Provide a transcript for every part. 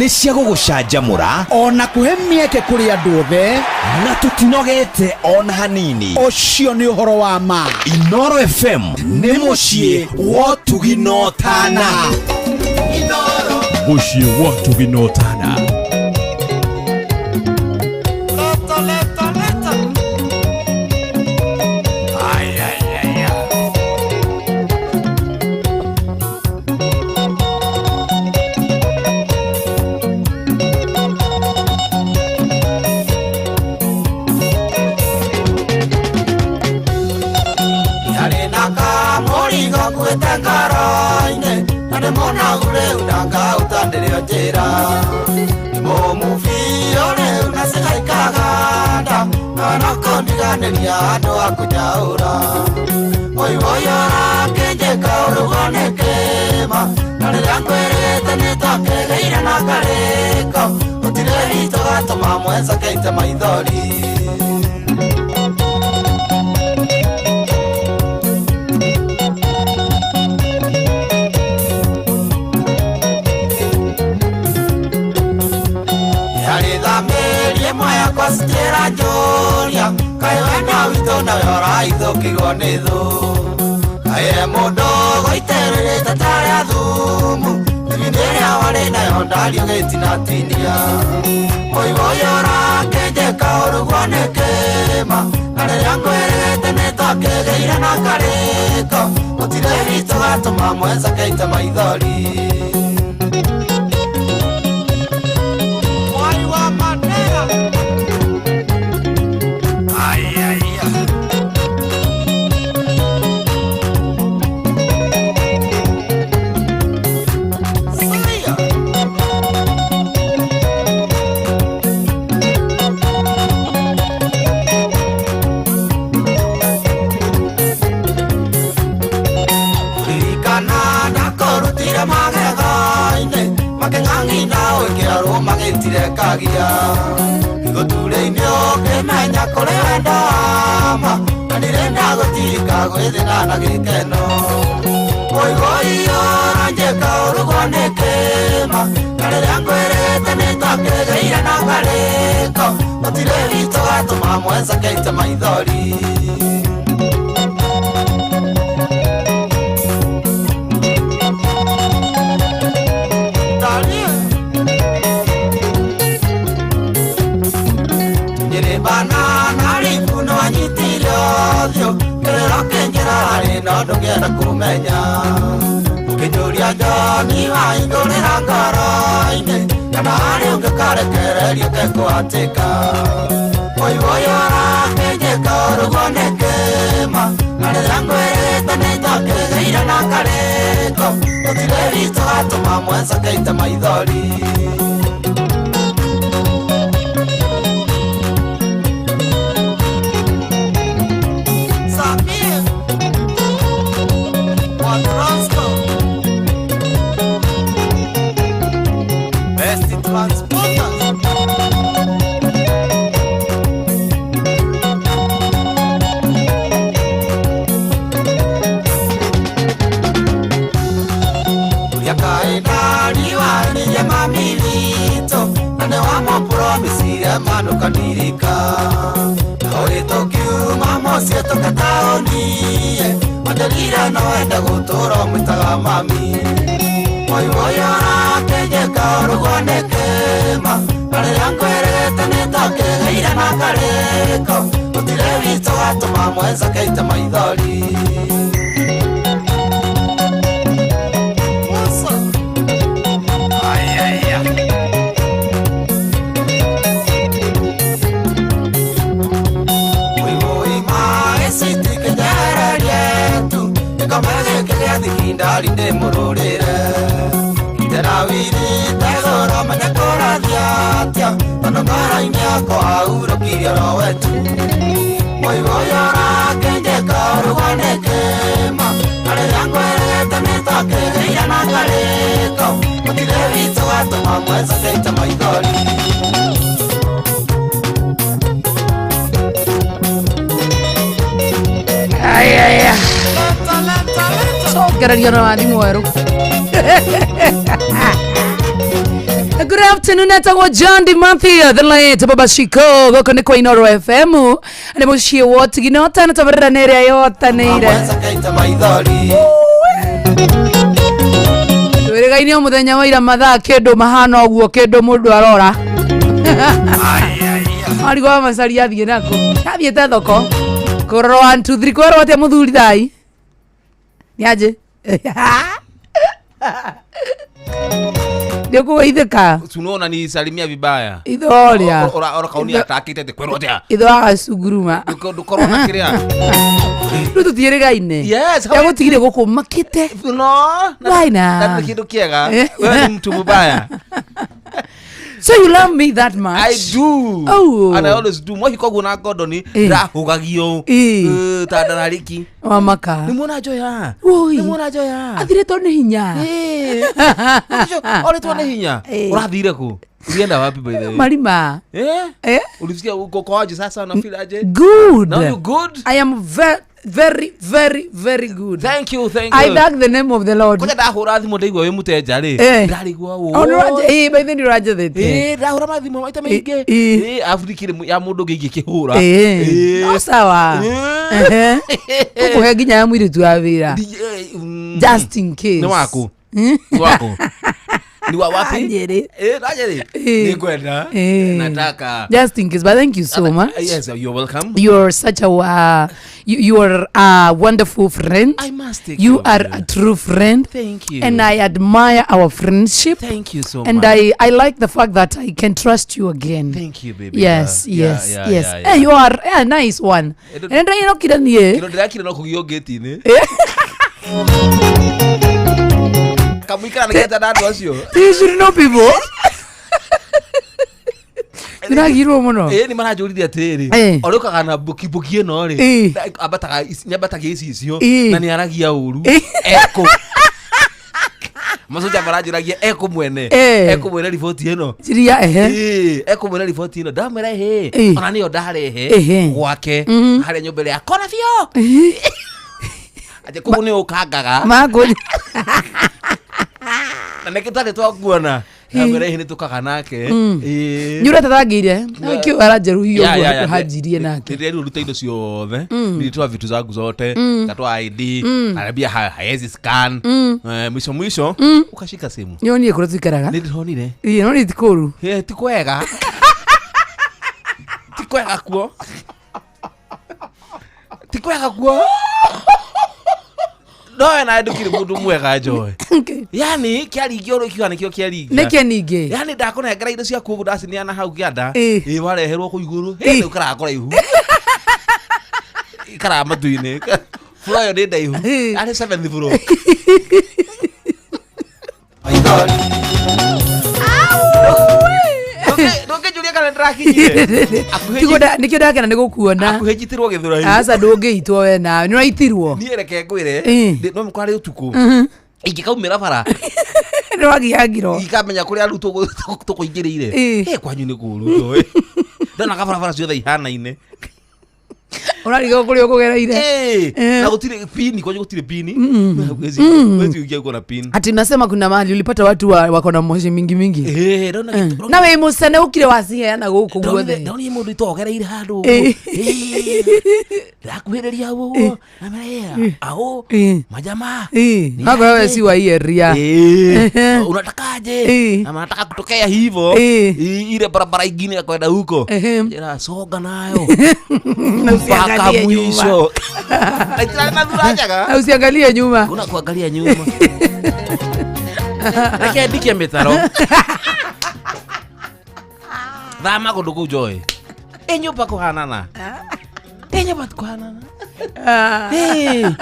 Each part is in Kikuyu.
Nĩ cia gũgũcanjamũra Ona kũhe mĩeke kũrĩ andũ othe. Na tũtinogete ona hanini. Ũcio nĩ ũhoro wa ma. Inoro FM nĩ mũciĩ wa ũtugi na ũtana. Mũciĩ wa ũtugi na ũtana. Leta, leta, leta. Ay, ay, ay, ay. Yarĩ na kamũrigo nguĩte ngoro-inĩ, na nĩ mũnogu rĩu ndangauta ndĩrĩ o njĩra. Mũmũ biũ rĩu na cigaikaganda, nawe no kũndiganĩria andũ a kũnyaũra. Woi woi ũrakĩnjĩka ũrugwo nĩ kĩma, na rĩrĩa ngwĩrĩte nĩtwakĩgĩire na karĩko, gũtirĩ witũ gatũma mwenza keite maithori. Yarĩthamĩrie ĩmwe yakwa citĩra njũria, kaĩ wendo witũ nawe ũraithũkirwo nĩ thũ. Kaĩ he mũndũ gũitĩrĩrĩte tarĩa thumu, thibindi ĩrĩa warĩ nayo ndario gĩtinatinia. Woi woi ũrakĩnjĩka ũrugwo nĩ kĩma, na rĩrĩa ngwĩrĩte nĩtwakĩgĩire na karĩko, gũtirĩ witũ gatũma mwenza keite maithori. Mwai wa Mandela. Ay, ay, ay. Sia. Ririkana ndakũrutire magego-inĩ, makĩng'ang'i na ũkĩarwo magĩtirekagia. Igũturĩinĩ ũkĩmenya kũrĩ wendo wa ma, na ndirĩ ndagũtirika gwĩthĩna na gĩkeno. Woi woi ũranjĩka ũrugwo nĩ kĩma, na rĩrĩa ngwĩrĩte nĩtwakĩgĩire na karĩko, gũtirĩ witũ gatũma mwenza keite maithori. Nyĩrĩmbana na ribu nĩwanyitire ũthiũ, kĩrĩro kĩnjĩra harĩ no ndũngĩenda kũmenya. Ũkĩnjũria John waingũrĩra ngoro-inĩ, kana harĩ ũngĩ ũkarekererio kekũhatĩka. Woi woi ũrakĩnjĩka ũrugwo nĩ kĩma, na rĩrĩa ngwĩrĩte nĩtwakĩgĩire na karĩko, gũtirĩ witũ gatũma mwenza keite maithori. Samir wa Transco, Best Transporters. Yakaendariwanirie mami witũ, na nĩwamũpromisire manũkanirika. Na ũrĩ tũkiuma mũciĩ tũkataũni-ĩ, wanjĩrire no wende gũtũũra ũmwĩtaga mami. Woi woi ũrakĩnjĩka ũrugwo nĩ kĩma, na rĩrĩa ngwĩrĩte nĩtwakĩgĩire na karĩko, gũtirĩ witũ gatũma mwenza keite maithori. Musa. Ay, ay, ay. Woi woi maĩ citikĩnjehererie tu, gĩkombe gĩkĩ gĩa thikindari ndĩmũrũrĩre. Itera wirĩte gũra menya kũrathiĩ atĩa, tondũ ngoro-inĩ yakwa ahurũkirie oro we tu. Woi woi ũrakĩnjĩka ũrugwo nĩ kĩma, na rĩrĩa ngwĩrĩte nĩtwakĩgĩire na karĩko, gũtirĩ witũ gatũma mwenza keite maithori. Aya. Cokererio na wathi mwerũ. Good afternoon, etagwo John Di Matthew, the late Baba Shiko, gũkũ nĩ kwa Inoro FM, nĩ mũciĩ wa ũtugi na ũtana tabarĩra nĩ ĩrĩa yotanĩire. Kaita maithori. Twĩrĩgaine o mũthenya wa ira mathaa kĩndũ mahana ũguo kĩndũ mũndũ arora. Marigwo wa macari athiĩ nako. Athiĩte thoko. Kũrora 1 2 3 kwerwo atĩa mũthuri thai. Nĩ Nĩ ũkũgeithĩka. Tunaona nisalimia vibaya. Ithoria. Ora kauni atakite te kwerwo atia. Itho agacunguruma. Ndukorwo na kiria. Rĩu tũtiĩrĩgaine. Yes, how- Ndagũtigire gũkũ makĩte. No. Why na? Na kindu kiega. Eh. Wewe ni mtu mubaya. So you love me that much? I do. Oh. And I always do. Mwahi koguo na Gordon Eh. ndahũgagio. Eh. Ta ndarariki. Wa maka. Nĩ muona njoya. Woi. Nĩ muona njoya. Athiretwo nĩ hinya. Eh. Oretwo nĩ hinya. Eh. Ũrathire kũ? Ulienda wapi by the way? Marima. Eh? Eh? Ulisikia uko kwaje sasa una feel aje? Good. Now you good? I am very very very very good. Thank you, thank you. I thank the name of the Lord. Koja ndahũra thimũ ndaigua wĩ mũteja rĩ. Eh. Ndarigua Oh, nĩ eh, by the way, nĩ ũranjathĩtie. Eh, ndahũra mathimũ maita maingĩ. Eh, eh. Eh, arabu ndikĩrĩ ya mũndũ ũngĩ ingĩkĩhũra. Eh. Eh. No sawa. Eh. Ehe. Ũkũhe nginya ya mũirĩtu wa wĩra. Just in case. Nĩ waku. Nĩ waku. Ni wa wapi? Nyeri. Eh, Nyeri. Eh. Nĩngwenda. Eh. Nataka. Just in case. But thank you so much. Yes, you're welcome. You're such a you are a wonderful friend. I must take You care of are a true friend. Thank you. And I admire our friendship. Thank you so And much. I like the fact that I can trust you again. Thank you, baby. Yes, Yeah, yes, yeah, yes. yeah, yeah. Eh, you are a nice one. Eh, And I know kira niĩ. Kĩro ndĩrakire no kũgio ngĩti-inĩ. Kamũikara nĩgeta na andũ acio. You should know people. Ndĩragirwo mũno. Ĩĩ nĩ maranjũririe atĩrĩrĩ Eh. orĩũkaga na mbuki ĩno rĩ Eh. nĩambatagia icicio Eh. na nĩ aragia ũru Eh. ekũ macoja maranjũragia ekũ mwene Eh. ekũ mwene riboti ĩno Ciria ehe. Ĩĩ, ekũ mwene riboti ĩno ndamwĩra ĩhĩ Eh. ona nĩyo ndarehe Ehe. gwake Mhm. harĩa nyũmba ĩrĩa ya kona biũ atĩ kũu nĩ ũkangaga Makũ. na nĩkĩ twarĩ twakuona ndamwĩra ĩhĩ nĩ tũkaga nake Ĩĩ. Nĩ ũratatangĩire. Kĩu aranjeruhia Ya, ya, ũguo ya. hanjirie nake. Nilirudi ruta indo ciothe nilitoa vitu zangu zote nikatoa ID anambia haezi scan. Mwisho mwisho ukashika simu Nĩonire kũrĩa tũikaraga. nĩndĩronire. Ĩĩ, no nĩ ti kũũru. Eh, ti kwega ti kwega kuo ti kwega kuo nowe nawe ndũkĩrĩ mũndũ mwega njoe. Okay. Yani kĩaringio ũrĩa kiuga nĩkĩo kĩaringia. Nĩkĩ ningĩ? Yani ndakũnengera indo ciaku ũguo ndacineana hau kĩanda. Eh. Ĩ wareherwo kũu igũrũ. Eh. Ĩ ũikaraga kũraihu ikaraga matu-inĩ bura ĩyo nĩ ndaihu. Eh. Arĩ seventh floor. Maithori. Ndũngĩnjũria kana ndĩrakinyire. Akuhĩ Tiguo nĩkĩo ndakena nĩ gũkuona. akuhĩ njitĩrwo gĩthũrai. Aca ndũngĩitwo we nawe. Nĩ ũraitirwo. Niĩ reke ngwĩre Eh. no mũkwarĩ ũtukũ ingĩkaumĩra bara Nĩ wagiangirwo. ikamenya kũrĩa arutwo tũkũingĩrĩire. Eh. Ĩ kwanyu nĩ kũũru njoĩ ndonaga barabara ciothe ihanaine. Ũrarigwo kũrĩa ũkũgereire. Eh, Eh. na gũtirĩ pini kwanyu gũtirĩ pini huwezi ingia uko na pini. Ati nasema kuna mahali ulipata watu wako na moshi mingi mingi. Eh, ndona Na wĩ mũcene ũkire waciheana gũkũ guothe. ndonire mũndũ itogereire handũ Eh. ndakuhĩrĩria hau ũguo namera au Eh. majamaa. Eh, Ni hakorwo we aje? si wa hii area. Eh, Ehe. unatakaje? Eh. Na nataka kutokea hivo Eh. ile barabara ingine ya kwenda huko. Ehe. Jera soga nayo Na mpaka usiangalie nyuma. mwisho. Na itirarĩ na thura njega. Na usiangalie nyuma. Kuna kuangalia nyuma. Reke ndikie mĩtaro. Thama kũndũ kũu njoĩ. Ĩ nyũmba kũhanana. Ĩ nyũmba kũhanana. Ĩ.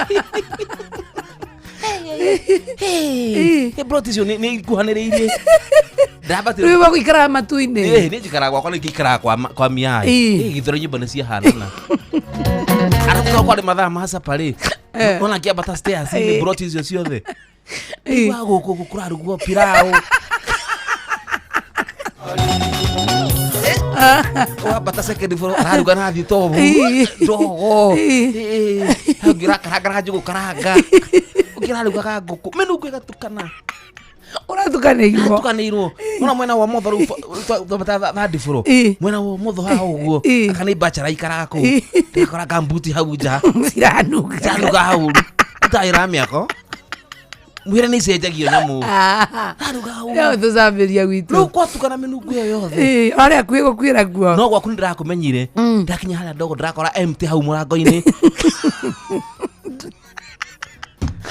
Eh. Ĩ plot icio nĩ ikuhanĩrĩirie. Ndambatire. Rĩu gũikaraga matu-inĩ. Ĩ nĩ njikaraga gwakwa nĩ ngĩikaraga kwa miai. Ĩ. Ĩ gĩthũra nyũmba nĩ ciahanana. Arabu to kwarĩ mathaa ma sapa rĩ. Eh. Ona ngĩambata stairs nĩ Eh. plot icio ciothe. Ĩ. Wa gũkũ kũrarugwo pilau. Wambata second floor araruga na thitobu Ĩ. ndogo. Ĩ. Ũngĩ ũrakarangara njũgũ karanga. Ũngĩ ũrarugaga ngũkũ mĩnungo ĩgatukana. Ũratukanĩirwo. Tukanĩirwo ona mwena wa motho rĩu third floor. Ĩ. Mwena wa motho haha ũguo. Ĩ. Aka nĩ bachelor ikaraga kũu. Ĩ. Ndakora kambuti hau nja. Ciranuga. Ciranuga hau itaĩra mĩako mwĩre nĩ icenjagio nyamũ. Ranuga hau. No tũcambĩria Rĩu gwitũ. kwatukana mĩnungo ĩyo yothe. Ĩ, arĩa akuĩ gũkuĩra guo. No gwaku nĩ ndĩrakũmenyire. Ndakinya harĩa ndogo ndĩrakora empty hau mũrango-inĩ.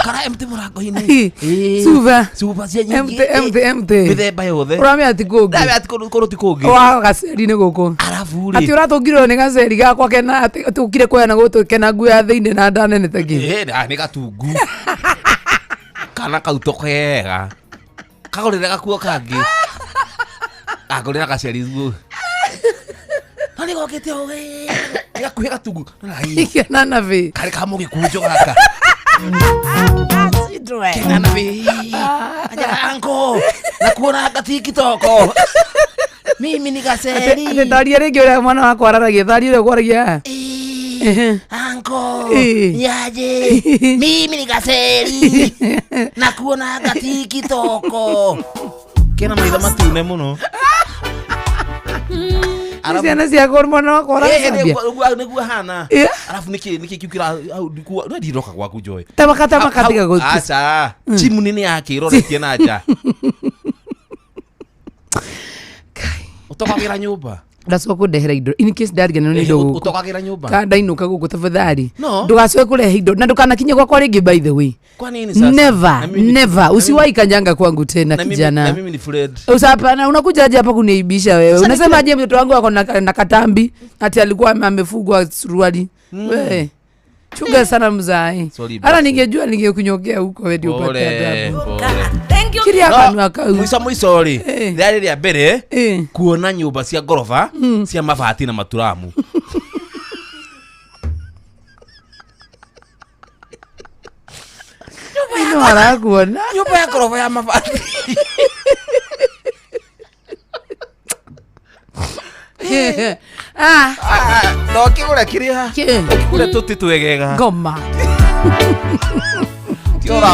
Kora empty mũrango-inĩ. Ĩ. Cuba. Cuba cia nyingĩ. Empty, empty, empty. Mĩthemba yothe. Ũramenya ti kũngĩ. Ndamenya ti kũndũ kũndũ ti kũngĩ. Wa gaceri nĩ gũkũ. Arabu rĩ. Atĩ ũratũngirwo nĩ gaceri gakwa kena atĩ ũkire kuoya na gũtũ kena nguo ya thĩinĩ na nda nene ta kĩ. Ĩ, nĩ gatungu. Kana kau to kega. Kagũrĩre gakuo kangĩ. Kagũrĩra gaceri guo. No nĩ gokĩte o wee. Nĩ gakuhĩ gatungu. Kena na bĩ. Karĩ ka mũgĩkunjo gaka. Kena na bĩ. Aja anko. Nakuona ga TikTok. Mimi ni gaceri. Atĩ taria rĩngĩ ũrĩa mwana wakwa araragia taria ũrĩa ũkwaragia. Ehe. Anko, Eh. niaje? Mimi ni gaceri. Nakuonaga TikTok. Kena maitho matune muno. Nĩ ciana ciakwa mwana wakwa ũracambia. Nĩguo hana. Eh. Arabu nĩkĩ nĩkĩ kĩu kĩra hau ndikuo no ndiroka gwaku Joy. Tamaka tamaka tiga gũtũ. Aca. Chimney nĩ yake ĩroretie na nja. Ũtokagĩra nyũmba. Ndacoka kũndehera indo in case ndariganĩrwo nĩ indo gũkũ. Ũtokagĩra nyũmba. Ka ndainũka gũkũ tafadhali. No. Ndũgacoke kũrehe indo na ndũkanakinye gwakwa rĩngĩ by the way. Kwa nini sasa? Never, Na mimi ni- never. na mimi- Usiwahi kanyanga kwangu tena na mimi- kijana. Na mimi ni Fred. Usapana, unakuja aje hapa kuniaibisha wewe? Unasema aje mtoto wangu ako na katambi ati alikuwa amefugwa suruali. Wewe chunga sana mzai. Sorry, Hata basi. ningejua ningekunyokea huko wewe ndio upate Pole, adabu. pole. Kiria No, kanua kau. mwico mwico rĩ Eh. rĩarĩ rĩa mbere Eh. kuona nyũmba cia ngoroba cia mabati na maturamu. Ino arakuona. Nyũmba ya ngoroba ya mabati. Ah, No ũkĩgũra kĩrĩa Kĩ? ũkĩgũra tũtĩ twegega. Ngoma. Ti ora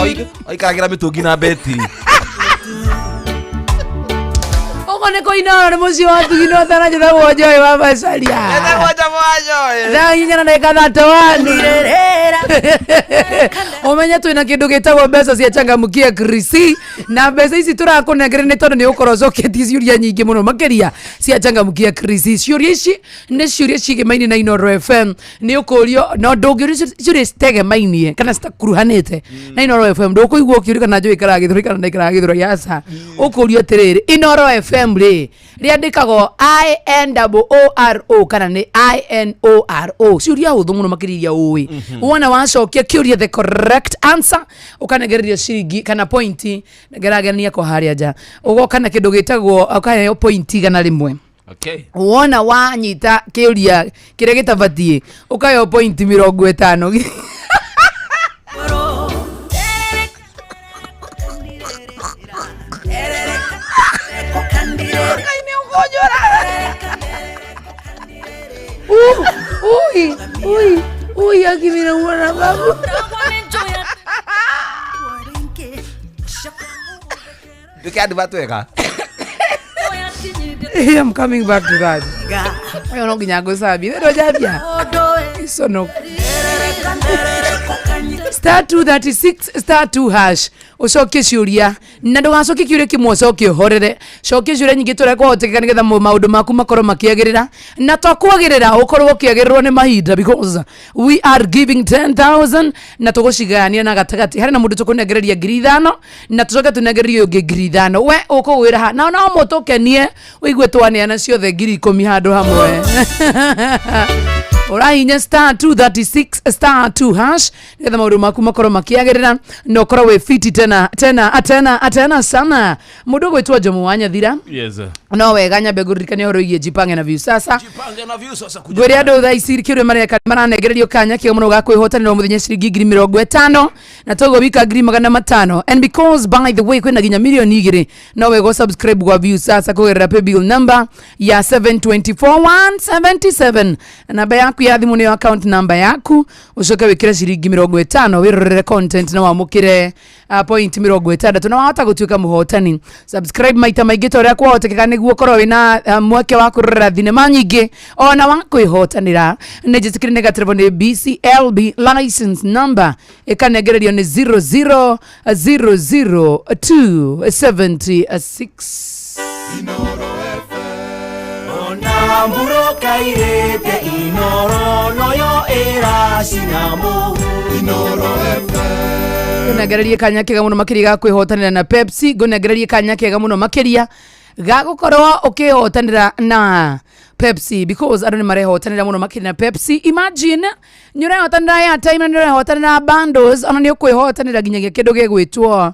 ũikaragĩra mĩtũngi na betiri. Ũguo nĩ kũinoro nĩ mũciĩ wa Tugino tana njĩtagwo Joy wa Macaria. Thaa inya na ndagĩka 31. Ũmenye twĩna kĩndũ gĩtagwo mbeca cia changamkia Krisi na mbeca ici tũrakũnengera nĩ tondũ nĩ ũkorwo ũcoketie ciũria nyingĩ mũno makĩria cia changamkia Krisi. Ciũria ici nĩ ciũria ciĩgĩmaine na Inooro FM. Nĩ ũkũrio no ndũngĩũrio ciũria citegemainie kana citakuruhanĩte na Inooro FM. Ndũkũigua ũkĩũrio kana Joy ikaraga Gĩthũrai kana ndaikaraga Gĩthũrai, aca. Ũkũrio atĩrĩrĩ, Inooro FM rĩ rĩandĩkagwo INOORO kana nĩ INORO. Ciũria hũthũ mũno makĩria iria ũĩ. Wona wacokia kĩũria the correct answer ũkanengererio ciringi kana pointi ngeragenia ko harĩa nja ũgoka na kĩndũ gĩtagwo ũkaheo pointi 100. Okay. Wona wanyita kĩũria kĩrĩa gĩtabatiĩ ũkaheo pointi 50. Ui, ui, ui, akimina na babu. Nduke andũ matwega. I'm coming back to that. Ayo no nginya ngũcambie. Wendo njambia. Icono. Star 236 star 2 hash ucokie ciũria na ndũgacokie kĩũria kĩmwe ũcokie ũhorere. Cokia ciũria nyingĩ tũrĩa kwahotekeka nĩgetha maũndũ maku makorwo makĩagĩrĩra na to kwagĩrĩra ũkorwo ũkĩagĩrĩrwo nĩ mahinda because we are giving 10,000 na tũgũcigayania na gatagatĩ. Harĩ na mũndũ tũkũnengereria 5,000 na tũcoke tũnengererie ũngĩ 5,000. We ũkũgwĩra ha na no mũtũkenie ũigue twaneana ciothe 10,000 handũ hamwe. Ũrahinya star 236 star 2 hash nĩgetha maũndũ maku makorwo makĩagĩrĩra na ũkorwo wĩ fiti tena tena tena tena sana. Mũndũ ũgwĩtwo Njomo wa Nyathira. Yes. No wega nyambe ngũririkanie ũhoro wĩgiĩ Jipange na Viusasa. Jipange na Viusasa kuja. Ngwĩre andũ thaa ici kĩũria mareka maranengererio kanya kĩega mũno ga kwĩhotanĩra mũthenya ciringi 50,000 na toguo wika 500,000. And because by the way kwĩna nginya 2 milioni no wega subscribe gwa Viusasa kũgerera paybill number ya 724177 namba yaku. Yaku ya thimũ nĩyo account number yaku, ũcoke wĩkĩre ciringi 50 wĩrorere content na wamũkĩre point 60 na wahota gũtuĩka mũhotani. Subscribe maita maingĩ ta ũrĩa kwahotekeka nĩguo ũkorwo wĩna mweke wa kũrorera thinema nyingĩ ona wa kwĩhotanĩra. Nĩ njĩtĩkĩre nĩ gaterebo nĩ BCLB license number ĩkanengererio nĩ 0000276. Ona mburoka irĩte Inoro noyo ĩracina mũhu. Inoro. Ngũnengererie kanya kega mũno makĩria ga kwĩhotanĩra na Pepsi. Ngũnengererie kanya kega mũno makĩria ga gũkorwo ũkĩhotanĩra na Pepsi, because andũ nĩ marehotanĩra mũno makĩria na Pepsi. Imagine nĩ ũrehotanĩra airtime na nĩ ũrehotanĩra bundles, ona nĩ ũkwĩhotanĩra nginyagia kĩndũ gĩgwĩtwo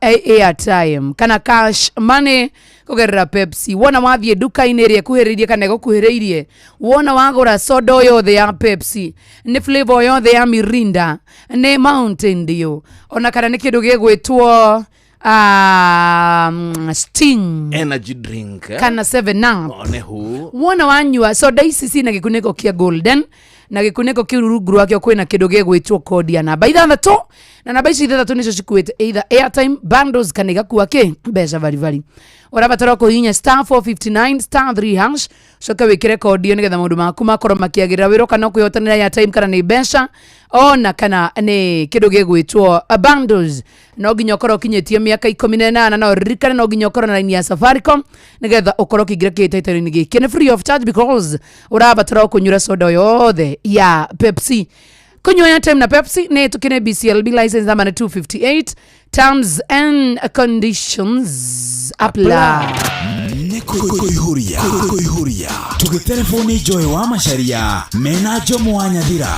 airtime kana cash money kũgerera Pepsi. Wona wathiĩ nduka-inĩ ĩrĩa ĩkuhĩrĩirie kana ĩgũkuhĩrĩirie, wona wagũra soda o yothe ya Pepsi, nĩ flavor yothe ya Mirinda, nĩ Mountain Dew, ona kana nĩ kĩndũ gĩgwĩtwo Sting energy drink, eh? Kana 7 Up. One hu. Wona wanyua soda ici cina gĩkunĩko kĩa golden, na gĩkunĩko kĩu rungu rwakĩo kwĩna kĩndũ gĩgwĩtwo kodi ya namba ithathatũ, na namba ici ithathatũ nĩcio cikuĩte either airtime, bundles kana igakua kĩ mbeca baribari. Ũrabatara kũhihinya *459*3#, coke wĩkĩre kodi ĩyo nĩgetha maũndũ maku makorwo makĩagĩrĩra wĩra kana kwĩhotanĩra airtime kana nĩ mbeca ona kana nĩ kĩndũ gĩgwĩtwo bundles. No nginya ũkorwo ũkinyĩtie mĩaka 18, na ũririkane no nginya ũkorwo na raini ya Safaricom nĩgetha ũkorwo ũkĩingĩra kĩhĩtahĩtano-inĩ gĩkĩ. Nĩ free of charge because ũrabatara o kũnyua soda yothe ya Pepsi. Kunywa airtime na Pepsi nĩ tũkĩne BCLB license number nĩ 258. Terms and conditions apply. Nĩ kũihũria kũihũria tũgĩterebwo nĩ Joy wa Macaria mena Njomo wa Nyathira.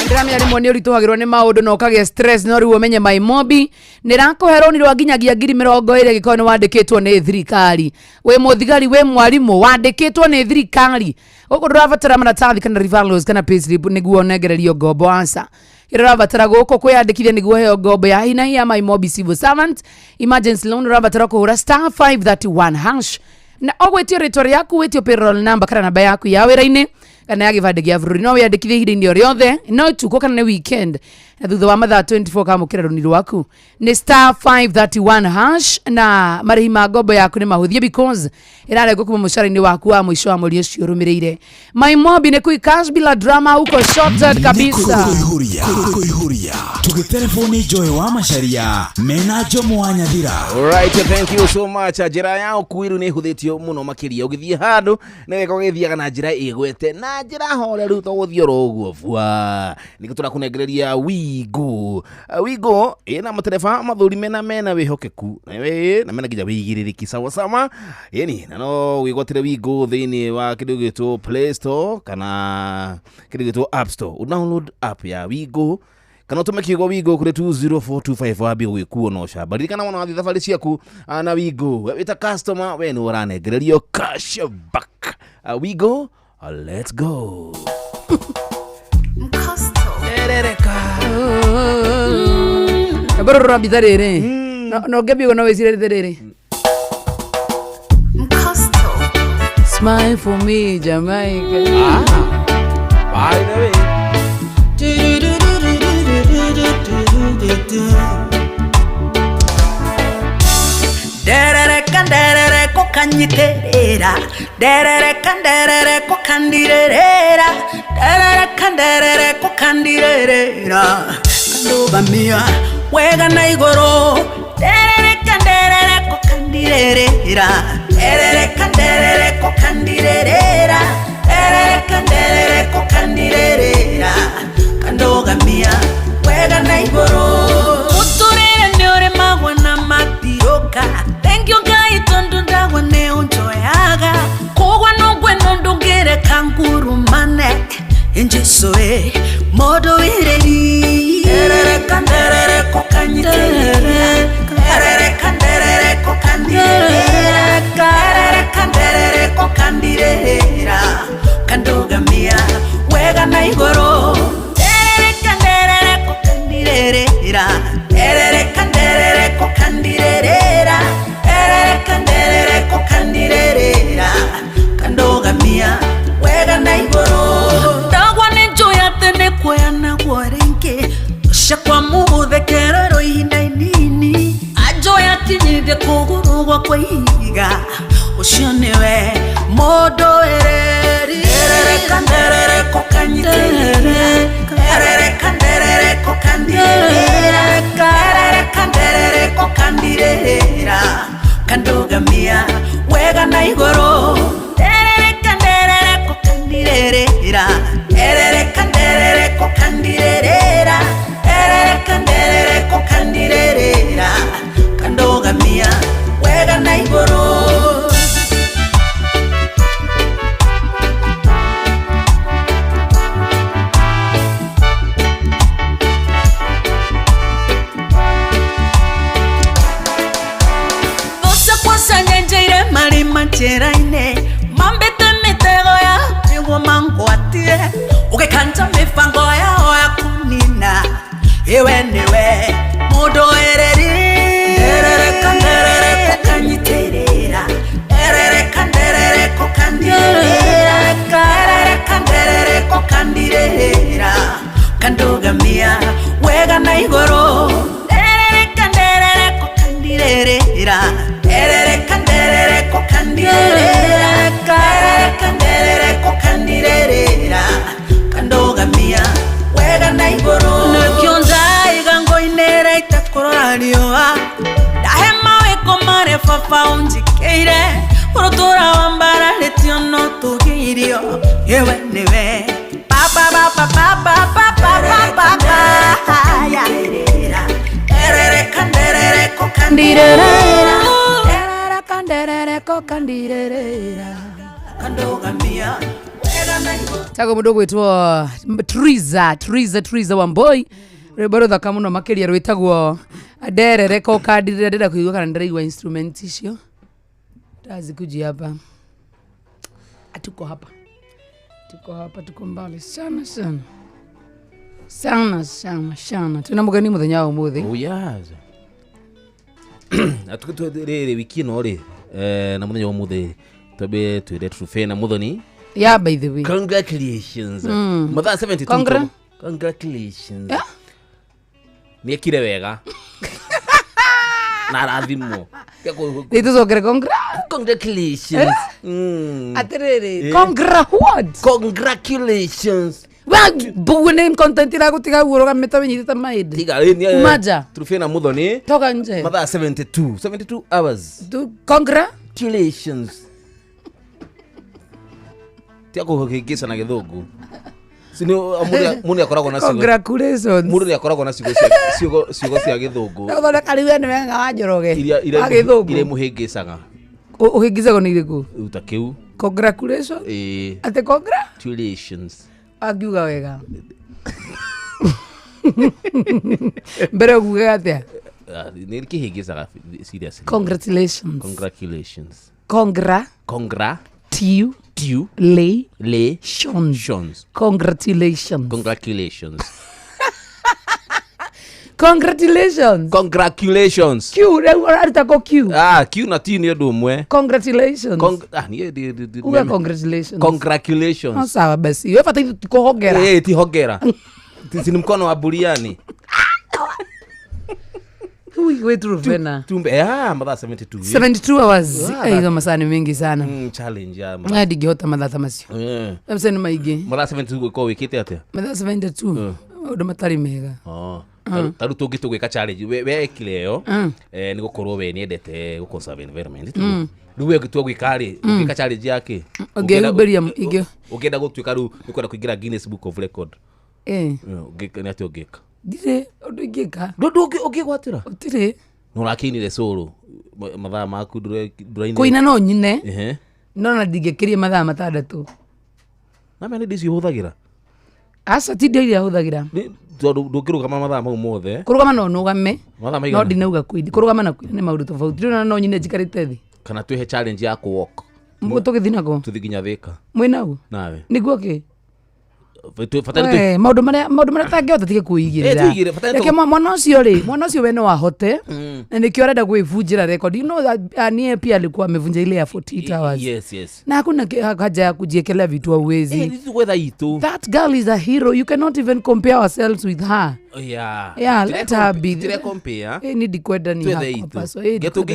Ndĩramenya rĩmwe nĩ ũritũhagĩrwo nĩ maũndũ na ũkagĩa stress, no rĩu ũmenye MyMobi nĩ rakũhe rũni rwa nginyagia 20,000 gĩkorwo nĩ wandĩkĩtwo nĩ thirikari, wĩ mũthigari, wĩ mwarimũ, wandĩkĩtwo nĩ thirikari. Gũkũ ndũrabatara maratathi kana referrals kana payslip nĩguo ũnengererio ngombo, aca. Kĩrĩa ũrabatara gũkũ kwĩyandĩkithia nĩguo ũheo ngombo ya hi na hi ya MyMobi Civil Servant Emergency Loan, ũrabatara kũhũra *531# na ũgwĩtio rĩtwa rĩaku, wĩtio payroll number kana namba yaku ya wĩra-inĩ kana ya gĩbandĩ gĩa bũrũri. No wĩyandĩkithie ihinda-inĩ o rĩothe, no tukũ kana nĩ weekend, na thutha wa mathaa 24 kamũkĩra rũni rwaku. Nĩ *531# na marĩhi ma ngombo yaku nĩ mahũthie because ĩrarengwo kuma mũcara-inĩ waku wa mũico wa mweri ũcio ũrũmĩrĩire. MyMobi nĩ quick cash bila drama, huko shorted kabisa. Kũihũria kũihũria tũgĩterebwo nĩ Joy wa Macaria mena Njomo wa Nyathira. Alright, thank you so much. Njĩra ya ũkuĩru nĩ ĩhũthĩtio mũno makĩria. Ũgĩthiĩ handũ nĩ wega ũgĩthiaga na njĩra ĩgwete na njĩra horeru, to gũthiĩ oro ũguo bua. Nĩkĩo tũrakũnengereria Wigo. Wigo ĩna matereba mathuri mena wĩhokeku na mena nginya wĩigĩrĩrĩki sawa sawa. Ĩni na no wĩgwatĩre Wigo thĩinĩ wa kĩndũ gĩgwĩtwo Play Store kana kĩndũ gĩgwĩtwo App Store. Download app ya Wigo kana ũtũme kiugo Wigo kũrĩ 20425 wambie gwĩkuo na ũcamba. Ririkana wona wathiĩ thabarĩ ciaku na Wigo we wĩta customer, we nĩ ũranengererio cash back. Wigo, let's go. Terereka. Rwĩmbo rũrũ rwa mbitha rĩrĩ no ngĩambia ũguo no wĩcirie rĩrĩ, "Smile for me Jamaica". By the way. Nderereka nderereko kanyiterera, nderereka nderereko kandirerera, nderereka nderereko kandirerera, kandũgamia wega na igũrũ, nderereka nderereko kandirerera, nderereka nderereko kandirerera, nderereka nderereko kandirerera, kandũgamia wega na igũrũ. Mũtũrĩre nĩ ũrĩmagwo na matiũka. Thank you Ngai tondũ ndagwa nĩ ũnjoyaga kũgwa nũngwe no ndũngĩreka ngurumane Jesu e mũndũ wĩrĩri. Nderereka nderereko kanyitĩrĩra, nderereka nderereko kandirerera, nderereka. niwe mundu ereri nderereka nderereko kanyitĩrĩra nderereka nderereko kandirĩrĩra nderereka nderereko kandirĩrĩra kandugamia wega na igũrũ nderereka nderereko kandirĩrĩra nderereka nderereko kandirĩrĩra nderereka nderereko kandirĩrĩra kandugamia wega na igũrũ. Njĩra-inĩ mambĩte mĩtego ya nĩguo mangwatire ũgĩkanja mĩbango yao ya kũnina iwe nĩwe mũndũ ereri nderereka nderereko kanyitĩrĩra nderereka nderereko kandirĩrĩra nderereka nderereko kandirĩrĩra kandugamia wega na igũrũ nderereka nderereko kandirĩrĩra nderereka nderereko kandirĩrĩra nderereka nderereko kandirĩrĩra kandugamia wega na igũrũ nĩkĩo ndaiga ngoinĩra itekũrora riũa ndahe mawĩko marĩa baba ũnjĩkĩire ũrũtũra wa mbararĩtio no tũgĩirio iwe nĩwe baba baba baba baba baba nderereka nderereko kandirĩrĩra nderereka kandirĩrĩra kandugamia wega na igũrũ. Tago mundu gwitwo Triza Wamboi rwimbo ruthaka muno makiria rwitagwo nderereka kandirĩrĩra. Ndĩrenda kuigua kana ndĩraigua instrument icio ndazikuji hapa. Tuko hapa tuko mbali sana sana sana sana sana. Twina mugeni muthenya wa umuthi. Oh yes. Atuko wiki ĩno rĩ na muthenya wa umuthi twambe twĩre Truphena Muthoni. Yeah, by the way. Congratulations. Mathaa 72. Congratulations. Yeah. Nĩekire wega. Na arathimwo. Nĩtũcokere congratulations. Atĩrĩrĩ, congra what? Congratulations. Bugu nĩ content iragũtiga guo ũrũgamĩte wĩnyitĩte maĩndĩ. Tiga rĩ Maja. Truphena Muthoni. Toka nje. Mathaa 72 hours. Congratulations. Tia kũhĩngĩca na gĩthũngũ. Mũndũ akoragwo na congratulations. Mũndũ nĩ akoragwo na ciugo cia gĩthũngũ. Ũthondeka rĩu we nĩ wega wa Njoroge. Iria Wa gĩthũngũ. Iria imũhĩngĩcaga. Ũhĩngĩcagwo nĩ irĩkũ? Ta kĩu. Congratulations. Atĩ congratulations. Angiuga wega. Mbere ũkuge atĩa? Nĩ kĩhĩngĩcaga seriously. Congratulations. Congratulations. Congra. Congra. Tiu. Tiu. Le. Le. Shons. Shons. Congratulations. Congratulations. Congratulations. Congratulations. Q, aruta ko Q. Ah, Q na T nĩ ũndũ ũmwe. Congratulations. Uga congratulations. Congratulations. No sawa basi. Wewe fata tikuhongera. Eh, ti hongera. Ti ni mkono wa buriani. Ui, Truphena. Tumbe, mathaa 72. 72 hours. Hizo masaa ni mingi sana. Challenge ya. Ndingĩhota mathaa ta macio. Mbeca nĩ maingĩ. Mathaa 72 gũkorwo wĩkĩte atĩa? Mathaa 72. Maũndũ matarĩ mega. Ta rĩu tũngĩtũgwĩka challenge we ekire ĩyo nĩ gũkorwo we nĩendete gũ-conserve environment. Rĩu we ũngĩtua gwĩka rĩ, ũngĩka challenge yake. Ũngĩhumberia Ũngĩenda gũtuĩka rĩu nĩ kwenda kũingĩra Guinness Book of Record. Nĩ atĩa ũngĩka? Ndirĩ ũndũ ingĩka. Ndũ ũngĩgwatĩra? Gũtirĩ. Nĩ ũrakĩinire cũrũ mathaa maku ndũrainire. Kũina no nyine. No na ndingĩkĩria mathaa 6. Na mene ndĩ icio ũhũthagĩra? Aca ti ndio iria hũthagĩra. Tondũ ndũngĩrũgama mathaa mau mothe. Kũrũgama no nũgame. No ndinauga kũina. Kũrũgama na kũina nĩ maũndũ tofauti. Rĩu no nyine njikarĩte thĩ. Kana twĩhe challenge ya kũ-walk. Tũgĩthiĩ nako? Tũthiĩ nginya Thĩka. Mwĩnau? Nawe. Nĩguo kĩ? Bata nĩ We, maũndũ marĩa maũndũ marĩa tangĩhota tige Eh, kwĩigĩrĩra twĩigĩrĩre, bata nĩ reke mwana ũcio rĩ, mwana ũcio we no ahote, na nĩkĩo arenda gwĩbunjĩra record. You know that, niye pia alikuwa amevunja ile ya 48 hours. Yes, yes. Na hakuna haja ya kujiekelea vitu hauwezi. Eh, nĩ gwetha itũ. That girl is a hero. You cannot even compare ourselves with her. Yeah. Yeah, let her be. Tũrekompea. Eh, ni ndikwenda ni Twethe hakwa itũ. paso. Eh, ndikwenda.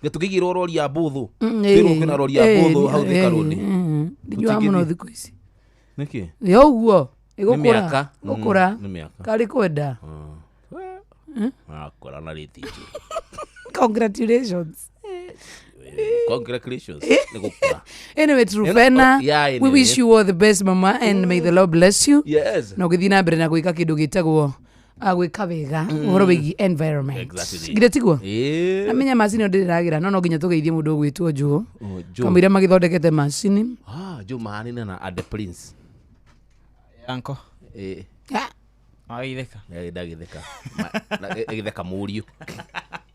Getũngĩigĩrwo rori ya mbũthũ. Mm, Twĩrwo eh, kwĩna rori ya eh, mbũthũ hau Thika eh, Road. Ndinyuaga Tũtingĩthiĩ. mũno thikũ ici. Nĩkĩ? Ĩ ũguo Nĩ mĩaka. ĩgũkũra. Nĩ mĩaka. Karĩ kwenda. Akora na rĩti njũru. Congratulations. Congratulations. Nĩ gũkũra. Anyway, Trufena, yeah, we anyway. wish you all the best, mama, and may the Lord bless you. Yes. Na ũgĩthiĩ na mbere na gwĩka kĩndũ gĩtagwo gwĩka wega ũhoro wĩgiĩ environment. Exactly. Githĩ tiguo? Ĩĩ. Namenya macini ĩyo ndĩrĩragĩra, no no nginya tũgeithie mũndũ ũgwĩtwo Joe. Oh, Joe. Kamũira magĩthondekete macini. Ah, Joe mahanine na Ade Prince. Anko. Ĩĩ. Ah, Wagitheka. Ndagĩtheka. Agĩtheka mũriũ.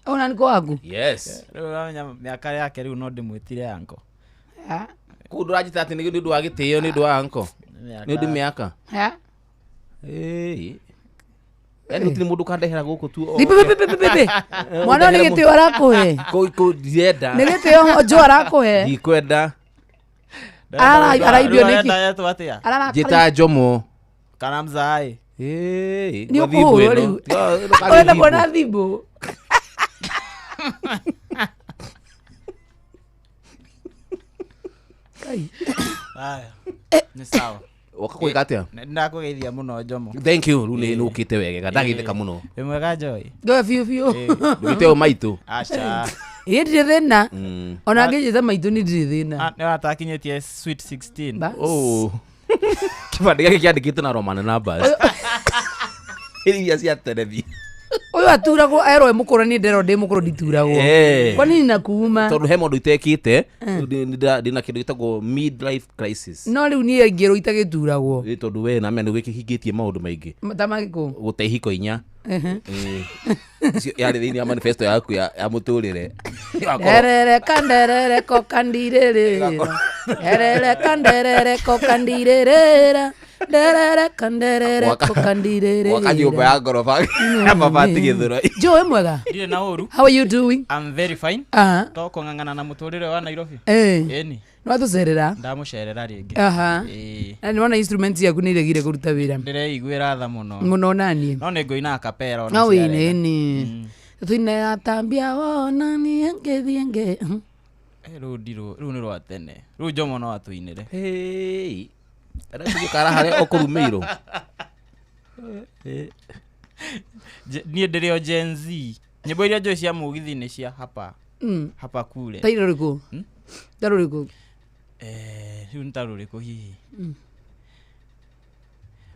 ona nĩko waku? Yes. Rĩu ũramenya mĩaka yake rĩu no ndĩmwĩtire anko. Ah, Kũu ndũranjĩta atĩ nĩ ũndũ wa gĩtĩo, nĩ ũndũ wa anko. Mĩaka- Nĩ ũndũ mĩaka. ah. Ĩĩ. Yaani gũtirĩ mũndũ ũkandehera gũkũ tu. Bi, bi, bi, bi, bi, bi. Mwana ũyũ nĩ gĩtĩo arakũhe. Kũ ndirenda. Nĩ gĩtĩo Joe arakũhe. Ndikwenda. Araibio Rĩu nĩkĩ? arenda etwo atĩa? Ararakara. Njĩta Jomo. Kana mzaai. Ĩĩ. Nĩ gwa thimũ ũkũhũrwo ĩno. rĩu. Tiga- Ũrenda kuona thimũ. Kai. Haya. Nĩ sawa. Woka gwĩka atĩa? Ndakũgeithia mũno Jomo. Thank you. Rĩu nĩ ũkĩte wegega. Ndagĩtheka mũno. Wĩ mwega Joy? Ndoe biũ biũ. Ndũgĩte ũyũ maitũ. Aca. Ĩ ndirĩ thĩna. Ona angĩnjĩta maitũ nĩ ndirĩ thĩna. Nĩ watakinyĩtie sweet 16. Bas. Oh. Kĩbandĩ gĩake kĩandĩkĩtwo na Roman numbers. Iria cia tene biũ. Ũyũ aturagwo erwo e mũkũrũ, niĩ nderwo ndĩ mũkũrũ ndituragwo. Eh. Kwa nini nakuuma? Tondũ he maũndũ itekĩte, ndĩna kĩndũ gĩtagwo midlife crisis. No rĩu niĩ ingĩrwo itagĩturagwo. Ĩ, tondũ we na nĩ wĩkĩhingĩtie maũndũ maingĩ. Ta magĩkũ. Gũte ihiko inya. Ĩ. Icio yarĩ thĩinĩ wa manifesto yaku ya mũtũrĩre. Nderereka nderereko kandirĩrĩra. Nderereka nderereko kandirĩrĩra. Nderereka nderereko kandirĩrĩra. Gwaka nyũmba ya ngoroba ya mabati Gĩthũrai. Joe wĩ mwega? Ndirĩ na ũru. How are you doing? I'm very fine. Aha. To kũng'ang'ana na mũtũrĩre wa Nairobi. Eh. Ĩni. Nĩwatũcerera? Ndamũcerera rĩngĩ. Aha. Ĩĩ. Na nĩwona instrument ciaku nĩ iregire kũruta wĩra. Ndĩreiguĩra tha mũno. Mũno naniĩ. No nĩ ngũina acapella ona No ciarega. wĩine nĩ. Tuine atambia wona niĩ ngĩthiĩ ngĩ. Eh, rĩu ndirũ rĩu nĩ rwa tene. Rĩu Jomo no atũinĩre. Hey. Aratuĩka kara harĩa ũkũrumĩirwo. Niĩ ndĩrĩ o Gen Z. Nyĩmbo iria njũĩ cia mũgithi nĩ cia hapa. Hapa kule. Ta rũrĩkũ? Ta rũrĩkũ? Eh, rĩu nĩ ta rũrĩkũ hihi?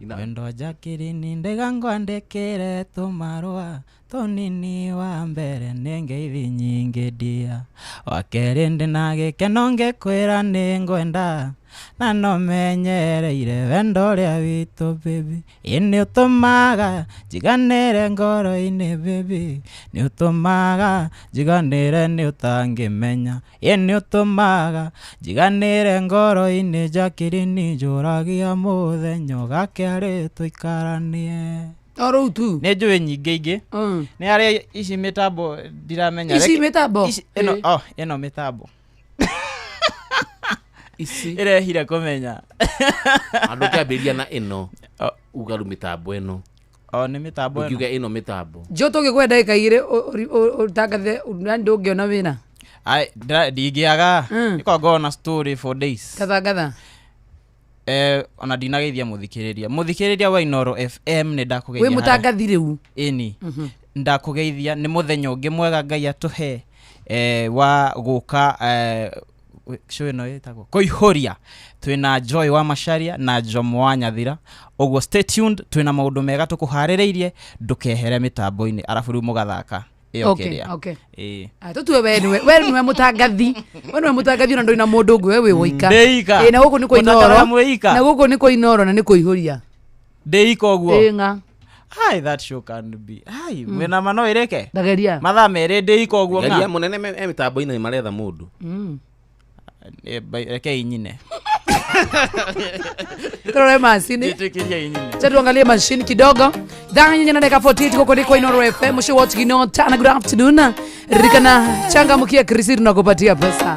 Wendo Jacqueline ndaiga ngwandĩkĩre tũmarũa tũnini, wa mbere nĩ ngeithi nyingĩ ndia, wa kerĩ ndĩna gĩkeno ngĩkwĩra nĩ ngwenda, na no menyereire wendo ũrĩa witũ baby. Ĩ nĩ ũtũmaga njiganĩre ngoro-inĩ baby, nĩ ũtũmaga njiganĩre nĩ ũtangĩmenya, ĩ nĩ ũtũmaga njiganĩre ngoro-inĩ Jacqueline, njũragia mũthenya ũgakĩarĩ tũikaranie. O rũu tu. Nĩ njũĩ nyingĩ ingĩ. Nĩ harĩa ici mĩtambo ndiramenya. Ici mĩtambo? Ici- ĩno Ĩ. oh, ĩno mĩtambo Ici. ĩrehire kũmenya. Andũ kĩambĩrĩria na ĩno. Uga rĩu mĩtambo ĩno. O nĩ mĩtambo ĩno. Ũngiuga ĩno mĩtambo. Joe tũngĩkwenda ndagĩka igĩrĩ ũtangathe na ndũngĩona wĩra. Ai, ndingĩaga. Nĩkorwo ngorwo na story for days. Tatangatha. Eh, ona ndinageithia mũthikĩrĩria. Mũthikĩrĩria wa Inooro FM nĩ ndakũgeithia. Wĩ mũtangathi rĩu. Ĩni. Ndakũgeithia nĩ mũthenya ũngĩ mwega Ngai atũhe wa gũka show ĩno ĩtagwo kũihũria. Twĩna Joy wa Macharia na Jomo wa Nyathira. Ũguo stay tuned, twĩna maũndũ mega tũkũharĩrĩirie, ndũkehere mĩtambo-inĩ arabu rĩu mũgathaka ĩyo Okay, kĩrĩa. okay. Ĩĩ. Ah, tũtue we nĩwe we nĩwe mũtangathi, we nĩwe mũtangathi, ona ndũrĩ na mũndũ ũngĩ, we wĩ woika. Ndĩ ika. Ĩ, na gũkũ nĩ kwa Mũtangathaga Inooro. mwĩ ika? Na gũkũ nĩ kwa Inooro na nĩ kũihũria. Ndĩ ika ũguo? Ĩ ng'a. Ai, that show can be. Ai, mwĩna ma no ĩrĩke? Ndageria. Mathaa merĩ ndĩ ika ũguo ng'a. Geria mũnene e mĩtambo-inĩ nĩ maretha mũndũ. Rekei nyine. Turore macini. Njĩtĩkĩria inyine. Acha tuangalie machine kidogo. Thaa 8 na dakika 48 huko ndiko Inooro FM. Show what you know. Tana, good afternoon. Ririkana changamkia Krisi tunakupatia pesa.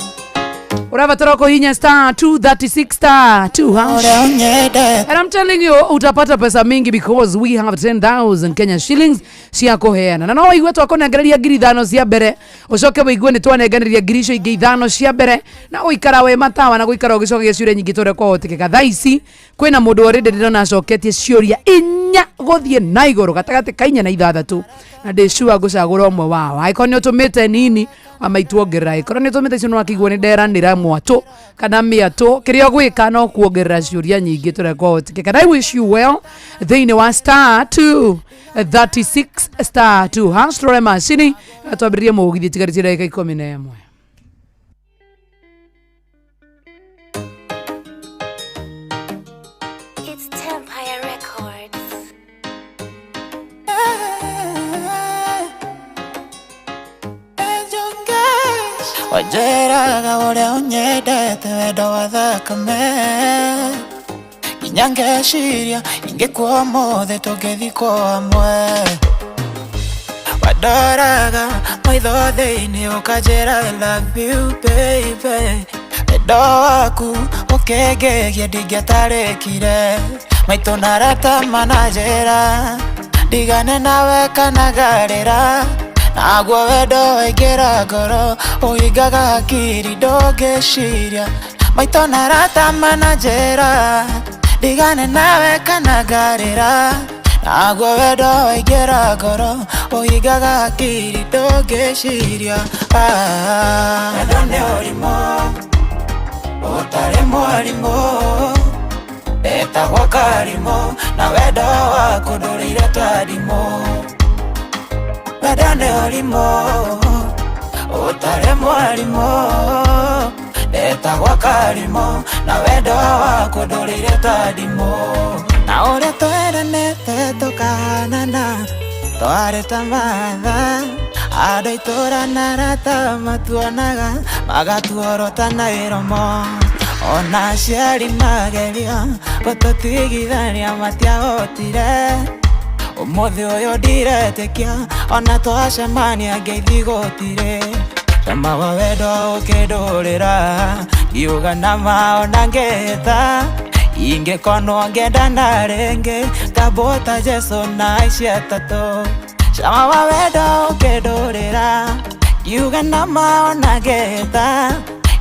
Urabatara kuhinya star 236 star 2 hash. And I'm telling you utapata pesa mingi because we have 10,000 Kenya shillings cia kuheana. Na no waigue twakunengereria 5,000 cia mbere, ucoke waigue ni twanengereria ngiri icio ingĩ 5 cia mbere, na guikara we matawa na guikara ugicokagia ciũria nyingĩ tũrĩa kwahotekeka. Thaa ici kwĩna mũndũ already ndĩrona acoketie ciũria 4 gũthiĩ na igũrũ, gatagatĩ ka 4 na 6, na ndĩ sure ngũcagũra ũmwe wao. Angĩkorwo nĩ ũtũmĩte nini amaituongerera, angĩkorwo nĩ ũtũmĩte icio nĩwakĩigua nĩ nderanĩra mwatũ kana mĩatũ, kĩrĩa ũgwĩka no kuongerera ciũria nyingĩ tũrĩa kwahotekeka. I wish you well thĩinĩ wa star 236 star 2 hash. Turore macini twambĩrĩrie mũgithi tigarĩtie ndagĩka 11. It's Tempire Records. Wanjĩraga ũrĩa ũnyendete wendo wa thakame, nginya ngeciria ingĩkua ũmũthĩ tũngĩthikwo hamwe. Wandoraga maitho thĩinĩ ũkanjĩra I love you baby, wendo waku ũkĩngegia ndingĩatarĩkire. Maitũ na arata mananjĩra ndigane nawe kana ngarĩra, naguo wendo waingĩra ngoro ũhingaga hakiri ndũngĩciria. Maitũ na arata mananjĩra ndigane nawe kana ngarĩra, naguo wendo waingĩra ngoro ũhingaga hakiri ndũngĩciria. Wendo nĩ ũrimũ ũtarĩ mwarimũ, etagwo karimũ, na wendo waku ndũrĩire twarimũ. Wendo nĩ ũrimũ ũtarĩ mwarimũ, etagwo karimũ, na wendo waku ndũrĩire twarimũ. Na ũrĩa tweranĩte tũkahanana twarĩ ta matha, andũ a itũũra na arata matuonaga magatuorota na iromo. Ona aciari mageria gũtũtigithania matiahotire, ũmũthĩ ũyũ ndiretĩkia ona twacemania ngeithi gũtirĩ. Cama wa wendo ũkĩndũrĩra ngiuga nama ona ngĩhĩta, ingĩkonwo ngĩendana rĩngĩ ngambũta Jesũ na aici atatũ. Cama wa wendo ũkĩndũrĩra ngiuga nama ona ngĩhĩta,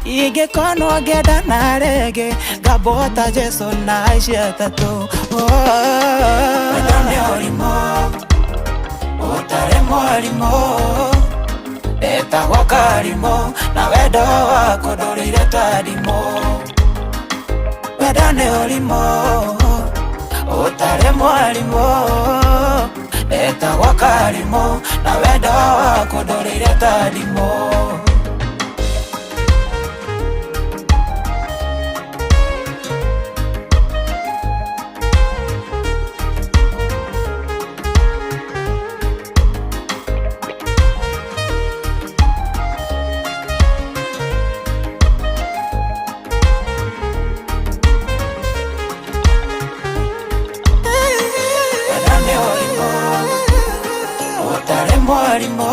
ingĩkonwo ngĩendana rĩngĩ ngambũta Jesũ na aici atatũ. Wendo nĩ ũrimũ ũtarĩ mwarimũ, etagwo karimũ, na wendo waku ndũrĩire twarimũ. Wendo nĩ ũrimũ ũtarĩ mwarimũ, etagwo karimũ, na wendo waku ndũrĩire twarimũ. Mwarimũ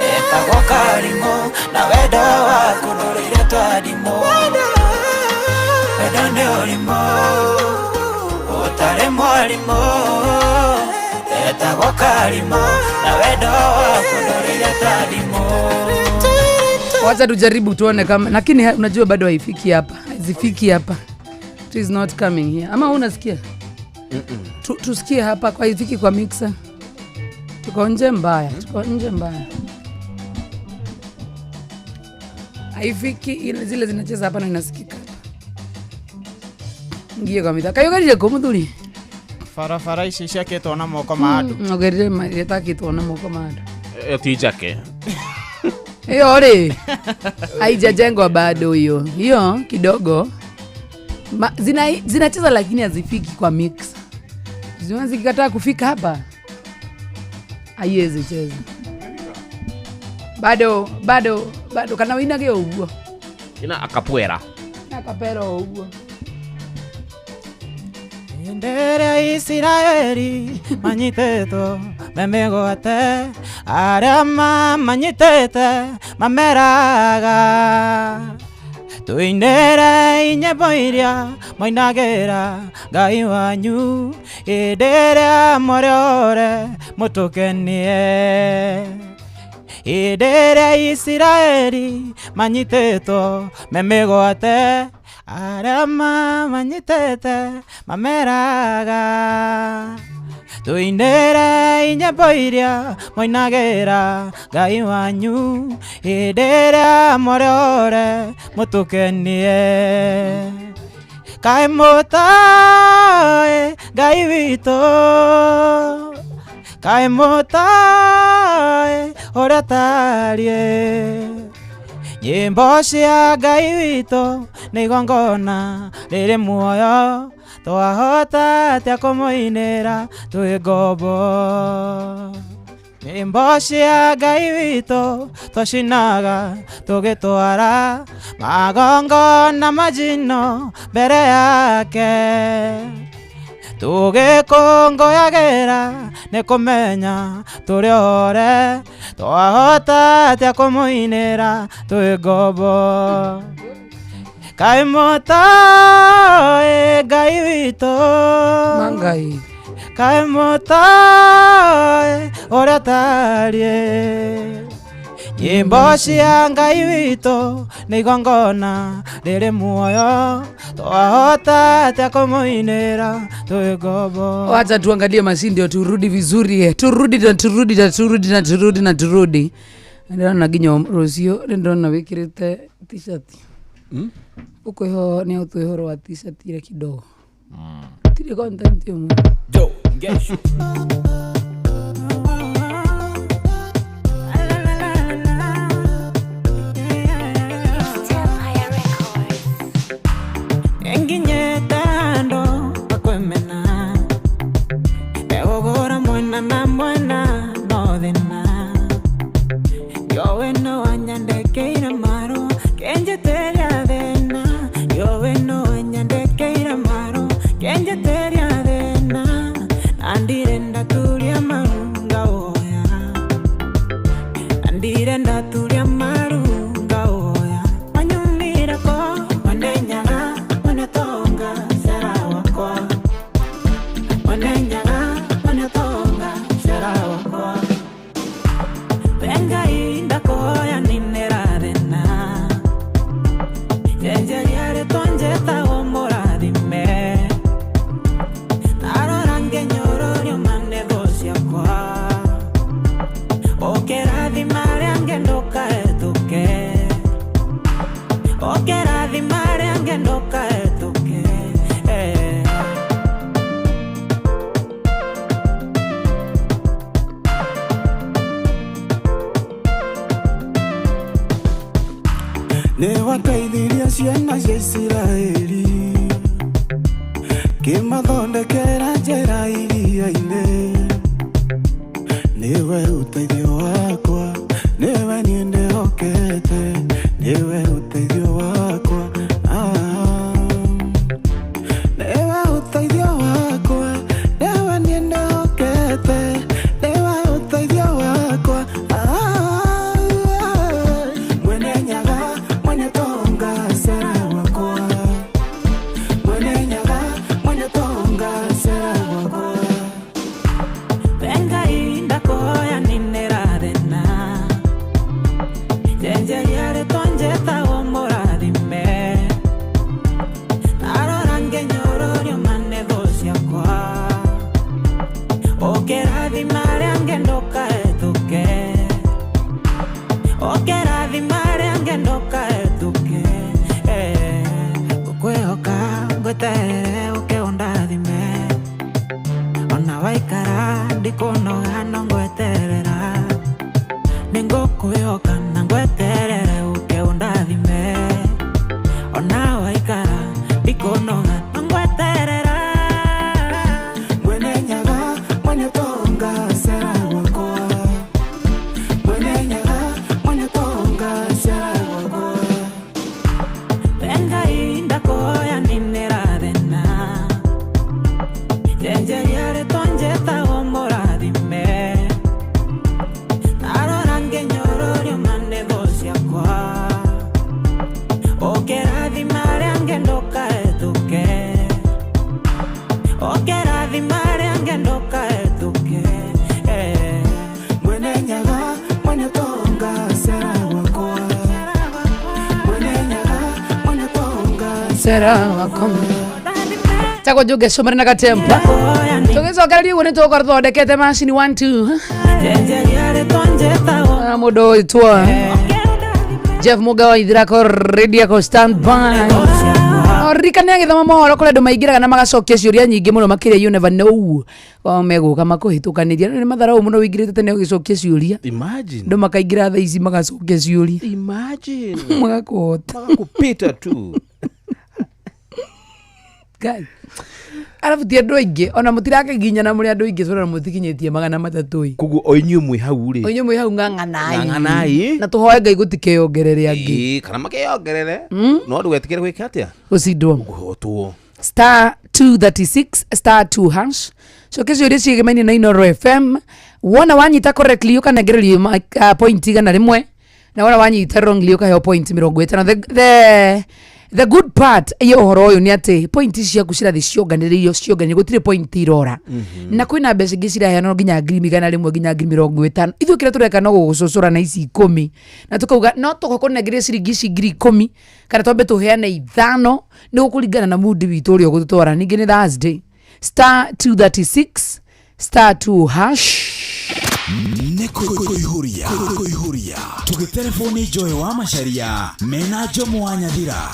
etagwo karimũ, na wendo waku ndũrĩire twarimũ. Wendo nĩ ũrimũ ũtarĩ mwarimũ, etagwo karimũ, na wendo waku ndũrĩire twarimũ. Wacha tujaribu tuone kama, lakini unajua bado haifiki hapa, haizifiki hapa. It is not coming here. Ama unasikia? Tusikie hapa kwa haifiki kwa mixer. Tuko nje mbaya, tuko nje mbaya. Haifiki ile zile zinacheza hapa na inasikika. Ngie kwa mitha. Kayo ko muthuri. Barabara ici ciakĩtwo na moko ma andũ. Ogerire ĩtakĩtwo na moko ma andũ. Ĩyo ti njake. Hiyo rĩ haijajengwa bado hiyo. Hiyo kidogo. Zinacheza lakini hazifiki kwa mix. Ziona zikikataa kufika hapa. Haiwezi cheza. Bado bado bado kana winage uguo. Ina akapuera. Akapera o ũguo. Ndere ya Isiraeli manyitĩtwo me mĩgwate, arĩa mamanyitĩte mameraga tũinĩre inyĩmbo iria moinagĩra Ngai wanyu hĩndĩ ĩrĩa mũrĩ ore mũtũkenie. Hĩndĩ ĩrĩa Isiraeli manyitĩtwo me mĩgwate, arĩa mamanyitĩte mameraga tũinĩre inyĩmbo iria moinagĩra Ngai wanyu hĩndĩ ĩrĩa mũrĩ ore mũtũkenie. Kaĩ mũtoĩ Ngai witũ, kaĩ mũtoĩ ũrĩa atariĩ. Nyĩmbo cia Ngai witũ nĩ igongona rĩrĩ muoyo, twahota atĩa kũmũinĩra twĩ ngombo. Nyĩmbo cia Ngai witũ twacinaga tũgĩtwara magongona majino mbere yake, tũgĩkũngũyagĩra nĩ kũmenya tũrĩ ore, twahota atĩa kũmũinĩra twĩ ngombo. Kaĩ mũtoĩ Ngai witũ, Mangai. Kaĩ mũtoĩ ũrĩa atariĩ. Nyĩmbo cia Ngai witũ nĩ igongona rĩrĩ muoyo, twahota atĩa kũmũinĩra twĩ ngombo. Wacha tuangalie mashindi ndio turudi vizuri, turudi na turudi na turudi na turudi na turudi. Ndĩrona nginya rũciũ ndĩrona wĩkĩrĩte t-shirt. Ũkwĩho nĩ ũtwĩ ũhoro wa t-shirt ile kidogo. Tiri content ĩmwe. Jo, ngesho. It's Empire Records. Nginyĩte handũ hakwĩmena, ndegũgũra mwena na mwena no thĩna. Ndiũĩ nũ wanyandĩkĩire marũa kĩnjĩtĩria thĩna, ndiũĩ nũ wanyandĩkĩire marũa kĩnjĩtĩria thĩna. Na ndirĩ ndaturia maru ngawoya, na ndirĩ ndaturia maru ngawoya. Manyumĩra ko mwene nyaga mwene tonga cera wakwa, mwene nyaga mwene tonga cera wakwa. Ngai ndakuhoya ninĩra thĩna, njenjeria rĩtwa njĩtagwo mũrathime. Ndarora ngĩnyũrũrio ma nĩ thũ ciakwa, ũkĩrathima arĩa angĩ ndũkahĩtũke, ũkĩrathima arĩa angĩ ndũkahĩtũke. Eh. Nĩ wateithirie ciana cia Isiraeli kĩmathondekera njĩra iria-inĩ. Nĩwe ũteithio wakwa, nĩwe niĩ ndĩhokete, nĩwe ũteithio wakwa. Ah. Nĩwe ũteithio wakwa, nĩwe niĩ ndĩhokete, nĩwe ũteithio wakwa. Ah. Mwene nyaga, mwene tonga, cera wakwa. Mwene nyaga, mwene tonga, cera wakwa. Ngai ndakuhoya ninĩra thĩna, njenjeria rĩtwa njĩtagwo mũrathime. Ndarora ngĩnyũrũrio ma nĩ thũ ciakwa, ũkĩrathima arĩa angĩ ndũkahĩtũke, ũkĩrathima arĩa angĩ ndũkahĩtũke. Eh. Ngũkwĩhoka ngweterere ũke ũndathime, ona waikara ndikũnoga no ngweterera. Nĩngũkwĩhoka na ngweterere ũke ũndathime, ona waikara ndikũnoga no ngweterera. Mwene nyaga, mwene tonga, cera wakwa. Mwene nyaga, mwene tonga, cera wakwa. Engai ndakuhoya ninĩra thĩna Njenjeria rĩtwa njĩtagwo mũrathime Ndarora ngĩnyũrũrio ma nĩ thũ ciakwa Ũkĩrathima arĩa angĩ ndũkahetũke Ũkĩrathima arĩa angĩ ndũkahetũke Mwene Nyaga mwene tonga sera wakwa Mwene Nyaga mwene tonga sera wakwa tagwo njuge cumari na gatempa tũgĩcokereria ũguo nĩ tũgũkorwo thondekete macini 1 2 Njenjeria rĩtwa njĩtagwo mũndũ ũgwĩtwo Jeff Muga wa Ithirako radio ko stand by ririkane agĩthoma mohoro kũrĩ andũ maingĩraga na magacokia ciũria nyingĩ mũno makĩria you never know o megũka makũhĩtũkanĩria nĩ matharau mũno wĩingĩrĩte tene ũgĩcokia ciũria Imagine. andũ makaingĩra thaa ici magacokia ciũria Imagine. magakũhota Magakũpita tu. Ngai. Arabu ti andũ aingĩ ona mũtirakiginyana mũrĩ andũ aingĩ cũra mũtikinyĩtie 300 ĩ Koguo o inyuĩ mwĩ hau rĩ. o inyuĩ mwĩ hau ng'ang'anai Ng'ang'anai. na tũhoe Ngai gũtikeyongerere angĩ Ĩĩ, kana makeyongerere no ndũgetikĩre gwĩka atĩa gũcindwo kũhotwo star 236 star 2 hash coke ciũria ciĩgemaine na Inoro FM wona wanyita correctly ũkanengererio point 100 na wona wanyita wrongly ũkaheo point 50. The good part ya ũhoro ũyũ nĩ atĩ point ciaku cirathiĩ cionganĩrĩirio cionganĩrĩirio gũtirĩ point irora na kwĩna mbeca ingĩ ciraheanwo nginya 100,000 nginya 50,000. Ithuĩ kĩrĩa tũreka no gũgũcũcũra na ici 10 na tũkauga no tũgũkũnengeria ciringi ici 10,000 kana twambe tũheane 5 nĩ gũkũringana na mundi witũ ũrĩa ũgũtũtwara. Ningĩ nĩ Thursday star 236 star 2 hash nĩ kũihũria kũihũria tũgĩtereboni Joy wa Macharia mena Jomo wa Nyathira.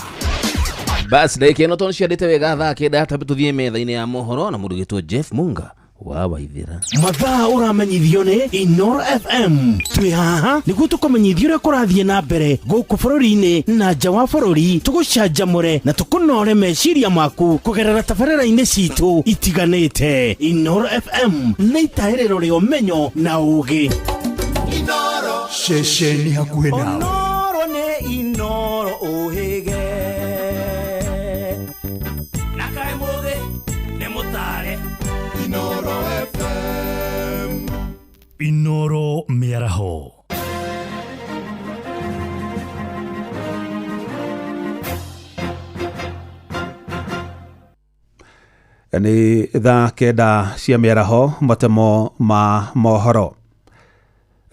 Bas ndagĩka ĩno tondũ ciandĩte wega thaa 9 tambe tũthiĩ metha-inĩ ya mohoro na mũndũ ũgĩtwo Jeff Munga wa Waithĩra. Mathaa ũramenyithio nĩ Inoro FM. Twĩ haha nĩguo tũkũmenyithia ũrĩa kũrathiĩ na mbere gũkũ bũrũri-inĩ na nja wa bũrũri, tũgũcanjamũre na tũkũnore meciria maku kũgerera tabarĩra-inĩ citũ itiganĩte. Inoro FM nĩ itahĩrĩro rĩa ũmenyo na ũgĩ. Ceceni hakuhĩ nawe. Inoro nĩ Inoro ũhĩge na kaĩ mũthĩ nĩ mũtare Inoro FM. Inoro mĩaraho. Nĩ thaa 9 cia mĩaraho matemo ma mohoro.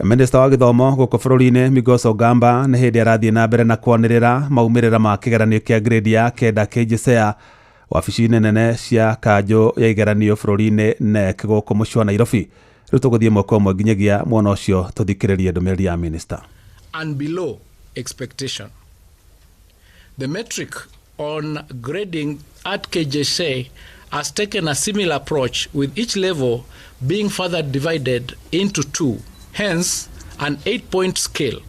Minista wa gĩthomo gũkũ bũrũri-inĩ Migos Ogamba nĩ hĩndĩ arathiĩ na mbere na kwanĩrĩra maumĩrĩra ma kĩgeranio kĩa grade ya 9 KJSEA wabici-inĩ nene cia kanjũ ya igeranio bũrũri-inĩ KNEC gũkũ mũciĩ wa Nairobi. Rĩu tũgũthiĩ mwaka ũmwe nginyagia mwena ũcio tũthikĩrĩrie ndũmĩrĩri ya minista. And below expectation. The metric on grading at KJSEA has taken a similar approach, with each level being further divided into two, hence an 8-point scale.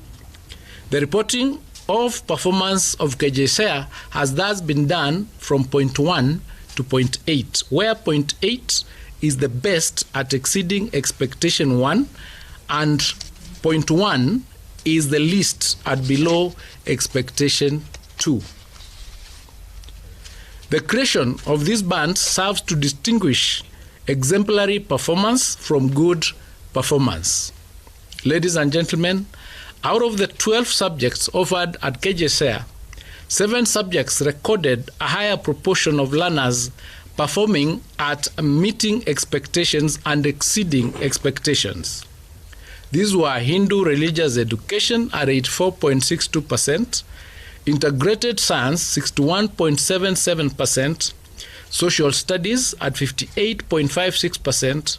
The reporting of performance of KJSEA has thus been done from 0.1 to 0.8, where 0.8 is the best at exceeding expectation 1 and 0.1 is the least at below expectation 2. The creation of these bands serves to distinguish exemplary performance from good performance. Ladies and gentlemen, out of the 12 subjects offered at KJSEA, 7 subjects recorded a higher proportion of learners performing at meeting expectations and exceeding expectations. These were Hindu religious education at 84.62%, integrated science 61.77%, social studies at 58.56%,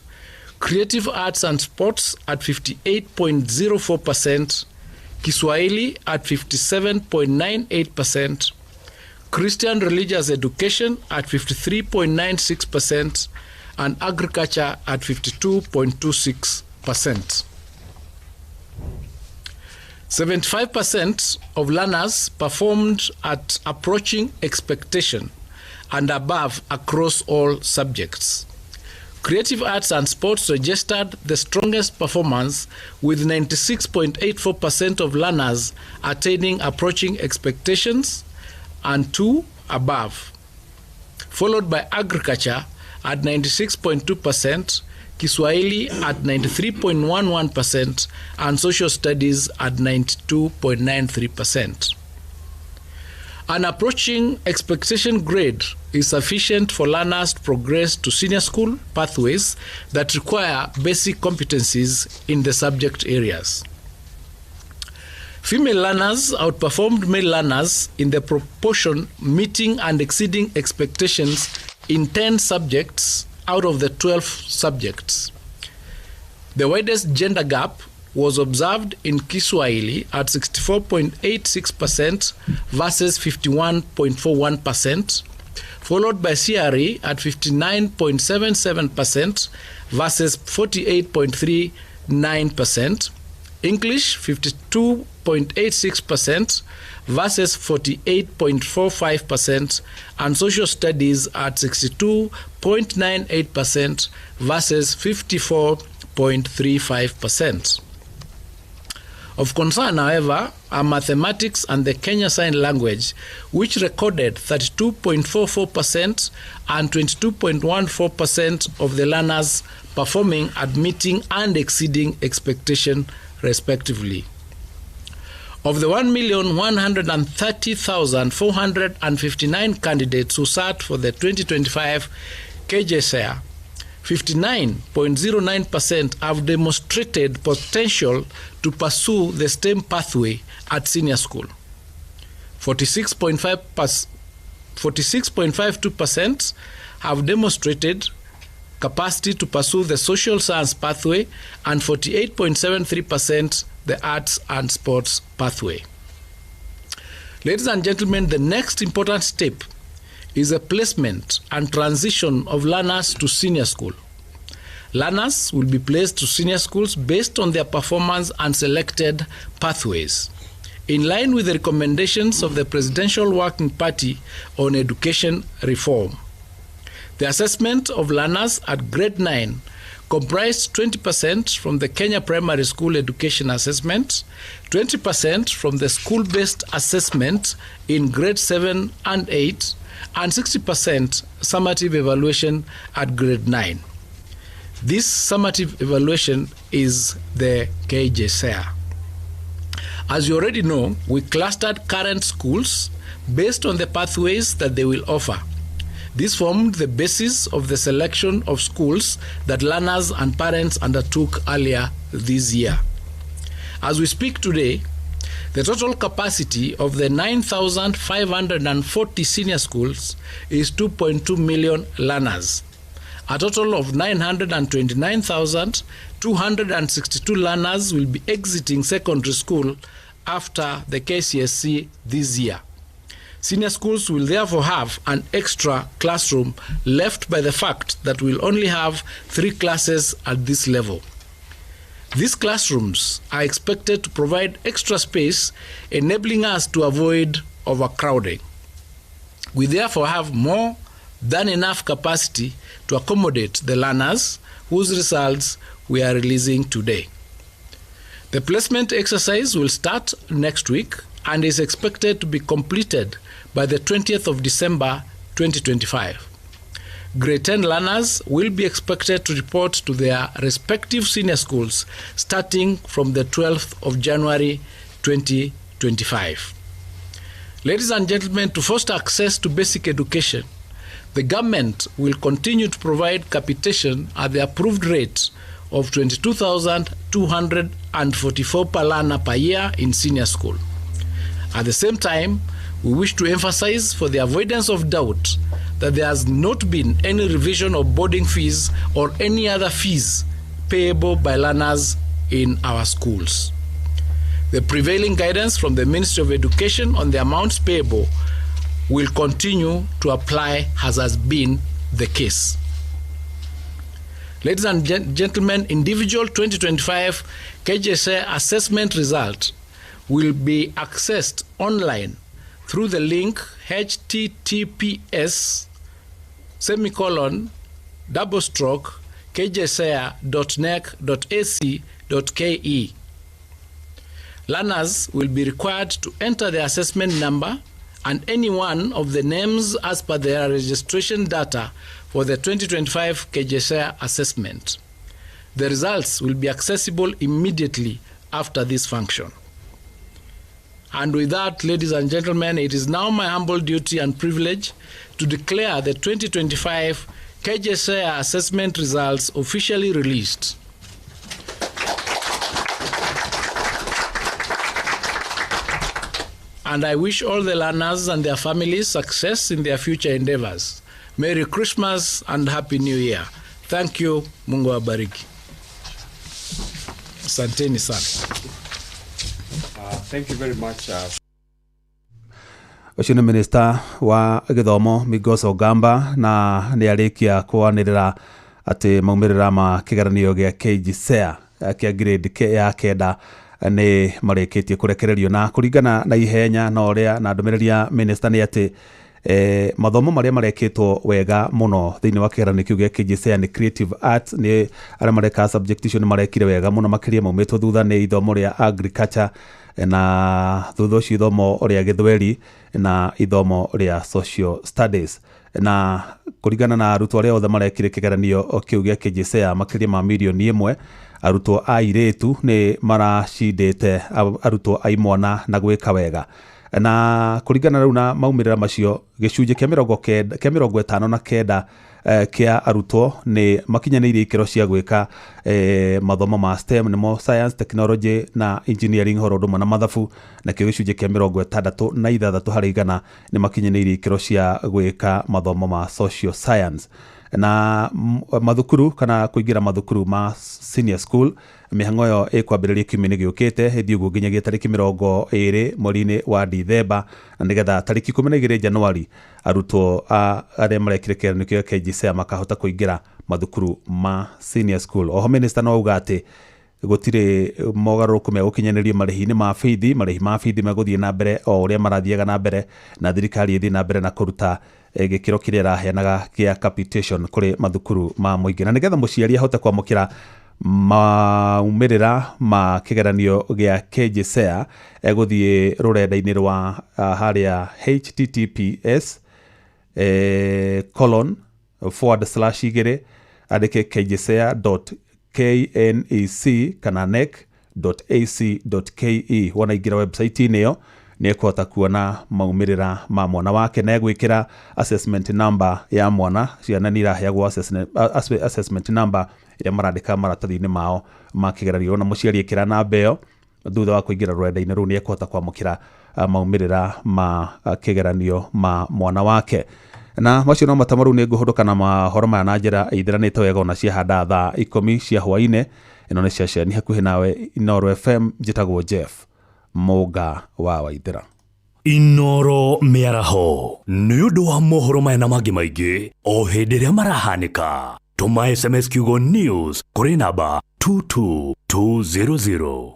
creative arts and sports at 58.04%, Kiswahili at 57.98%, Christian religious education at 53.96%, and agriculture at 52.26%. 75% of learners performed at approaching expectation and above across all subjects. Creative arts and sports registered the strongest performance, with 96.84% of learners attaining approaching expectations and 2 above, followed by agriculture at 96.2%, Kiswahili at 93.11%, and social studies at 92.93%. An approaching expectation grade is sufficient for learners to progress to senior school pathways that require basic competencies in the subject areas. Female learners outperformed male learners in the proportion meeting and exceeding expectations in 10 subjects out of the 12 subjects. The widest gender gap was observed in Kiswahili at 64.86% versus 51.41%, followed by CRE at 59.77% versus 48.39%, English 52.86% versus 48.45%, and social studies at 62.98% versus 54.35%. Of concern, however, are mathematics and the Kenya Sign Language, which recorded 32.44% and 22.14% of the learners performing at meeting and exceeding expectation, respectively. Of the 1,130,459 candidates who sat for the 2025 KJSEA, 59.09% have demonstrated potential to pursue the STEM pathway at senior school. 46.52% have demonstrated capacity to pursue the social science pathway and 48.73% the arts and sports pathway. Ladies and gentlemen, the next important step is a placement and transition of learners to senior school. Learners will be placed to senior schools based on their performance and selected pathways, in line with the recommendations of the Presidential Working Party on Education Reform. The assessment of learners at grade 9 comprised 20% from the Kenya Primary School Education Assessment, 20% from the school-based assessment in grade 7 and 8, and 60% summative evaluation at grade 9. This summative evaluation is the KJSEA. As you already know, we clustered current schools based on the pathways that they will offer. This formed the basis of the selection of schools that learners and parents undertook earlier this year. As we speak today, the total capacity of the 9,540 senior schools is 2.2 million learners. A total of 929,262 learners will be exiting secondary school after the KCSE this year. Senior schools will therefore have an extra classroom left by the fact that we'll only have 3 classes at this level. These classrooms are expected to provide extra space, enabling us to avoid overcrowding. We therefore have more than enough capacity to accommodate the learners whose results we are releasing today. The placement exercise will start next week and is expected to be completed by the 20th of December 2025. Grade 10 learners will be expected to report to their respective senior schools starting from the 12th of January 2025. Ladies and gentlemen, to foster access to basic education, the government will continue to provide capitation at the approved rate of 22,244 per learner per year in senior school. At the same time, we wish to emphasize, for the avoidance of doubt, that there has not been any revision of boarding fees or any other fees payable by learners in our schools. The prevailing guidance from the Ministry of Education on the amounts payable will continue to apply as has been the case. Ladies and gentlemen, individual 2025 KJSEA assessment result will be accessed online through the link https://kjsea.nec.ac.ke. Learners will be required to enter their assessment number and any one of the names as per their registration data for the 2025 KJSEA assessment. The results will be accessible immediately after this function. And with that, ladies and gentlemen, it is now my humble duty and privilege to declare the 2025 KJSEA assessment results officially released. And I wish all the learners and their families success in their future endeavors. Merry Christmas and Happy New Year. Thank you. Mungu awabariki. Asanteni sana. Thank you very much. Ũcio nĩ minista wa gĩthomo Migos Ogamba, na nĩ arĩkia kwanĩrĩra atĩ maumĩrĩra ma kĩgeranio gĩa KJSEA kĩa grade ya kenda nĩ marĩkĩtie kũrekererio. Na kũringana na ihenya na ũrĩa na ndũmĩrĩri ya minista nĩ atĩ mathomo marĩa marekĩtwo wega mũno thĩinĩ wa kĩgeranio kĩu gĩa KJSEA nĩ creative arts, nĩ arĩa mareka subject icio nĩ marekire wega mũno makĩria. Maumĩtwo thutha nĩ ithomo rĩa agriculture, na thutha ũcio ithomo rĩa gĩthweri na ithomo rĩa social studies. Na kũringana na arutwo arĩa othe marekire kĩgeranio kĩu gĩa KJSEA makĩria ma mirioni 1, arutwo a airĩtu nĩ maracindĩte arutwo a imwana na gwĩka wega. Na kũringana rĩu na maumĩrĩra macio, gĩcunjĩ kĩa 90, kĩa 59 kĩa arutwo nĩ makinyanĩirie ikĩro cia gwĩka mathomo ma STEM, nĩmo science, technology na engineering, horo ũndũ ũmwe na mathabu. Nakĩo gĩcunjĩ kĩa 66 harĩ igana nĩ makinyanĩirie ikĩro cia gwĩka mathomo ma social science. Na mathukuru kana kũingĩra mathukuru ma senior school, mĩhang'o ĩyo ĩkwambĩrĩria kiumia-inĩ gĩũkĩte, ĩthiĩ ũguo nginyagia tarĩki 20 mweri-inĩ wa Dithemba, na nĩgetha tarĩki 12 Januari arutwo a arĩa marekire kĩgeranio kĩa KJSEA makahota kũingĩra mathukuru ma senior school. Oho minister no auga atĩ gũtirĩ mogarũrũku megũkinyanĩrio marĩhi-inĩ ma bithi. Marĩhi ma bithi megũthiĩ na mbere o ũrĩa marathiaga na mbere, na thirikari ĩthiĩ na mbere na kũruta gĩkĩro kĩrĩa ĩraheanaga kĩa capitation kũrĩ mathukuru ma mũingĩ. Na nĩgetha mũciari ahote kwamũkĩra maumĩrĩra ma kĩgeranio gĩa KJSEA, egũthiĩ rũrenda-inĩ rwa harĩa https colon forward slash igĩrĩ, andĩke kjsea.knec kana nec.ac.ke. Wona ingĩra website-inĩ ĩyo, nĩ ekũhota kuona maumĩrĩra ma mwana wake, na egwĩkĩra assessment number ya mwana. Ciana nĩ iraheagwo assessment number ĩrĩa marandĩka maratathi-inĩ mao ma kĩgeranio, na mũciari ĩkĩra namba ĩyo thutha wa kũingĩra rũrenda-inĩ rũu, nĩ ekũhota kwamũkĩra maumĩrĩra ma kĩgeranio ma mwana wake. Na macio no matamaru. Nĩ ngũhũndũka na mahoro maya na njĩra ithĩranĩte wega ona ciahanda thaa 10 cia hwainĩ. Ĩno nĩ ceceni hakuhĩ nawe, Inooro FM. Njĩtagwo Jeff Mũnga wa Waithĩra. Inoro mĩaraho nĩ ũndũ wa mohoro maya na mangĩ maingĩ o hĩndĩ ĩrĩa marahanĩka, tũma SMS kiugo news kũrĩ namba 22200.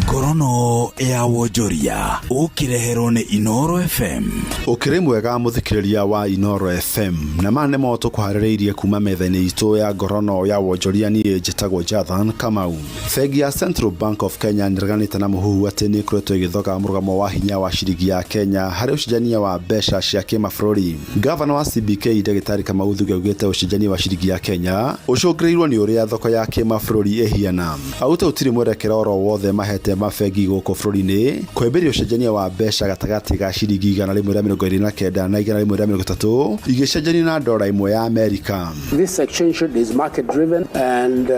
Ngorono ya wonjoria ũkĩreherwo nĩ Inooro FM. Ũkĩrĩ mwega mũthikĩrĩria wa Inooro FM, na maya nĩmo tũkũharĩrĩirie kuma metha-inĩ itũ ya ngorono ya wonjoria. Niĩ njĩtagwo Jathan Kamau. Bengi ya Central Bank of Kenya nĩreganĩte na mũhuhu atĩ nĩ ĩkoretwo ĩgĩthoga mũrũgamo wa hinya wa ciringi ya Kenya harĩ ũcenjania wa mbeca cia kĩmabũrũri. Gavana wa CBK Ndagĩtarĩ Kamau Thuge augĩte ũcenjania wa ciringi ya Kenya ũcũngĩrĩirwo nĩ ũrĩa thoko ya kĩmabũrũri ĩhiana. Augĩte gũtirĩ mwerekera oro wothe mahete mabengi gũkũ bũrũri-inĩ kũhĩmbĩria ũcenjania wa mbeca gatagatĩ ga ciringi 129 na 130 igĩcenjanio na ndora 1 ya Amerika. This exchange rate is market driven, and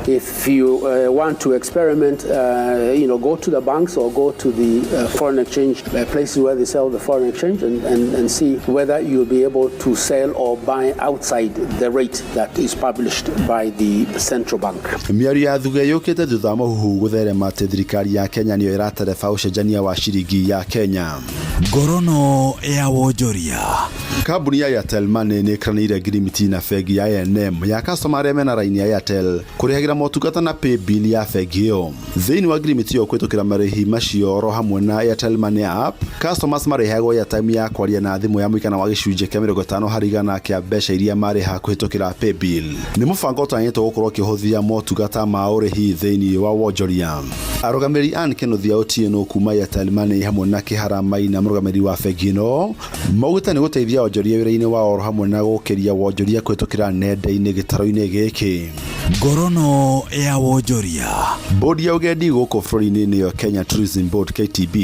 if you want to experiment, go to the banks or go to the foreign exchange places where they sell the foreign exchange and see whether you'll be able to sell or buy outside the rate that is published by the central bank. Mĩario ya Thuge yũkĩte thutha wa mũhuhu gũtherema atĩ thirikari ya Kenya nĩyo ĩratereba ũcenjania wa ciringi ya Kenya. Ngorono ya wonjoria. Kambuni ya Airtel Money nĩ ĩkĩranĩire ngirimiti na bengi ya I&M ya customer arĩa mena raini ya Airtel kũrĩhagĩra motungata na paybill ya bengi ĩyo. Thĩinĩ wa ngirimiti ĩyo kũhĩtũkĩra marĩhi macio oro hamwe na Airtel Money app, customers marĩheagwo airtime ya kwaria na thimũ ya mũigana wa gĩcunjĩ kĩa 50% kĩa mbeca iria marĩha kũhĩtũkĩra paybill. Nĩ mũbango ũtanyĩtwo gũkorwo ũkĩhũthia motungata ma ũrĩhi thĩinĩ wa wonjoria. Arũgamĩrĩri Ann Kĩnuthia Otieno kuma Airtel Money hamwe na Kĩhara Maina mũrũgamĩrĩri wa bengi ĩno maugĩte nĩ gũteithia onjoria wĩra-inĩ wao oro hamwe na gũkĩria wonjoria kũhĩtũkĩra nenda-inĩ gĩtarũ-inĩ gĩkĩ. Ngorono ya wonjoria. Bodi ya ũgendi gũkũ bũrũri-inĩ nĩyo Kenya Tourism Board KTB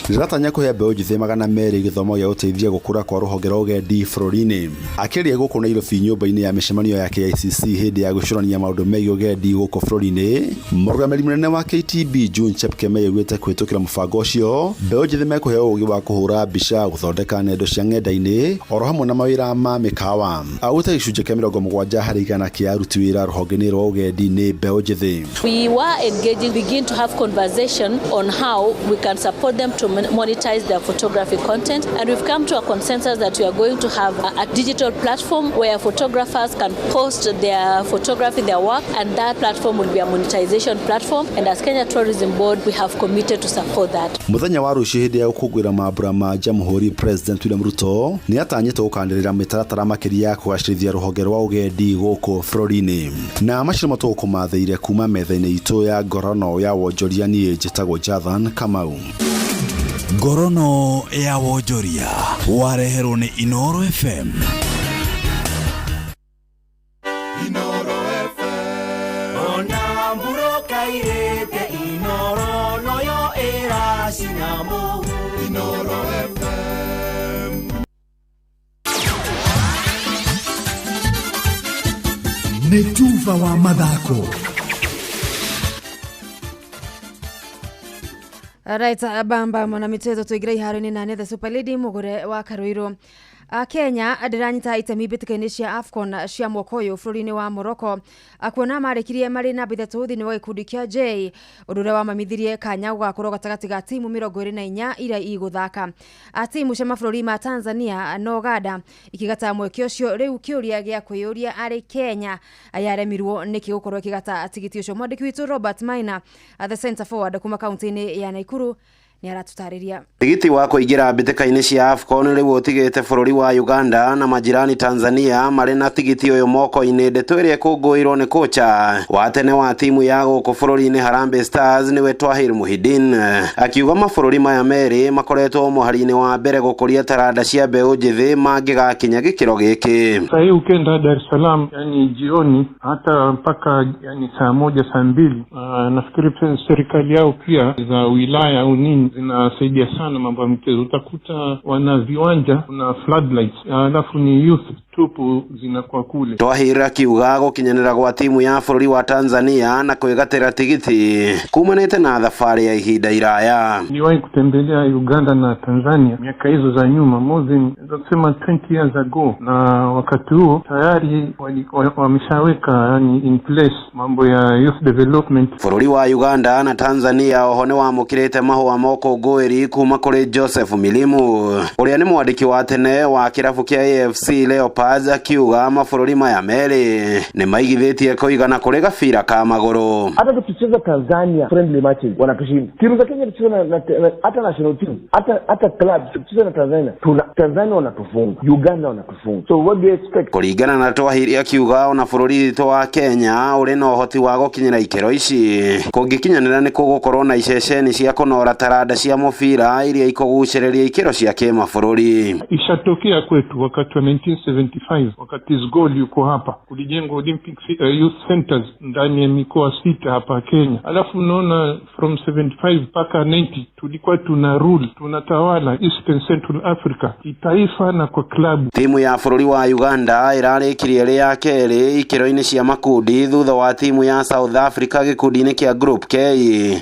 nĩratanya kũhe mbeũ njĩthĩ 200 gĩthomo gĩa gũteithia gũkũra kwa rũhonge rwa ũgendi bũrũri-inĩ. Akĩaria gũkũ Nairobi nyũmba-inĩ ya mĩcemanio ya KICC hĩndĩ ya gwĩcũrania maũndũ megiĩ ũgendi gũkũ bũrũri-inĩ, mũrũgamĩrĩri mũnene wa KTB June Chepkemei augĩte kũhĩtũkĩra mũbango ũcio mbeũ njĩthĩ mekũheo ũgĩ wa kũhũra mbica, gũthondeka nendo cia ng'enda-inĩ oro hamwe na mawĩra ma mĩkawa. Augĩte gĩcunjĩ kĩa 70% kĩa aruti wĩra rũhonge-inĩ rwa ũgendi nĩ mbeũ njĩthĩ. We were engaging, begin to have conversation on how we can support them to monetize their photography content. And we've come to a consensus that we are going to have a digital platform where photographers can post their photography, their work, and that platform will be a monetization platform. And as Kenya Tourism Board, we have committed to support that. Mũthenya wa rũciũ hĩndĩ ya gũkũngũĩra mambura ma Jamhuri, President William Ruto nĩ atanyĩtwo gũkanĩrĩra mĩtaratara makĩria ya kũgacĩrithia rũhonge rwa ũgendi gũkũ bũrũri-inĩ. Na macio nĩmo tũgũkũmathĩire kuma metha-inĩ itũ ya ngorono ya wonjoria. Niĩ njĩtagwo Jathan Kamau. Ngorono ya wonjoria wareherwo nĩ Inoro FM. Ona mburoka irĩte Inoro noyo ĩracina mũhu Inoro FM. Nĩ tuba wa mathako. Right, bamba mwana michezo tuingira iharo-inĩ na nĩ the super lady mũgũre wa Karũirũ. Kenya ndĩranyita itemi mbĩtĩka-inĩ cia AFCON cia mwaka ũyũ bũrũri-inĩ wa Morocco, kuona marĩkirie marĩ namba 3 thĩinĩ wa gĩkundi kĩa J, ũndũ ũrĩa wamamithirie kanya gũgakorwo gatagatĩ ga timu 24 iria igũthaka. Timu cia mabũrũri ma Tanzania na Uganda ikĩgata mweke ũcio. Rĩu kĩũria gĩa kwĩyũria arĩ Kenya yaremirwo nĩkĩ gũkorwo ĩkĩgata tigiti ũcio? Mwandĩki witũ Robert Maina, the center forward kuma kaunti-inĩ ya Naikuru, nĩ aratutarĩria. Tigiti wa kũingĩra mbĩtĩka-inĩ cia AFCON rĩu ũtigĩte bũrũri wa Uganda na majirani Tanzania marĩ na tigiti ũyũ moko-inĩ. Ndeto ĩrĩa ĩkũngũĩirwo nĩ kocha wa tene wa timu ya gũkũ bũrũri-inĩ Harambee Stars nĩwe Twahir Muhidin, akiuga mabũrũri maya merĩ makoretwo mũhari-inĩ wa mbere gũkũria taranda cia mbeũ njĩthĩ mangĩgakinya gĩkĩro gĩkĩ. Sahii ukienda Dar es Salaam, yani jioni hata mpaka yani saa 1 saa 2, nafikiri pia serikali yao pia za wilaya au nini zinasaidia sana mambo ya michezo. Utakuta wana viwanja, kuna floodlights, alafu ni youth tupu zinakuwa kule. Twahir akiuga gũkinyanĩra gwa timu ya bũrũri wa Tanzania na kwĩgatĩra tigiti kumanĩte na thabarĩ ya ihinda iraya. Niliwahi kutembelea Uganda na Tanzania miaka hizo za nyuma, more than kusema 20 years ago, na wakati huo tayari wameshaweka yani in place mambo ya youth development. Bũrũri wa Uganda na Tanzania oho nĩ wamũkĩrĩte mahũa ma ũkũngũĩri kuma kũrĩ Joseph Milimu ũrĩa nĩ mwandĩki wa tene wa kĩrabu kĩa AFC Leopards, akiuga mabũrũri maya merĩ nĩ maigithĩtie kũigana kũrĩ gabira ka magũrũ. Hata tukicheza Tanzania friendly matches wanatushinda. Timu za Kenya tukicheza na hata national team, hata clubs tukicheza na Tanzania, Tanzania wanatufunga, Uganda wanatufunga. So what do you expect? Kũringana na Twahiri akiuga ona bũrũri witũ wa Kenya ũrĩ na ũhoti wa gũkinyĩra ikĩro ici, kũngĩkinyanĩra nĩ kũgũkorwo na iceceni cia kũnora taranda cia mũbira iria ikũgucĩrĩria ikĩro cia kĩmabũrũri. Ishatokea kwetu wakati wa 1975 wakati Sgol yuko hapa, kulijengwa Olympic Youth Centers ndani ya mikoa 6 hapa Kenya. Alafu unaona from 75 mpaka 90 tulikuwa tuna rule, tunatawala Eastern Central Africa kitaifa na kwa klabu. Timu ya bũrũri wa Uganda ĩrarĩkirie ĩrĩ ya kerĩ ikĩro-inĩ cia makundi thutha wa timu ya South Africa gĩkundi-inĩ kĩa Group K.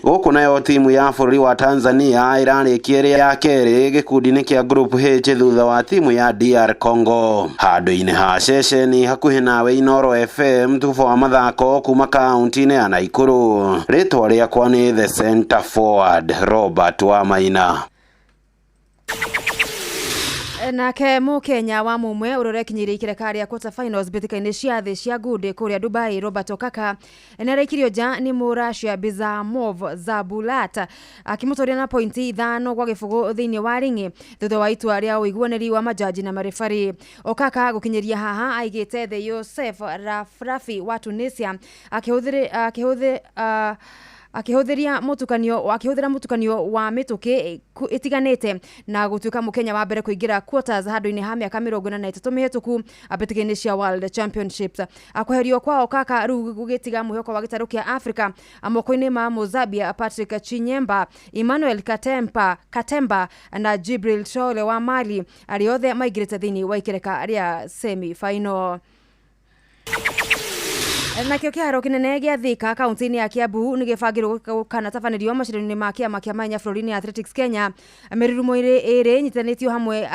Gũkũ nayo timu ya bũrũri wa Tanzania ĩrarĩkia ĩrĩ ya kerĩ gĩkundi-inĩ kĩa Group H thutha wa timu ya DR Congo. Handũ-inĩ ha ceceni hakuhĩ nawe Inoro FM, tubo wa mathako kuma kaunti-inĩ ya Naikuru. Rĩtwa rĩakwa nĩ the center forward Robert Wamaina. Nake Mũkenya wa mũmwe ũrĩa ũrekinyirie ikereka rĩa quarter finals mbĩtĩka-inĩ cia thĩ cia ngundi kũrĩa Dubai, Robert Okaka, nĩ araikirio nja nĩ Mũracia Bizamov Zabulat akĩmũtoria na pointi 5-0 thĩinĩ wa ringi thutha wa itua rĩa ũiguanĩri wa majaji na marefari. Okaka gũkinyĩria haha aigĩte thĩ Yosef Rafrafi wa Tunisia akĩhũthĩra akĩhũthĩra mũtukanio wa mĩtũkĩ ĩtiganĩte na gũtuĩka Mũkenya wa mbere kũingĩra quarters handũ-inĩ ha mĩaka 43 mĩhĩtũku mbĩtĩka-inĩ cia World Championships. Kweherio kwa Okaka rĩu gũgĩtiga mwĩhoko wa gĩtarũ kĩa Africa moko-inĩ ma Mozambia Patrick Chinyemba, Emmanuel Katemba na Jibril Traore wa Mali, arĩa othe maingĩrĩte thĩinĩ wa ikereka rĩa semi final. Nakĩo kĩharo kĩnene gĩa Thika kaunti-inĩ ya Kiambu nĩ gĩbangĩrwo kanatabanĩrio macindano-inĩ ma kĩama kĩa mahenya bũrũri-inĩ Athletics Kenya. Mĩrurumo ĩrĩ ĩnyitanĩtio hamwe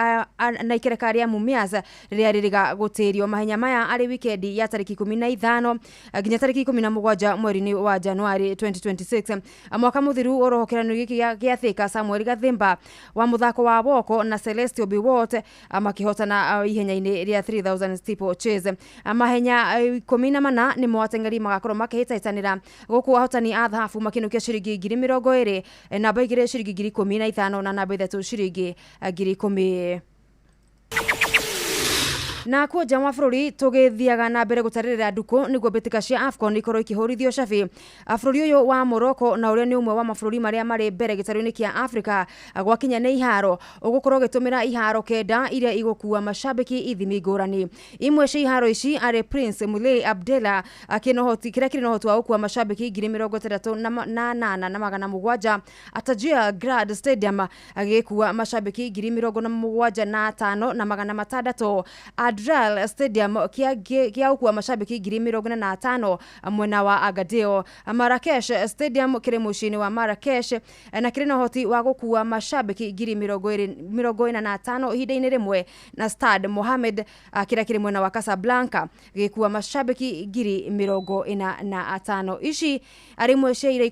na ikereka rĩa Mumias rĩrĩa rĩrĩga gũtĩrio mahenya maya arĩ wikendi ya tarĩki 15 nginya tarĩki 17 mweri-inĩ wa Januari 2026. Mwaka mũthiru oroho kĩrano gĩkĩ gĩa Thika Samuel Gathimba wa mũthako wa woko na Celestio Biwott makĩhotana ihenya-inĩ rĩa 3000 steeplechase. Mahenya 14 nĩ ateng'eri magakorwo makĩhĩtahĩtanĩra gũkũ ahotani a thahabu makĩinũkia ciringi 20,000, namba 2 ciringi 15,000 na namba 3 ciringi 10,000. Na kuo nja wa bũrũri tũgĩthiaga na mbere gũtarĩrĩra ndukũ nĩguo mbĩtĩka cia AFCON ikorwo ikĩhũrithio cabi. Bũrũri ũyũ wa Morocco na ũrĩa nĩ ũmwe wa mabũrũri marĩa marĩ mbere gĩtarũ-inĩ kĩa Africa gwakinya nĩ iharo, ũgũkorwo ũgĩtũmĩra iharo 9 iria igũkua macambĩki ithimi ngũrani. Imwe cia iharo ici arĩ Prince Moulay Abdellah kĩrĩa kĩrĩ na ũhoti wa gũkua macambĩki 68,700, Atajia Grand Stadium gĩgĩkua macambĩki 75,600, Adral Stadium kia gũkua macambĩki 45,000 mwena wa Agadir, Marrakesh Stadium kĩrĩ mũciĩ-inĩ wa Marrakesh na kĩrĩ na ũhoti wa gũkua macambĩki 45,000 ihinda-inĩ rĩmwe, na Stade Mohamed kĩrĩa kĩrĩ mwena wa Casablanca gĩkua macambĩki 45,000. Ici arĩ imwe cia iria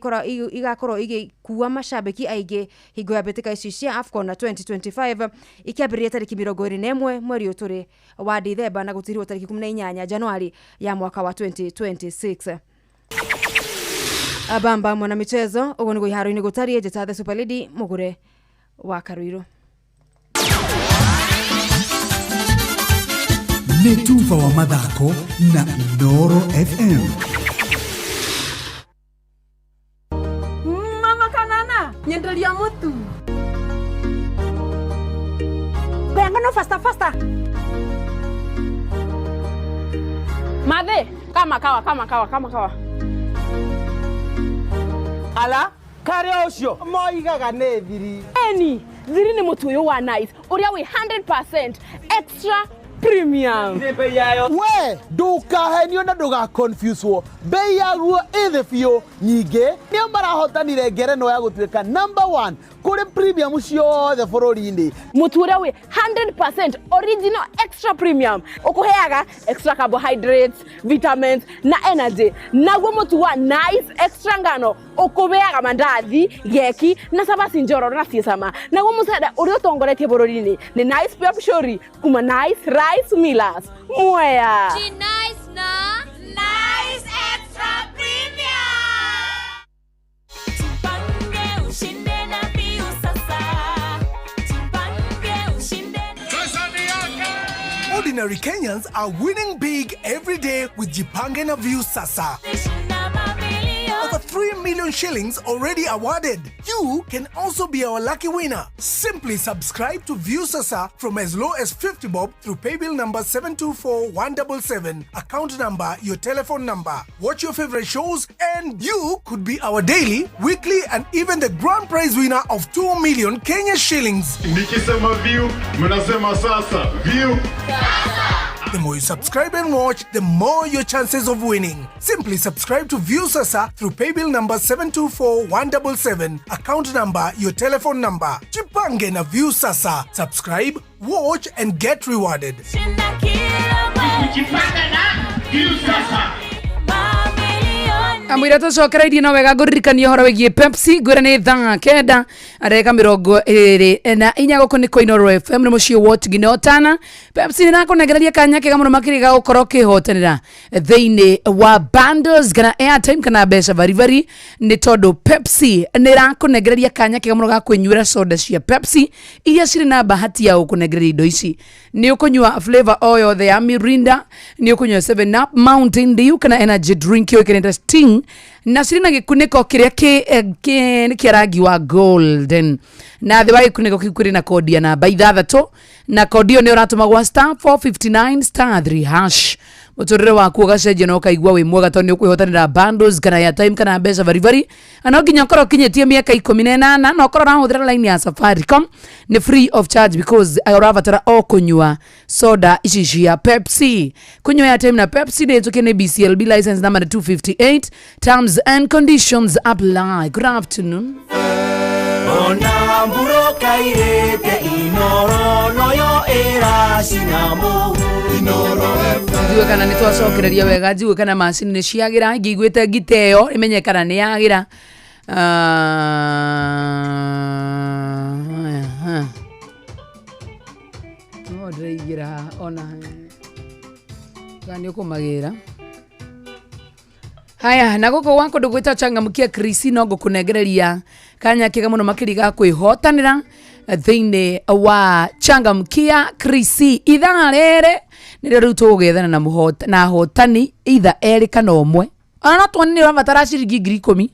igakorwo igĩkua macambĩki aingĩ hingo ya mbĩtĩka ici cia AFCON 2025 ikĩambĩrĩria tarĩki 21 mweri ũyũ tũrĩ wa Dithemba na gũtirwo tarĩki 18 Januari ya mwaka wa 2026. Abamba mwana michezo ũguo nĩguo iharo-inĩ gũtariĩ. Njĩta The Super Lady Mũgũre wa Karuirũ. Nĩ tuba wa mathako na Inooro FM. Mama kanana nyenderia mũtu Ngano faster faster. Mathe kama kawa kama kawa kama kawa. Ala kare ucio moigaga nĩ thiri. Eni thiri nĩ mũtu ũyũ wa Nice ũrĩa wĩ 100% extra premium. We ndukahenio na ndugaconfuswo, bei yaguo ĩ thĩ biũ. Nyingĩ nĩo marahotanire ngerenwa ya gũtuĩka number 1 kũrĩ premium ciothe bũrũri-inĩ. Mũtu ũrĩa wĩ 100% original extra premium ũkũheaga extra carbohydrates, vitamins na energy. Naguo mũtu wa Nice extra ngano ũkũheaga mandathi, geki na cabaci njororo na ciĩ cama. Naguo mũcere ũrĩa ũtongoretie bũrũri-inĩ nĩ Nice Pure Pshori kuma Nice Rice Millers. Mwea. Nice na Nice Extra Premium. Tupange ushinde na Viu sasa. Tupange ushinde. Ordinary Kenyans are winning big every day with Jipange na Viu Sasa. Over 3 million shillings already awarded. You can also be our lucky winner. Simply subscribe to View Sasa from as low as 50 bob through paybill number 724177, account number, your telephone number. Watch your favorite shows and you could be our daily, weekly and even the grand prize winner of 2 million Kenya shillings. Nikisema View, mnasema sasa. View. The more you subscribe and watch, the more your chances of winning. Simply subscribe to View Sasa through paybill number 724177, account number, your telephone number. Jipange na View Sasa. Subscribe, watch and get rewarded. Kujipanga na View Sasa. Amwira tucokereirie no wega ngũririkania ũhoro wĩgiĩ Pepsi ngwĩra nĩ thaa 9:24 gũkũ nĩ kwa Inooro FM nĩ mũciĩ wa Ũtigi Tana. Pepsi nĩ nakũnengereria kanya kega mũno makĩria ga gũkorwo ũkĩhotanĩra thĩinĩ wa bundles kana airtime kana mbeca baribari nĩ tondũ Pepsi nĩ ĩrakũnengereria kanya kega mũno ga kwĩnyuĩra soda cia Pepsi iria cirĩ na bahati ya gũkũnengereria indo ici. Nĩ ũkũnyua flavor o yothe ya Mirinda, nĩ ũkũnyua 7 Up, Mountain Dew kana energy drink yũĩkaine Sting, na cirĩ na gĩkunĩko kĩrĩa nĩ kĩa rangi wa golden, na thĩ wa gĩkunĩko kĩu kũrĩ na kodi ya namba 6, na kodi ĩyo nĩ ũratũma gwa *459 *3#. Mũtũrĩre waku ũgacenjia na ũkaigua wĩ mwega tondũ nĩ ũkwĩhotanĩra bundles kana airtime kana mbeca baribari, na no nginya ũkorwo ũkinyĩtie mĩaka 18 na ũkorwo ũrahũthĩra line ya Safaricom. Nĩ free of charge because ũrabatara o kũnyua soda ici cia Pepsi. Kũnyua airtime na Pepsi nĩ ĩtũkie nĩ BCLB license number 258. Terms and conditions apply. Good afternoon. Ona mburoka irĩte Inooro noyo ĩracina mũhu Inooro. Njigue kana nĩ twacokereria wega, njigue kana macini nĩ ciagĩra, ngĩiguĩte ngita ĩyo ĩmenye kana nĩ yagĩra. Ah, no ndĩraingĩra ona kana nĩ ũkũmagĩra. Haya, na gũkũ gwa kũndũ gwĩtwo Changamkia Krisi no ngũkũnengereria kanya kega mũno makĩria ga kwĩhotanĩra thĩinĩ wa Changamkia Krisi. Ithaa rĩrĩ nĩrĩo rĩu tũgũgethana na na ahotani itha erĩ kana ũmwe, ona no tuone nĩ ũrabatara ciringi 10,000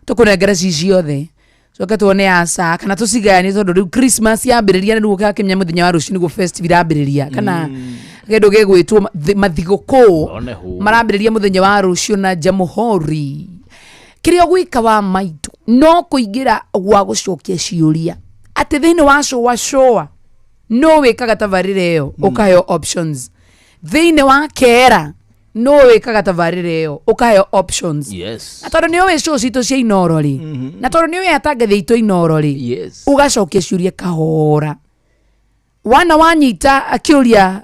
tũkũnengere ci ciothe, coke tuone aca kana tũcigayanie tondũ rĩu Christmas yambĩrĩria na rĩu ũgakĩmenya mũthenya wa rũciũ nĩguo festival irambĩrĩria kana kĩndũ gĩgwĩtwo mathigũkũ One hũ. marambĩrĩria mũthenya wa rũciũ na Jamhuri. Kĩrĩa ũgwĩka wa maitũ no kũingĩra gwa gũcokia ciũria atĩ thĩinĩ wa cũa cũa no wĩkaga tabarĩra ĩyo ũkaheo options, thĩinĩ wa kera no wĩkaga tabarĩra ĩyo ũkaheo options. Na tondũ nĩ ũĩ show citũ cia Inooro rĩ, na tondũ nĩ ũĩ atangathi aitũ Inooro rĩ, ũgacokia ciũria kahora wana wanyita kĩũria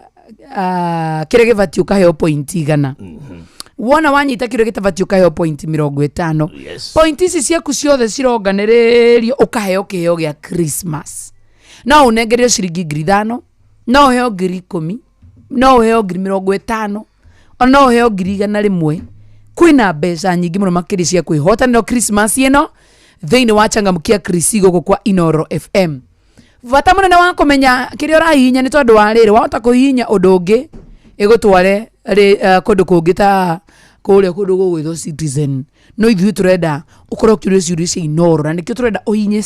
kĩrĩa gĩbatiĩ ũkaheo point 100, wona wanyita kĩũria gĩtabatiĩ ũkaheo point 50. Point ici ciaku ciothe cironganĩrĩrio ũkaheo kĩheo gĩa Christmas. No ũnengerio ciringi 5,000, no ũheo 10,000, no ũheo 50,000, ona no ũheo 100,000. Kwĩna mbeca nyingĩ mũno makĩria cia kwĩhotanĩra Christmas ĩno thĩinĩ wa Changamkia Krisi gũkũ kwa Inooro FM. Bata mũnene wa kũmenya kĩrĩa ũrahihinya nĩ tondũ wa rĩrĩ, wahota kũhihinya ũndũ ũngĩ ĩgũtware kũndũ kũngĩ ta kũrĩa kũndũ gũgwĩtwo Citizen, no ithuĩ tũrenda ũkorwo ũkĩũria ciũria cia Inooro na nĩkĩo tũrenda ũhihinye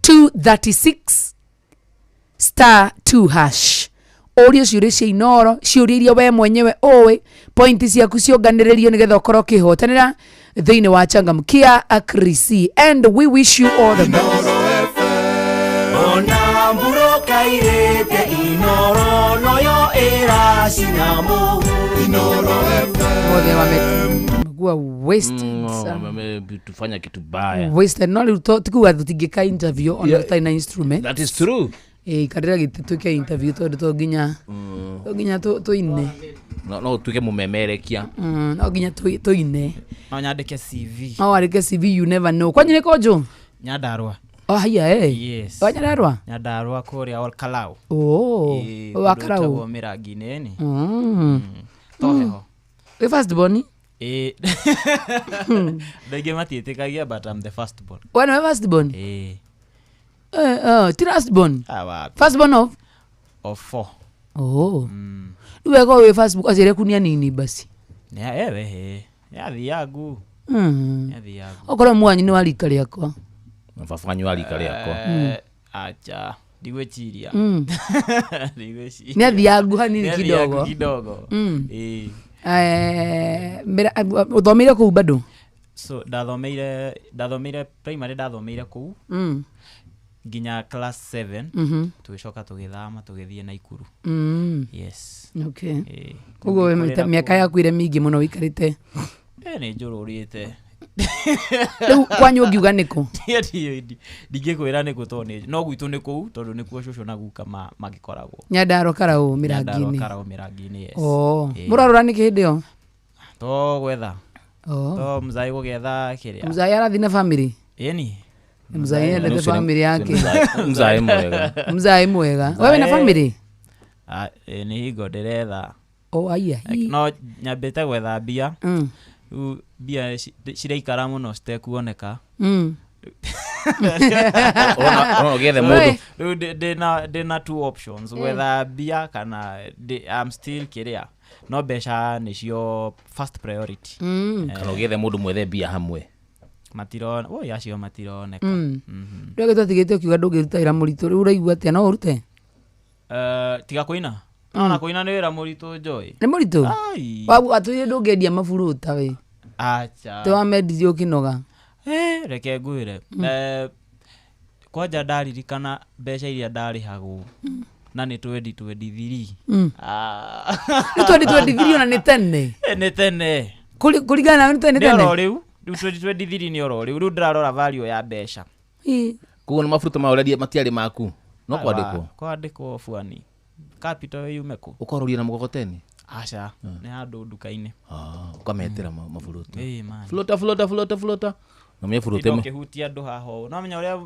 *236 *2# ũrie ciũria cia Inooro, ciũria iria we mwenyewe ũĩ, pointi ciaku cionganĩrĩrio nĩgetha ũkorwo ũkĩhotanĩra thĩinĩ wa Changamkia Krisi, and we wish you all the best. Ona mburoka irĩte Inooro noyo ĩracina mũhu Inooro. Mothe wamekuwa wasted sana. Tufanya kitu baya. Wasted. No rĩu tikuga tũtingĩka interview ona tũtarĩ na instrument. That is true. Ĩ ikarĩra gĩtĩ twĩke interview tondũ to nginya tũine. No tuike mumemerekia. No nginya tũine. No nyandĩke CV. No wandĩke CV, you never know. Kwanyu nĩ kũnjũ? Nyandarua. Oh, haya eh. Yes. Wa Nyandarua? Nyandarua kũrĩa Olkalau. Oh, Ĩĩ, wa kũndũ Karau. gwĩtagwo Mĩrangi-inĩ ĩni. To heho. Wĩ first born? Ĩĩ. Andũ aingĩ matiĩtĩkagia but I'm the first born. We nĩwe first born? Ĩĩ. Ti last born? Ah, wapi. First born of? Of four. Oh. Rĩu wega wĩ first born aciari aku nĩ anini basi. Nĩ ewe he. Yathiagu. Yathiagu. Okorwo mwanyu nĩ wa rika rĩakwa. Baba wanyu wa rika rĩakwa. Acha. Ndigwĩciria. Ndigwĩciria. Nĩ athiangu hanini Nĩ kidogo. athiangu kidogo. Ĩĩ. Ũthomeire kũu bado? So ndathomeire primary, ndathomeire kũu nginya class 7. Tũgĩcoka tũgĩthama tũgĩthiĩ Naikuru. Yes. Okay. Ĩĩ. Koguo we Ngĩkũrĩra mĩaka kũu. yaku ĩrĩa mĩingĩ mũno ũikarĩte. Nĩ njũrũrĩte. Rĩu kwanyu ũngiuga nĩkũ? Ndingĩkwĩra nĩkũ tondũ no gwitũ nĩ kũu tondũ nĩkuo cũcũ na guka magĩkoragwo. Nyandarua Karau Nyandarua Mĩrangi-inĩ. Karau Mĩrangi-inĩ, yes. Oh. Ĩĩ. Mũrarora nĩkĩ hĩndĩ ĩyo? To gwetha. Oh. To mzai gũgĩetha kĩrĩa. Mzai arathi na family. Ĩni. Mzai endete Ũcio nĩ- family yake. Mzai mwega. Mzai mwega. Wewe na family? Ah, nĩ hingo ndĩretha. Oh, aya. No nyambĩte gwetha mbia. Rĩu mbia ciraikara mũno citekuoneka. Ũrona ũgĩethe mũndũ. Rĩu ndĩna two options, gwetha mbia kana I'm still kĩrĩa, no mbeca nĩcio first priority. Kana ũgĩethe mũndũ mwethe mbia hamwe. Matirona, oi, acio matironeka. Rĩu agĩtwatigĩte ũkiuga ndũngĩruta wĩra mũritũ, rĩu ũraigua atĩa, no ũrute? Tiga kũina. Ona kũina nĩ wĩra mũritũ, Joy. Nĩ mũritũ? Ai. Watwĩrire ndũngĩendia maburuta we. Acha. Tĩ wamendirie ũkĩnoga. Reke ngwĩre. Kwanja ndaririkana mbeca iria ndarĩhagwo na nĩ 2023. Nĩ 2023 ona nĩ tene. Nĩ tene. Kũringana nawe nĩ tene Nĩ oro tene. rĩu. Rĩu 2023 nĩ oro rĩu. Rĩu ndĩrarora value ya mbeca. Koguo nĩ maburuta maya ũrendia matiarĩ maku, no kwandĩkwo. Kwandĩkwo buani. Capital yume kũ? Ũkaroria na mũgogoteni? Aca, nĩ handũ nduka-inĩ. Ũkametĩra maburuta. Ĩĩ, man. Flota, flota, flota, flota. Na mie buruta Tinda ĩmwe. ũkĩhutia andũ haha ũũ. No menya ũrĩa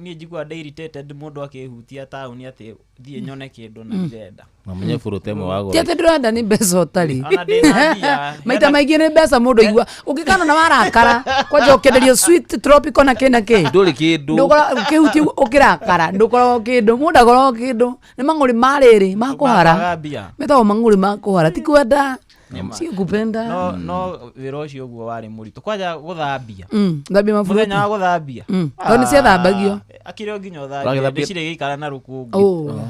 niĩ njiguaga ndĩ irritated mũndũ akĩhutia taũni atĩ thiĩ nyone kĩndũ na ndĩrenda. Na menye buruta ĩmwe Ti wagũra. atĩ ndĩrenda nĩ mbeca ũtarĩ. Ona ndĩna mbia. Maita maingĩ nĩ mbeca mũndũ aigua ũngĩkana na warakara kwanja ũkĩenderio sweet tropical na kĩ na kĩ. Ndũrĩ kĩndũ. Ndũkoragwo ũkĩhutia ũkĩrakara, ndũkoragwo kĩndũ, mũndũ akoragwo kĩndũ. Nĩ mang'ũrĩ ma rĩrĩ ma kũhara. Makaga mbia. Metagwo mang'ũrĩ ma kũhara, ti kwenda. Sio kupenda. No wĩra ũcio ũguo warĩ mũritũ. Kwanja gũthambia. Thambia maburuta. Mũthenya wa gũthambia. Tondũ nĩ ciathambagio. Akĩrĩ o nginya ũthambie, Ũragĩthambia- ndĩcirĩ gĩikara na rũkũngũ. Oh.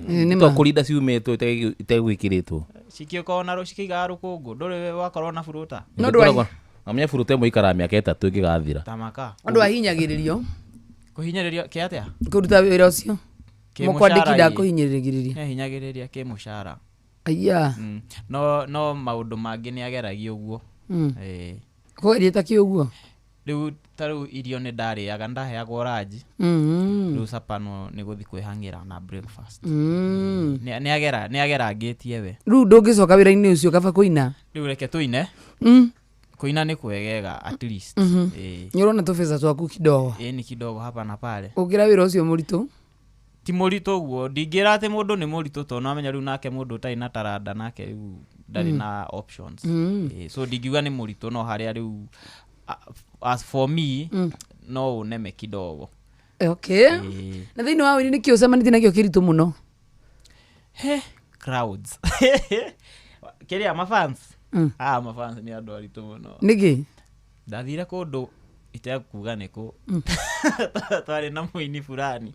Nĩ To ma. kũrinda ciumĩtwo itegwĩkĩrĩtwo. Cikĩkorwo na cikĩigaga rũkũngũ. Ndũrĩ wakorwo na buruta. No ndwari- Na menye buruta ĩmwe ikaraga mĩaka 3 ĩngĩgathira. Tamaka. Andũ ahinyagĩrĩrio Kũhinyĩrĩrio kĩ atĩa? kũruta wĩra ũcio. Kĩmũcara Mũkwandĩki ĩ. ndakũhinyĩrĩria. Nĩahinyagĩrĩria kĩmũcara. Aya. No maũndũ mangĩ nĩageragia ũguo. Kũgeria ta kĩ ũguo? Rĩu ta rĩu irio nĩ ndarĩaga, nĩndaheagwo ranji. Rĩu supper no nĩ gũthiĩ kwĩhang'ĩra na breakfast. Nĩagerangĩtie we. Rĩu ndũngĩcoka wĩra-inĩ ũcio kaba kũina. Rĩu reke tũine. Kũina nĩ kwegega at least. Nĩ ũrona tũbeca twaku kidogo. Ĩĩ, nĩ kidogo hapa na pale. Gũkĩra wĩra ũcio mũritũ. Ti mũritũ ũguo, ndingĩra atĩ mũndũ nĩ mũritũ tondũ nĩwamenya rĩu nake mũndũ ũtarĩ na taranda nake rĩu ndarĩ na options. So ndingiuga nĩ mũritũ no harĩa rĩu as for me no ũneme kidogo. Okay. Na thĩinĩ wa wĩini nĩkĩ ũcemanĩtie nakĩo kĩritũ mũno? He, crowds. Kĩrĩa mafans? Ah, mafans nĩ andũ aritũ mũno. Nĩkĩ? Ndathire kũndũ itekuga nĩ kũ. Twarĩ na mũini fulani.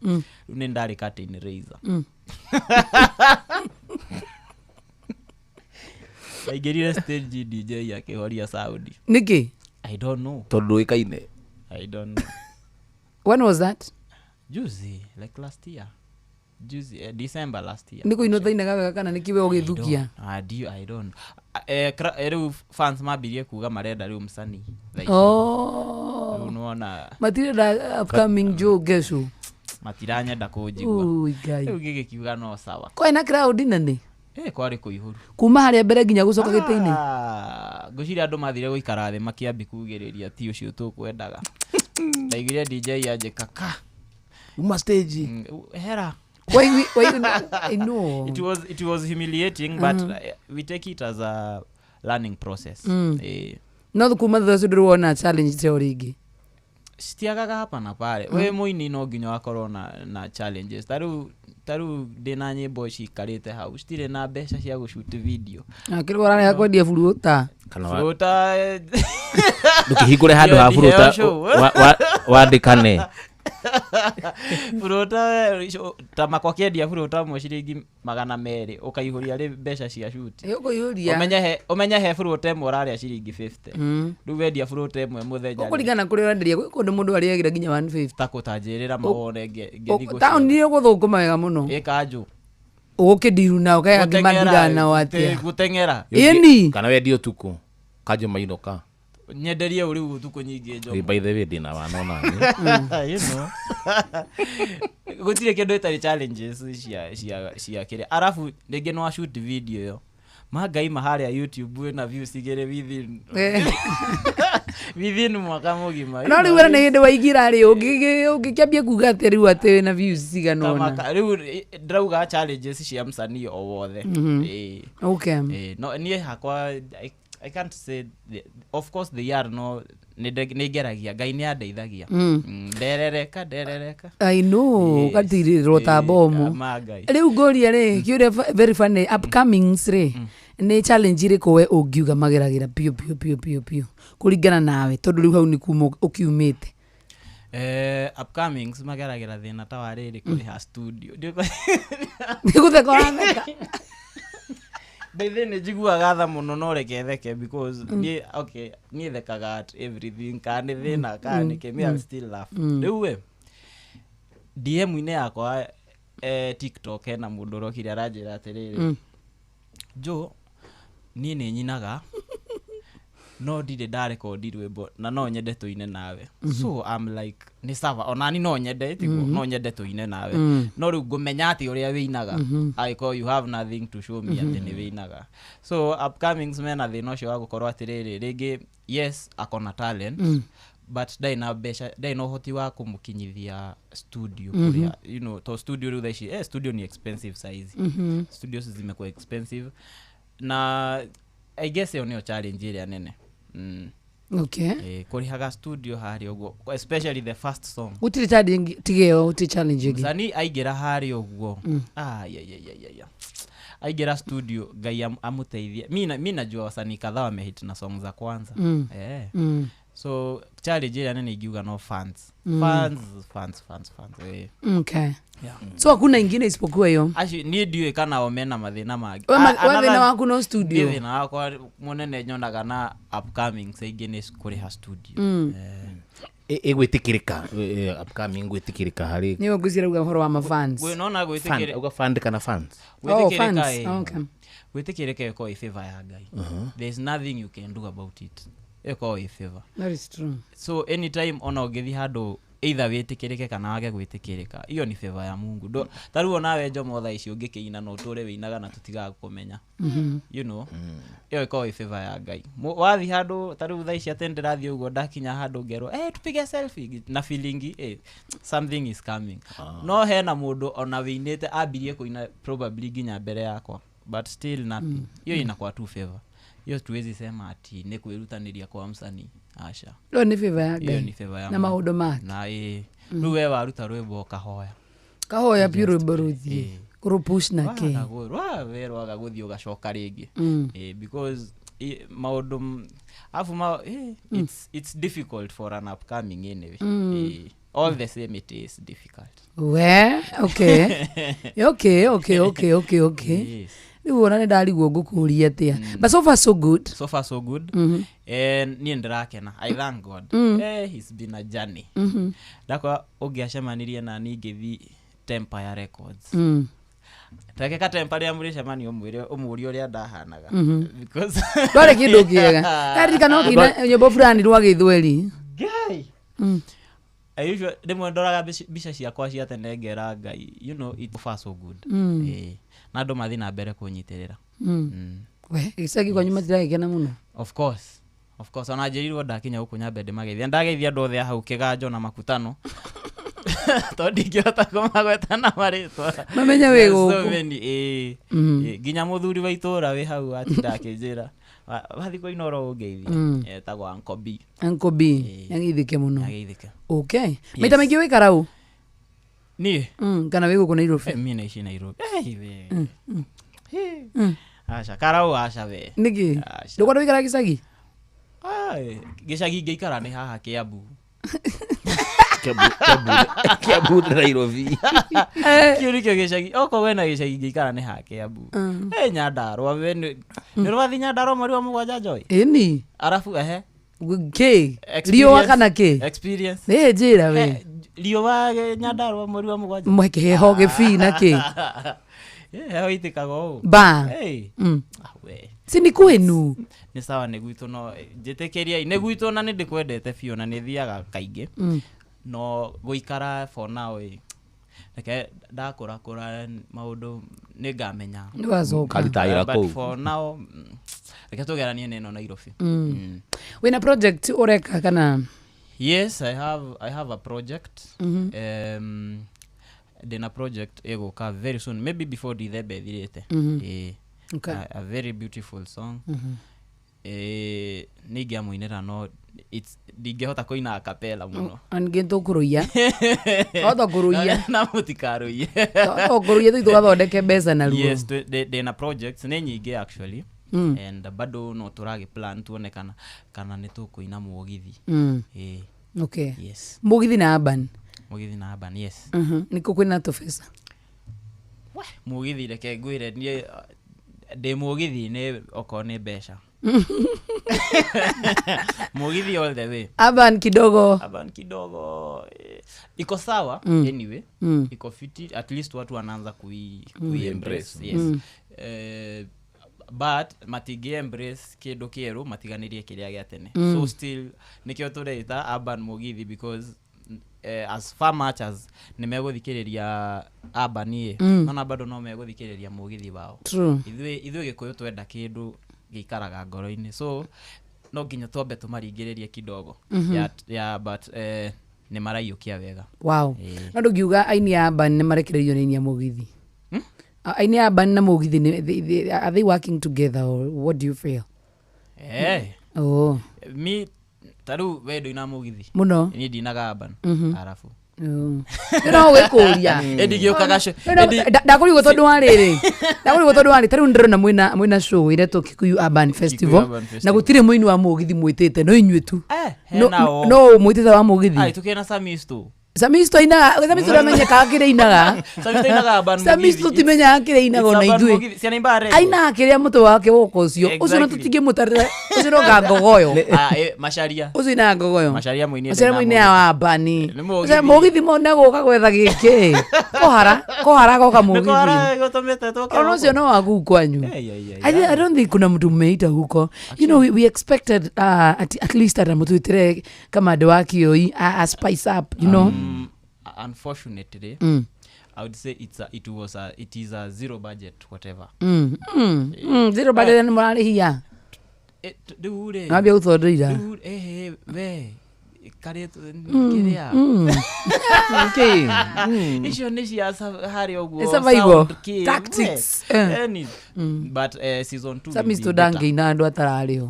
Rĩu nĩ ndarĩ curtain raiser. Ndaingĩrire stage DJ akĩhoria sound. Nĩkĩ? I don't know. Tondũ ndũĩkaine. I don't know. When was that? Juzi, like last year. Juzi, December last year. Nĩ kũina ũtainaga wega kana nĩkĩ we ũgĩthukia? I don't. Rĩu fans mambirie kuga marenda rĩu msanii. Thaa ici. Oh. Rĩu nĩwona Matirenda upcoming Joe Gesho. matiranyenda kũnjigua. Ui, Ngai. Rĩu gĩgĩkiuga no sawa. Kwarĩ na crowd nene? Kwarĩ kũihũru. Kuma harĩa mbere nginya gũcoka gĩtĩ-inĩ? Ngwĩciria andũ mathire gũikara thĩ makĩambi kugĩrĩria ti ũcio tũkwendaga. Ndaiguire DJ anjĩka ka. Uma stage. Hera. I know. It was humiliating, but we take it as a learning process. No kuma thutha ũcio ndũrĩ wona challenge ta ĩyo rĩngĩ. Citiagaga hapa na pale. We mũini no nginya wakorwo na challenges. Ta rĩu ndĩna nyĩmbo cikarĩte hau, citirĩ na mbeca cia gũshoot video. Na kĩrĩa ũrarĩha kwendia buruta. Buruta. Ndũkĩhingũre handũ ha buruta wandĩkane. Buruta ta makwa kĩendia buruta ĩmwe ciringi 200 ũkaihũria rĩ mbeca cia shoot. Ũkũihũria. Ũmenye he buruta ĩmwe ũrarĩa ciringi 50. Rĩu wendia buruta ĩmwe mũthenya. Ũkũringana kũrĩa ũrenderia, gwĩ kũndũ mũndũ arĩagĩra nginya 150. Ta kũtanjĩrĩra mawone ngĩthiĩ gũcera. Taũni ũgũthũkũma wega mũno. Ĩ kanjũ. Ũgũkĩndiru nao kaĩ angĩ mandiraga nao atĩa. Gũteng'era. Ĩni. Kana wendie ũtukũ. Kanjũ mainũka. Nyenderie ũrĩu ũtukũ nyingĩ njomo. By the way ndĩna wana onani. You know. Gũtirĩ kĩndũ ĩtarĩ challenges cia kĩrĩa. Arabu rĩngĩ nĩ wa shoot video ĩyo. Mangai harĩa YouTube wĩna views igĩrĩ within within mwaka mũgima. No rĩu wena nĩ hĩndĩ waingĩra rĩ, ũngĩkĩambia kuga atĩ rĩu atĩ wĩna views cigana ũna. Tamaka rĩu ndĩrauga challenges cia msanii o wothe. Ĩĩ. Ĩĩ, no niĩ hakwa I can't say of course they are no nĩ ngeragia, Ngai nĩ andeithagia. Nderereka nderereka. I know, ũgatirĩrwo ta bomu. Ma Ngai. Rĩu ngũria rĩ, kĩũria very funny, upcomings rĩ, nĩ challenge ĩrĩkũ we ũngiuga mageragĩra biũ biũ biũ biũ biũ kũringana nawe, tondũ rĩu hau nĩ kuma ũkiumĩte? Upcomings mageragĩra thĩna ta wa rĩrĩ, kũrĩha studio. Nĩ gũtheka ũratheka. By nĩ njiguaga tha mũno, no reke theke because niĩ, okay, niĩ thekaga at everything, kana nĩ thĩna kana nĩ kĩ, me I'll still laugh. Rĩu we DM-inĩ yakwa, TikTok, hena mũndũ ũrokire aranjĩra atĩrĩrĩ, "Joe, niĩ nĩ nyinaga no ndirĩ ndarekondi rwĩmbo na no nyende tũine nawe." So I'm like, nĩ sawa, onani no nyende tiguo, no nyende tũine nawe, no rĩu ngũmenya atĩ ũrĩa wĩinaga angĩkorwo you have nothing to show me atĩ nĩ wĩinaga? So upcomings mena thĩna ũcio wa gũkorwo atĩrĩrĩ, rĩngĩ yes akona talent, but ndarĩ na mbeca, ndarĩ na ũhoti wa kũmũkinyithia studio kũrĩa, to studio rĩu thaa ici, studio ni expensive saizi. Studios zimekuwa expensive na I guess ĩyo nĩyo challenge ĩrĩa nene. Kũrĩhaga studio harĩa ũguo, especially the first song. Gũtirĩ challenge tiga ĩyo, gũtirĩ challenge ĩngĩ? Msanii aingĩra harĩa ũguo, ah, ya, ya, ya, ya, ya. Aingĩra studio, Ngai amũteithie. Mi najua wasanii kadhaa wamehit na song za kwanza. So challenge ĩrĩa nene ingiuga no fans. Fans, fans, fans, fans. Yeah. So hakuna ingine isipokuwa hiyo? Acio niĩ ndiũĩ kana o mena mathĩna mangĩ. We we thĩna waku no studio? Niĩ thĩna wakwa mũnene nyonaga na upcoming saingĩ nĩ kũrĩha studio. Ĩgwĩtĩkĩrĩka, upcoming gwĩtĩkĩrĩka harĩ Nĩwe ngwĩciria uga ũhoro wa mafans. Nona Fan, uga fund kana fans? Oh, Gwĩtĩkĩrĩka, fans. ĩ. Gwĩtĩkĩrĩka ĩkorwo ĩ favor ya Ngai. There is nothing you can do about it, ĩkorwo ĩ favor. That is true. So anytime ona ũngĩthiĩ handũ, either wĩtĩkĩrĩke kana wage gwĩtĩkĩrĩka, hiyo ni favor ya Mungu. Ta rĩu onawe Njomo thaa ici ũngĩkĩina no ũtũre wĩinaga na tũtigaga kũmenya. Ĩyo ĩkoragwo ĩ favor ya Ngai. Wathiĩ handũ ta rĩu thaa ici atĩ ndĩrathiĩ ũguo, ndakinya handũ ngerwo, "Tupige selfie," na feeling, something is coming. No hena mũndũ ona wĩinĩte ambirie kũina probably nginya mbere yakwa, but still nothing. Hiyo inakuwa tu favor. Hiyo tuwezi sema ati nĩ kwĩrutanĩria kwa msanii, aca. Ĩyo nĩ favor ya Hiyo Ngai. ni favor ya Na Mungu. maũndũ make. Na ĩ rĩu we waruta rwĩmbo ũkahoya. Kahoya biũ rwĩmbo rũthiĩ kũrũpush na kĩ. We rwaga gũthiĩ ũgacoka rĩngĩ. Because maũndũ alafu it's difficult for an upcoming anyway. All the same it is difficult. We okay. Yes. Rĩu ona nĩ ndarigwo ngũkũria atĩa, but so far so good. So far so good. Niĩ ndĩrakena, I thank God. It's been a journey. Ndakwa ũngĩacemanirie na niĩ ngĩthiĩ Tempire Records, reke katempa rĩrĩa mũrĩcemania ũmwĩre ũmũrie ũrĩa ndahanaga. Because Ndwarĩ kĩndũ kĩega, ndarikana ũkĩina nyĩmbo fulani rwa gĩthweri. Ngai. I usually rĩmwe ndoraga mbica ciakwa cia tene ngera Ngai, it so far so good. Na andũ mathiĩ na mbere kũnyitĩrĩra. We gĩcagi kwanyu matiragĩkena mũno? Of course, of course. Ona njĩrirwo ndakinya gũkũ nyambe ndĩmageithia, ndageithia andũ othe a hau kĩganjo na makutano, tondũ ndingĩhota kũmagweta na marĩtwa. Mamenye wĩ There's so gũkũ. many, ĩĩ. Ĩĩ, nginya mũthuri wa itũra wĩ hau atinda akĩnjĩra, "Wathiĩ kũina oro ũngeithia." Etagwo Uncle B. Uncle B nĩageithĩke mũno. Nĩageithĩke. Okay, maita maingĩ wĩikara ũ? Niĩ? Kana wĩ gũkũ Nairobi? Mi naishi Nairobi. We. Aca karau, aca we. Nĩkĩ? Aca. Ndũkwenda gũikara gĩcagi? Ai, gĩcagi ingĩikara nĩ haha Kiambu. Kiambu na Nairobi. Kĩu nĩkĩo gĩcagi, okorwo wena gĩcagi ingĩikara nĩ haha Kiambu. Nyandarũa we nĩ rwathiĩ Nyandarũa mweri wa mũgwanja, Joy? Ĩni. Arabu ehe. Kĩ riũa kana kĩ? Experience. Ĩ njĩra we. Riũa Nyandarũa mweri wa mũgwanja. Mwe kĩheho gĩbii na kĩ? Heho itĩkaga ũũ. Ba. Hey. Ah, we. Si nĩ kwĩnu? Nĩ sawa, nĩ gwitũ, no njĩtĩkĩriai nĩ gwitũ na nĩ ndĩkwendete biũ na nĩ thiaga kaingĩ. No gũikara for now ĩ, Reke ndakũrakũra maũndũ nĩ ngamenya. Nĩwacoka. Karitaĩra But kũu. for now, reke tũgeranie na ĩno Nairobi. Wĩna project ũreka kana? Yes, I have a project. Ndĩna project ĩgũka very soon, maybe before December ĩthirĩte. Ĩĩ. A very beautiful song. Nĩ ingĩamũinĩra, no ndingĩhota kũina a cappella mũno. Ningĩ tũkũrũiya, no tũkũrũiya. Na mũtikarũiye. Tũkũrũiya tũthiĩ tũgathondeke mbeca naruo. Yes, ndĩna projects nĩ nyingĩ actually. And bado no tũragĩ plan tuone kana nĩ tũkũina mũgithi. Ĩĩ. Yes. Mũgithi na urban? Mũgithi na urban, yes. Nĩkũ kwĩna tũbeca? Mũgithi, reke ngwĩre, niĩ ndĩ mũgithi nĩ okorwo nĩ mbeca, mũgithi all the way. Urban kidogo. Urban kidogo, iko sawa. Anyway, iko fiti, at least watu wanaanza kui embrace, yes. But matingĩ embrace kĩndũ kĩerũ matiganĩrie kĩrĩa gĩa tene. So still nĩkĩo tũreita urban mũgithi, because as far much as nĩ megũthikĩrĩria urban ĩ, nona bado no megũthikĩrĩria mũgithi wao. Ithuĩ gĩkũyũ twenda kĩndũ gĩikaraga ngoro-inĩ, so no nginya twambe tũmaringĩrĩrie kidogo. Yeah, but nĩ maraiyũkia wega. Ĩĩ. No ndũngiuga aini a urban nĩ marekereirio nĩ aini a mũgithi? Aini a urban na mũgithi are they working together or what do you feel? Eh. Oh. Mi ta rĩu we ndũina mũgithi? Mũno. Niĩ ndinaga urban. Arabu. Oh. No wĩkũria. Ĩndi gĩũkaga No, ndakũrigwo tondũ wa rĩrĩ, ndakũrigwo tondũ wa rĩ, tarĩu ndĩrona mwĩna show ĩretwo Kikuyu Urban Festival. Urban Festival. Na gũtirĩ mũini wa mũgithi mwĩtĩte, no inyuĩ tu. No. Henao. No mwĩtĩte wa mũgithi? Ai, tũkĩna Samisto. Samisto ainaga, Samisto ndamenyekaga kĩrĩa ainaga. Samisto ainaga urban. Samisto Mũgithi. timenyaga kĩrĩa ainaga ona It's urban ithuĩ. mũgithi. Ciana imbaga reggae. Ainaga kĩrĩa mũtwe wake woka ũcio ũcio, no tũtingĩmũtarĩra ũcio, no kangogoyo. Ah, Macharia. Ũcio inaga ngogoyo. Macharia mũini. Macharia mũini wa ambani. Nĩ mũgithi. Ũcio mũgithi mo nĩ gũka gwetha gĩkĩ kũhara kũhara goka mũgithi. Gũtũmĩte tũke. Ona ũcio no waku kwanyu. I don't think kuna mtu mmeita huko. You know, we expected at least ata mũtwĩtĩre kama andũ wa kĩoi a spice up. Unfortunately, I would say it is a zero budget whatever. Zero budget nĩ mũrarĩhia. Rĩu rĩ, Wambia gũthondeira. Rĩu, we karĩ kĩrĩa icio nĩ cia harĩa ũguo. Survival. Sound kĩ, Tactics. we, but season 2. Samisto ndangĩina andũ atararĩho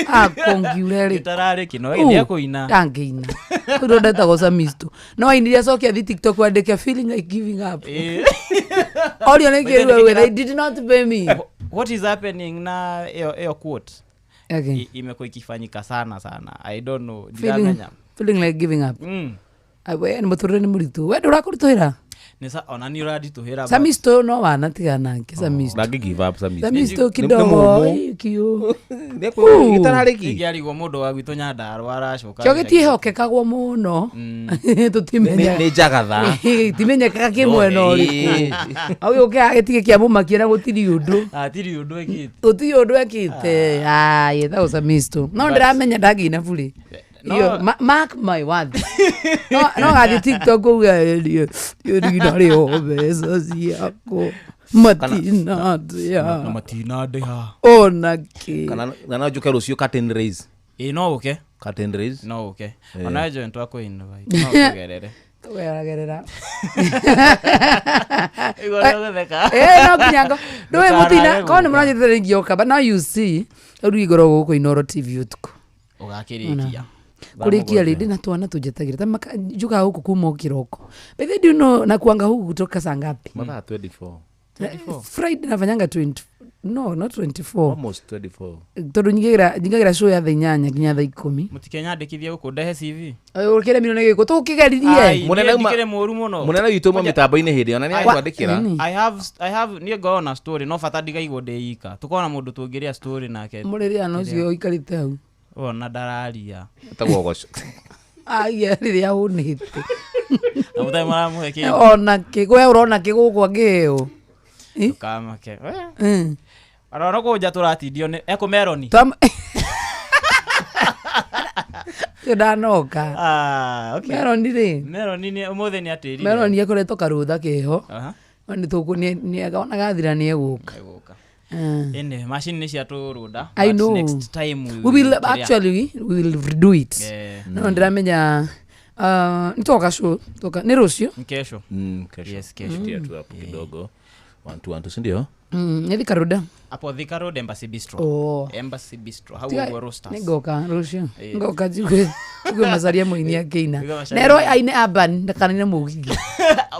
akongiure rĩ. Gĩtararĩ no gĩthia kũina. Ndangĩina ũndũ ndetagwo Samisto, no ainire acoke athi TikTok andĩke "feeling like giving up". Orio nĩ kĩrue, "They did not pay me." What is happening na ĩyo quote? Imekuwa ikifanyika sana sana, I don't know. Ndiramenya. Feeling like giving up. Ai, we nĩ mũtũrĩre nĩ mũritũ, we ndũrakũritũhĩra. Nĩ ona nĩ ũranditũhĩra. Samisto no wanatigana nake Samisto. Ndangĩ give up Samisto. Samisto Nĩ kidogo. mũmũ. Kiũ. Gĩtararĩki. Ingĩarigwo mũndũ wa gwitũ Nyandarũa aracoka. Kĩo gĩtiĩhokekagwo mũno, tũtimenya. Nĩ njagatha. Timenyekaga kĩ mwena ũrĩkũ au gĩũkĩra gĩtige kĩa mũmakia na gũtirĩ ũndũ. Hatirĩ ũndũ ĩkĩte. Gũtirĩ ũndũ ekĩte yetagwo Samisto, no ndĩramenya ndangĩina burĩ. Iyo, mark my words, no gathiĩ TikTok uga rinarĩho mbeca ciakwa matinatĩa. Na matinandĩha. Ona kĩ. Kana na no njũke rũciũ curtain raise. Ĩ, no ũke. Curtain raise. No ũke. Ona join twakũ invite, no tũgerere. Tũgeragerera. Igua nĩ ũgũtheka. No nginya ngo ndũĩ mũtina Ndũkanage korwo nĩ gũka. mũranyitĩte ingĩoka, but now you see, rĩu igorwo gũkũ Inoro TV ũtukũ. Ũgakĩrĩkia. Kũrĩkia rĩ, ndĩna twana tũnjetagĩra ta njukaga gũkũ kuma o kĩroko. By the way, do you know nakuanga huku kutoka saa ngapi? Mathaa 24. Friday nafanyanga 20, no, not 24. Almost 24. Tondũ nyingagĩra show ya thaa 8 nginya thaa 10. Mũtikenyandĩkithie gũkũ ndehe CV. Ũkĩremirwo nĩ gĩkũ tũkĩgeririe. Ai, niĩ ndikĩrĩ mũru mũno. Mũnene witũ mwa mĩtambo-inĩ hĩndĩ ĩyo na nĩ agwandĩkĩra. I have niĩ ngoragwo na story, no bata ndigaigwo ndĩ ika, tũkorwo na mũndũ tũngĩrĩa story nake. Mũrĩrĩana ũcio ũikarĩte hau. Ona ndararia. Etagwo Goco. Aya rĩrĩa hũnĩte. Na mũtarĩ maramũhe kĩndũ. Ona kĩ we ũrona kĩ gũkũ angĩheo? Ndũkamake. Ona no kũnja tũratindio nĩ ekũmeroni. Cio ndanoka. Ah, okay. Meroni rĩ. Meroni nĩ ũmũthĩ nĩ atĩrire. Meroni akoretwo karũtha keho. Aha. No nĩ tũkũ nĩ ona gathira nĩ egũka. Egũka. Ah. Anyway, macini nĩ ciatũrũnda. I but know. Next time we We will kĩrĩa. actually we will redo it. Yeah. No ndiramenya nitoka show toka nĩ rũciũ. Ni Kesho. Kesho. Yes, kesho. Tia tu hapo kidogo. One, two, one, two, si ndio? Nĩ Thika Road. Hapo Thika Road Embassy Bistro. Oh. Embassy Bistro. Hau Tiga- ũguo Roasters. nĩ ngoka rũciũ. Eh. Ngoka njigue njigue macaria mũini akĩina. Njigue Macharia Nerwo mũini. aine urban ndakanine mũgithi.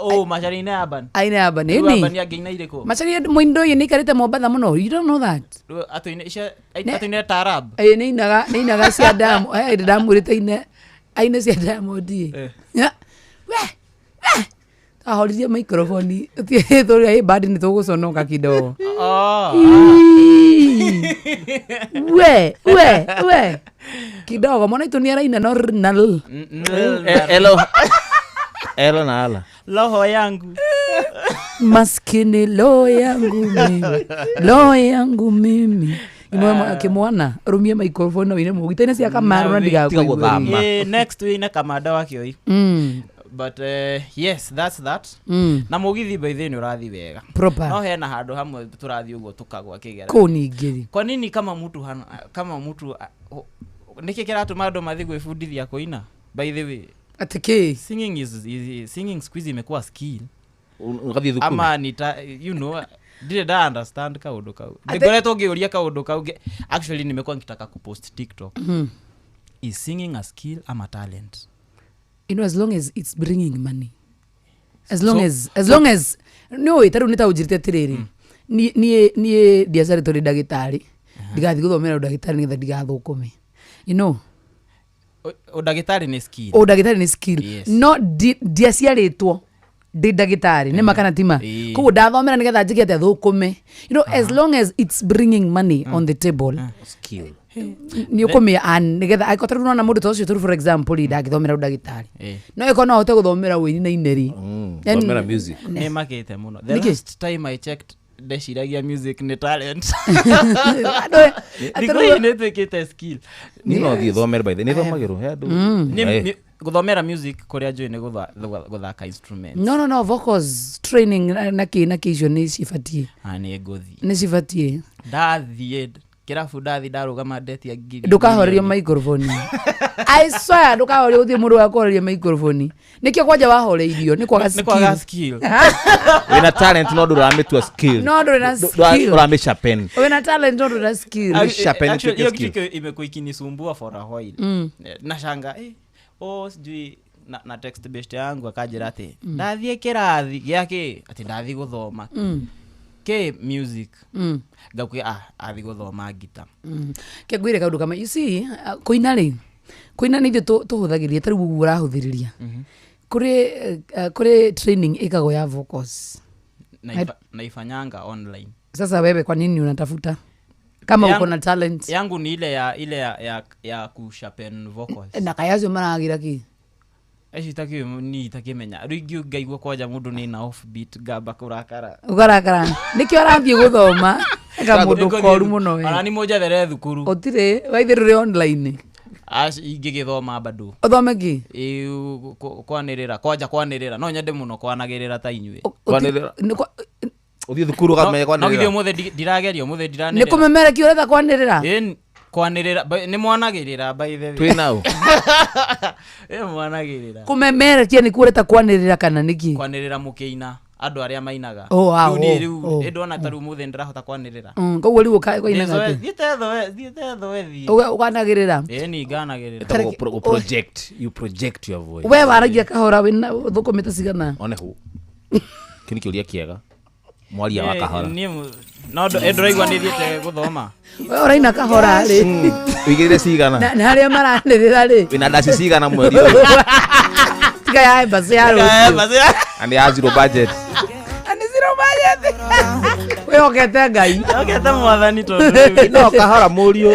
Oh, Macharia-inĩ Urban. Aine urban Rĩu ĩni. Urban angĩina irĩkũ? Macaria mũini ũyũ nĩ aikarĩte Mombatha mũno. You don't know that. Rĩu atũine icia atũine Taarab. Ĩĩ nĩ inaga nĩ inaga cia Diamond. Eh ndamwĩrĩte aine aine cia Diamond ĩ. Eh. Ya. We. We. Ahoririe microphone tũrĩa ĩ bandi nĩ tũgũconoka kidogo. Oh. Ii. We we we kidogo mwana itũ nĩ araina no r na l. Elo. Elo na ala. Roho yangu. Maskini lo yangu mimi lo yangu mimi kimwana rumia microphone na wine mũgita ine cia kamaru na ndigakuigua Eh, next wĩine kamanda wa kĩoi. Mm. But yes, that's that. Na mũgithi by the way nĩ ũrathiĩ wega. Proper. No hena handũ hamwe tũrathiĩ ũguo tũkagwa kĩgera. Kũu ningĩ Kwa nini kama mtu hana, kama mtu nĩkĩ kĩratũma andũ mathiĩ gwĩbundithia kũina? By the way. Atĩ kĩ? Singing is singing siku hizi imekuwa skill. Ũgathiĩ thukuru. Ama nita you know ndirĩ nda understand kaũndũ kau. Ate- Ngoretwo ngĩũria kaũndũ kau actually nimekuwa nikitaka kupost TikTok. Is singing a skill ama talent? You know, as long as it's bringing money, as long So- as long as no ta rĩu nĩ ta ũnjĩrĩte atĩrĩrĩ, niĩ niĩ ndiacarĩtwo ndĩ ndagĩtarĩ ndigathiĩ gũthomera ũndagĩtarĩ nĩgetha ndigathũkũme, you know. Ũndagĩtarĩ nĩ skill. Ũndagĩtarĩ nĩ skill. Yes. No ndiaciarĩtwo ndĩ ndagĩtarĩ nĩ ma kana ti ma? Ĩĩ. Koguo ndathomera nĩgetha njĩke atĩa thũkũme, you know, as long as it's bringing money on the table. Skill. Nĩ ũkũmĩa an nĩgetha angĩkorwo tarĩu nona mũndũ ta ũcio tũrĩ for example rĩ ndangĩthomera ũndagĩtarĩ Ĩĩ. no ĩkorwo no ahote gũthomera ũini na ineri. Yaani- Thomera music. Nĩ makĩte mũno. The Nĩkĩ? last time I checked ndeciragia music nĩ talent. Andũ- Thikũ ici nĩ ĩtuĩkĩte skill. Niĩ no thiĩ thomere by the nĩ thomagĩrwo he andũ. Nĩ- Eh. Gũthomera music kũrĩa njũĩ nĩ gũthaka instruments. No no no, vocals training na kĩ na kĩ icio nĩ cibatiĩ. Ah, nĩ ngũthiĩ. Nĩ cibatiĩ. Ndathiĩ kĩrabu ndathi ndarũgama ndetia ngiri Ndũkahorerio milioni. microphone, I swear, ndũkahorerio gũtirĩ mũndũ wakuhoreria microphone. Nĩkĩo kwanja wahoreirio nĩ kwaga Nĩ kwaga skill. skill. Wĩna talent no ndũramĩtua skill. No ndũrĩ na skill. Ũramĩsharpen. Wĩna talent no ndũrĩ na skill. Sharpen Actually, ituĩke hiyo skill. kitu imekuwa ikinisumbua for a while. Nashanga oh sijui na text based yangu akanjĩra atĩ ndathiĩ kĩrathi gĩa kĩ atĩ ndathiĩ gũthoma kĩ music ngakwĩ ah athiĩ gũthoma ngita. Ke ngwĩre kaũndũ kamwe, you see, kũina rĩ, kũina nĩ ithuĩ tũhũthagĩrĩria ta rĩu ũguo ũrahũthĩrĩria kũrĩ kũrĩ training ĩkagwo ya vocals. Naifanyanga online. Sasa wewe kwa nini unatafuta kama uko na talent? Yangu ni ile ya ile ya kusharpen vocals. Na kayacio maragĩra kĩ? Icio itakĩ ni itakĩmenya rĩu ingĩ ngaigua kwanja mũndũ nĩ na off beat ngamba kũrakara. Ũkarakara nĩkĩo arathiĩ gũthoma ga mũndũ koru mũno we. Ona ni mũnjethere thukuru. Ũtirĩ waithĩ rũrĩ online. Ingĩgĩthoma bado. Ũthome kĩ? Ĩĩ, kwanĩrĩra kwanja kwanĩrĩra no nyende mũno kwanagĩrĩra ta inyuĩ. Kwanĩrĩra. Nĩ kwa- Ũthiĩ thukuru ũkamenya No githĩ kwanĩrĩra. ũmũthĩ ndirageria ũmũthĩ nĩ ndiranĩrĩra. kũmemerekia ũretha kwanĩrĩra. Ĩĩ, kwanĩrĩra nĩ mwanagĩrĩra by the way. Twĩ nao. Ĩĩ, mwanagĩrĩra. Kũmemerekia nĩ kuo ũreta kwanĩrĩra kana nĩkĩ? Kwanĩrĩra mũkĩina andũ arĩa mainaga. Oh, ah, Rĩu niĩ oh, rĩu oh, ĩ ndona ta rĩu ũmũthĩ ndĩrahota kwanĩrĩra. Koguo rĩu ũkainaga atĩa? Thiĩte thoe thiĩte thoe thiĩ. Ũkanagĩrĩra. Ĩĩ, ni nganagĩrĩra. Ĩtagwo project. You project your voice. We waragia kahora wĩna thũkũmĩte cigana? One hu. Kĩu nĩ kĩũria kĩega. Mwaria wa Niĩ- kahora. niĩ no ndũraigua nĩ thiĩte gũthoma. We ũraina kahora rĩ. Ũigĩrĩre cigana. Na harĩa maranĩrĩra rĩ. Wĩna ndaci cigana mweri ũyũ. Tiga ya embassy ya rũciũ. Na nĩ ya zero budget. Na nĩ zero budget. Wĩhokete Ngai. Wĩhokete mwathani tondũ rĩu- No kahora mũriũ.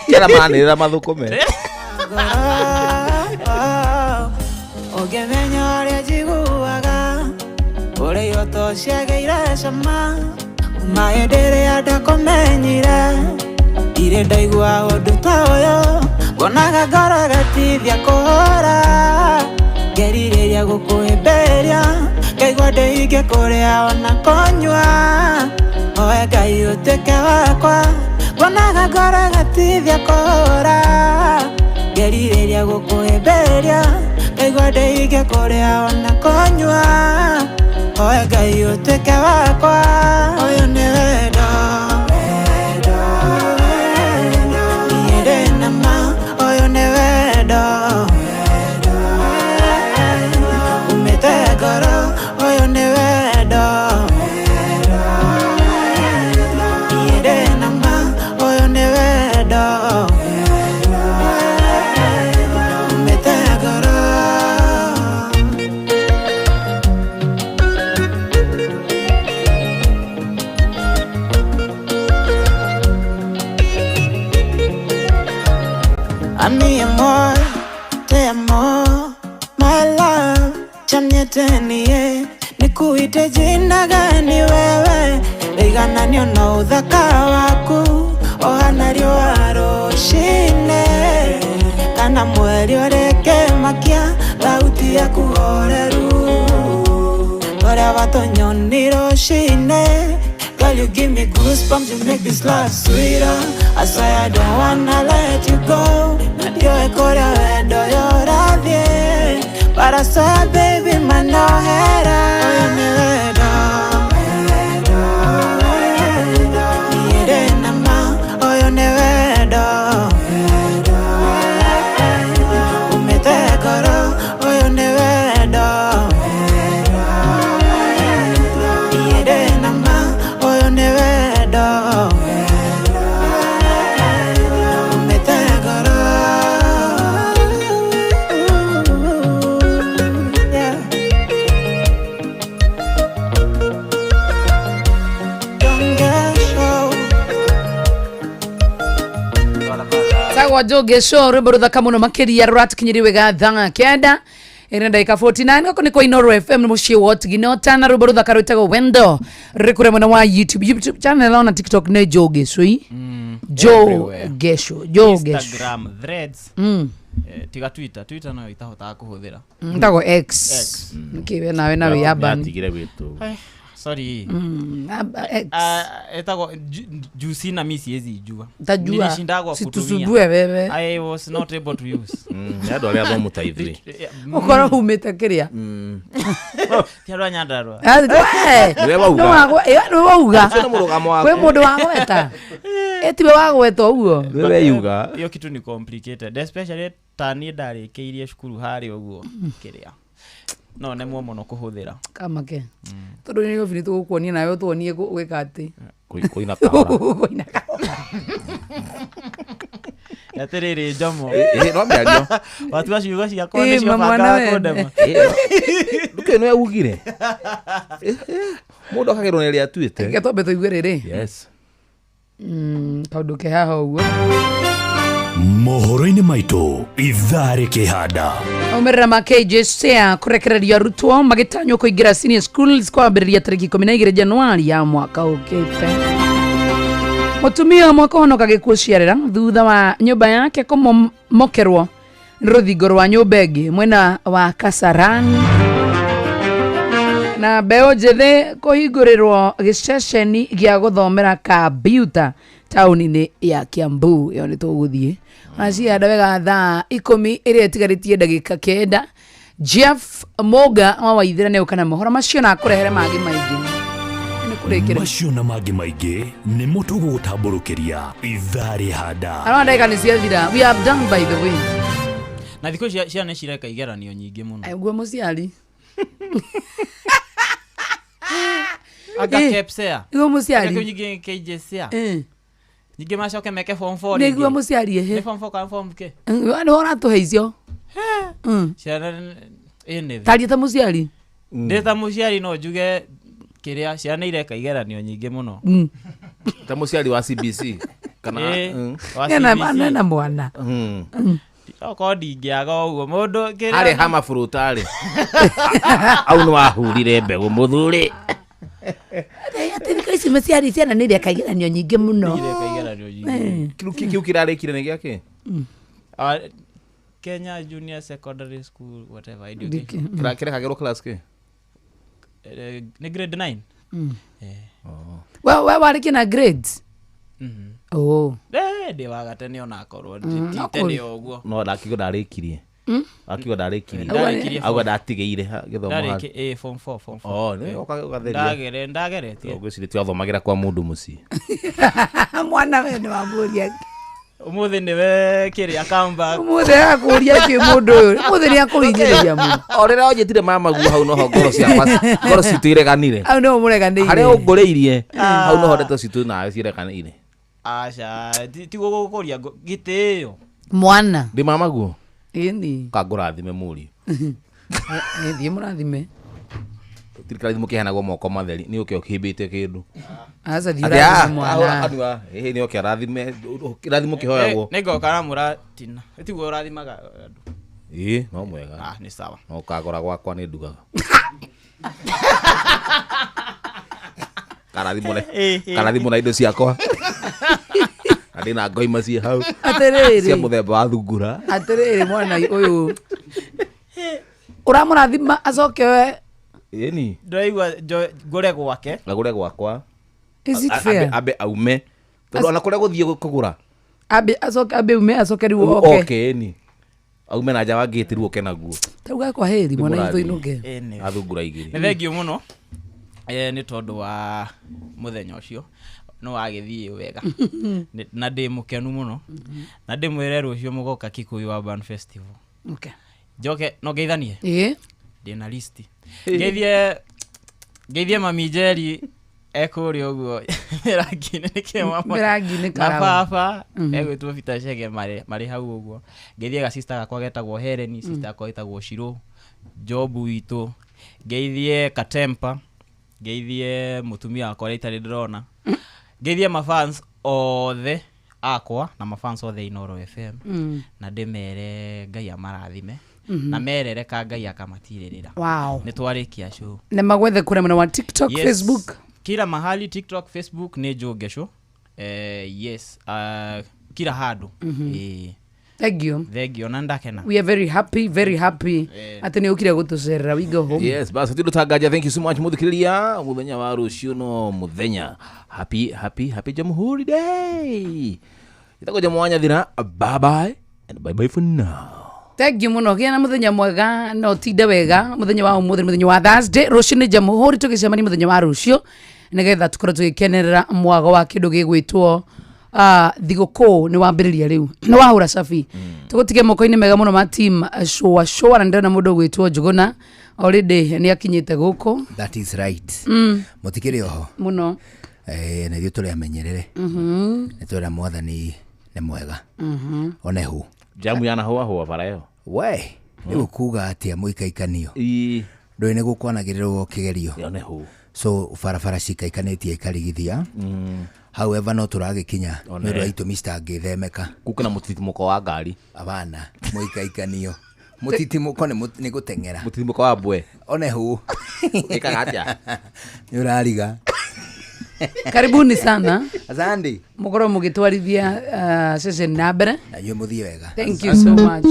Kĩra maranĩrĩra mathũkũme. Ũngĩmenya ũrĩa njiguaga ũrĩa ihoto ciagĩire cama kuma hĩndĩ ĩrĩa ndakũmenyire ndirĩ ndaigua ũndũ ta ũyũ Ngonaga ngoro gatithia kũhũra Ngerirĩria gũkũhĩmbĩria Ngaigua ndĩingĩ kũrĩa ona kũnyua Oe Ngai ũtuĩke wakwa Ngonaga ngoro gatithia kũhũra Ngerirĩria gũkũhĩmbĩria Ngaigua ndĩingĩ kũrĩa ona kũnyua Oe Ngai ũtuĩke wakwa Ũyũ nĩ wendo Niĩ ndĩ na ma Ũyũ nĩ wendo Umĩte ngoro Ũyũ nĩ wendo Niĩ ndĩ na ma Ũyũ nĩ wendo Umĩte ngoro. A mi amor, te amo, my love, chamnyetenie, nikuite jina gani wewe, ligananio na uthaka waku, ohana riũa rũcinĩ, kana mweri ũrĩkĩmakia, thauti yaku horeru, ũrĩa watonyoni rũcinĩ. Girl, you give me goosebumps, you make this life sweeter. I say I don't wanna let you go. Ndio kũrĩa wendo yorathiĩ. But I swear, baby, manohera. Ũyũ nĩ wendo. Niĩ ndĩ na ma, ũyũ nĩ wendo. Umĩte ngoro, ũyũ nĩ wendo. Niĩ ndĩ na ma, ũyũ nĩ wendo. Umĩte ngoro. Yeah. Don't get show. Tagwa Njoge Show rwimbo ruthaka muno makiria ruratukinyirie wega thaa kenda ina ndagika 49 goko nĩ kwa Inoro FM nĩ mũciĩ wa Ũtigi na rwimbo ruthaka rwĩtagwo Wendo rũrĩ kũrĩa mwena wa YouTube YouTube channel ona TikTok nĩ Njoge Show Everywhere. Njoge Show Njoge Show Instagram threads. Tiga Twitter, Twitter nayo itahotaga kũhũthĩra. Ĩtagwo X. X. Nĩkĩ we nawe na wĩyambani Nĩatigire gwĩtwo. Ai, sorry. X. Etagwo juicy na mi siwezi ijua. Tajua. Nilishindagwa kutumia. Situsumbue wewe. I was not able to use. Nĩ andũ arĩa athomu ta ithuĩ. Ũkorwo umĩte kĩrĩa Ti andũ a Nyandarua. Ah, we! Nĩwe wauga. Nĩ nĩwe wauga. Ũcio nĩ mũrũgamo waku. Kwĩ mũndũ wagweta ĩtiwe wagweta ũguo. Nĩwe weyuga. Hiyo kitu ni complicated especially ta niĩ ndarĩkĩirie cukuru harĩa ũguo kĩrĩa no nemwo mũno kũhũthĩra. Kamake tondũ nĩ Nairobi nĩ tũgũkuonia nawe ũtuonie gwĩka atĩ Kũina kahora. Kũina kahora. Atĩrĩrĩ Njomo. No mĩario. Watua ciugo ciakwa Ĩ, nĩcio mamwana bangaga wene. kũndema. Ndũkĩũĩ nĩwe ugire. Mũndũ akagĩrwo nĩ ĩrĩa atuĩte. Reke twambe tũigue rĩrĩ. Yes. Kaũndũ ke haha ũguo. Mohoro-inĩ maitũ ithaa rĩkĩhanda. Maumĩrĩra ma KJSEA kũrekereria arutwo magĩtanywo kũingĩra senior schools kwambĩrĩria tarĩki 12 Januari ya mwaka ũkĩte. Mũtumia ũmwe kũhonoka gĩkuũ ciarĩra thutha wa nyũmba yake kũmomokerwo nĩ rũthingo rwa nyũmba ĩngĩ mwena wa Kasarani. Na mbeũ njĩthĩ kũhingũrĩrwo gĩceceni gĩa gũthomera kambiuta taũni-inĩ ya Kiambu. Ĩyo nĩ tũgũthiĩ wacihanda wega thaa 10 ĩrĩa ĩtigarĩtie ndagĩka 9. Jeff Moga wa Waithĩra nĩ ũka na mohoro macio na akũrehere mangĩ maingĩ. Nĩ kũrĩkĩra. Macio na mangĩ maingĩ nĩmo tũgũgũtambũrũkĩria ithaa rĩhanda. Arona ndagĩka nĩ ciathira. We have done by the way. Na thikũ ici ciana nĩ cireka igeranio nyingĩ mũno. Guo mũciari. Anga Eh, KPSEA. nĩguo mũciari. Anga kĩu nyingĩ KJSEA. Eh. Nyingĩ macoke meke form 4 Nĩguo rĩngĩ. mũciari ehe. Nĩ form 4 kana form K? Nĩwe ũratũhe icio. Ciana ĩ nĩ thĩ. Taria ta mũciari. Ndĩ ta mũciari no njuge kĩrĩa ciana ireka igeranio nyingĩ mũno. Ta mũciari wa CBC kana Wa Nena CBC. nena mwana. Okorwo ndingĩaga ũguo mũndũ kĩrĩa Harĩ hama buruta-rĩ. Au nĩ wahurire mbegũ mũthuri. Atĩ thikũ ici mũciari ciana nĩ ireka igeranio nyingĩ mũno. Ireka igeranio nyingĩ. Kĩu kĩu kĩrarĩkire nĩ gĩakĩ? Kenya Junior Secondary School whatever education. Kĩrekagĩrwo class kĩ? Nĩ grade 9. We warĩkia na grades? Mhm. Oh. Ndĩ wa gatene onakorwo No ti tene ũguo. No ndakiuga ndarĩkirie. Akiuga ndarĩkirie. Ndarĩkirie Auga ndatigĩire gĩthomo. Ndarĩki form 4 form 4. Oh, nĩ ũgatheria. Ndagere ndageretie. Ngwĩciria twathomagĩra kwa mũndũ mũciĩ. Mwana we nĩ wamũria. Ũmũthĩ nĩwe kĩrĩa comeback. Ũmũthĩ akũria kĩ mũndũ ũyũ. Ũmũthĩ nĩ akũhinyĩrĩria mũno. O rĩrĩa wanjĩtire mama guo hau noho ngoro ciakwa ngoro citũ ireganire. Hau nĩho mũreganĩire. Harĩa ũngũrĩirie hau noho ndeto citũ nawe cireganĩire. Aca ti gũgũkũria gĩtĩo. Mwana. Ndĩ mama guo. Ĩni. Kangũrathime mũriũ. Thiĩ mũrathime. Tirikarathimo kĩheanagwo moko matheri nĩ ũke ũkĩhĩmbĩte kĩndũ. Aca thiĩ Atĩ, ũrathime mwana. kanua, ĩhĩ nĩ oke arathime kĩrathimo kĩhoyagwo. Nĩ ngoka na mũratina. Tiguo ũrathimaga andũ. Ĩĩ no mwega. Ah, nĩ sawa. No ũkagũra gwakwa nĩ ndugaga. Karathimwo na indo ciakwa. Na ndĩna ngoima ciĩ hau. Atĩrĩrĩ. Cia mũthemba wa thungura. Atĩrĩrĩ mwana ũyũ. Ũramũrathima acoke we. Ĩni. Ndĩraigua ngũre gwake. Agũre gwakwa. Is it fair? Ambe aume. Tondũ ona kũrĩa gũthiĩ kũgũra. Ambe acoke ambe ume acoke rĩu oke. Oke ĩni. Aume na nja wa ngĩti rĩu oke naguo. Tauga kwa heri mwana itũ inũke. Athungura igĩrĩ. Nĩ thengio mũno nĩ tondũ wa mũthenya ũcio nĩ wagĩthiĩ wega na ndĩ mũkenu mũno na ndĩmwĩre rũciũ mũgoka Kikuyu Urban Festival. Okay. Njoke no ngeithanie? Ĩĩ. Ndĩna listi. Ngeithie mami Njeri ekũrĩa ũguo mĩrangi-inĩ nĩkĩo mama Mĩrangi-inĩ na Karau. baba egwĩtwo Peter Chege marĩ hau ũguo. Ngeithie ga sister gakwa getagwo Helen, sister yakwa ĩtagwo Shiro, Jobu witũ. Ngeithie Katempa, ngeithie mũtumia wakwa ũrĩa itarĩ ndĩrona. Ngeithie mafans othe akwa na mafans othe Inooro FM na ndĩmere Ngai amarathime na merereka Ngai akamatirĩrĩra. Wow. Nĩ twarĩkia show. Na magwethe kũrĩa mwena wa TikTok, Yes. Facebook. Kila mahali TikTok, Facebook nĩ Joe Ngecu. Yes, kila handũ. Thank you. Thank you na ndakena. We are very happy, very happy. Atĩ nĩ ũkire gũtũcerera. We go home. Yes, basi tindå tangaja thank you so much muthikiriria muthenya wa rucio no muthenya happy happy happy Jamhuri Day. Ĩtagwo Jamu wa Nyathira. Bye bye and bye bye for now. Thank you muno gĩa na muthenya mwega na ũtinde wega muthenya wa ũmũthĩ nĩ muthenya wa Thursday rũciũ nĩ Jamhuri tũgĩcemania mũthenya wa rũciũ nĩgetha tũkorwo tũgĩkenerera mwago wa kĩndũ gĩgwĩtwo thigũkũ nĩ wambĩrĩria rĩu nĩ wahũra cabi tũgũtige moko-inĩ mega mũno ma team shũa shũa na ndĩrona mũndũ ũgwĩtwo Njũgũna already nĩ akinyĩte gũkũ. That is right. Mũtikĩrĩ oho mũno na ithuĩ tũrĩ amenyerere nĩ twĩra mwathani nĩ mwega one hu Jamu yanahũahũa bara ĩyo. We rĩu kuga atĩa mũikaikanio ndũĩ nĩ gũkwanagĩrĩrwo kĩgerio one hu so barabara cikaikanĩtie ikarigithia however no tũragĩkinya nĩ ũndũ wa itũmi citangĩthemeka Gũkũ na mũtitimũko wa ngari abana mũikaikanio mũtitimũko nĩ gũteng'era mũtitimũko wa mbwe one hu Ĩkaga atĩa? nĩ ũrariga. Karibuni sana. Asante. Mũkorwo mũgĩtwarithia session na mbere. Na inyuĩ mũthiĩ wega. Thank you so much.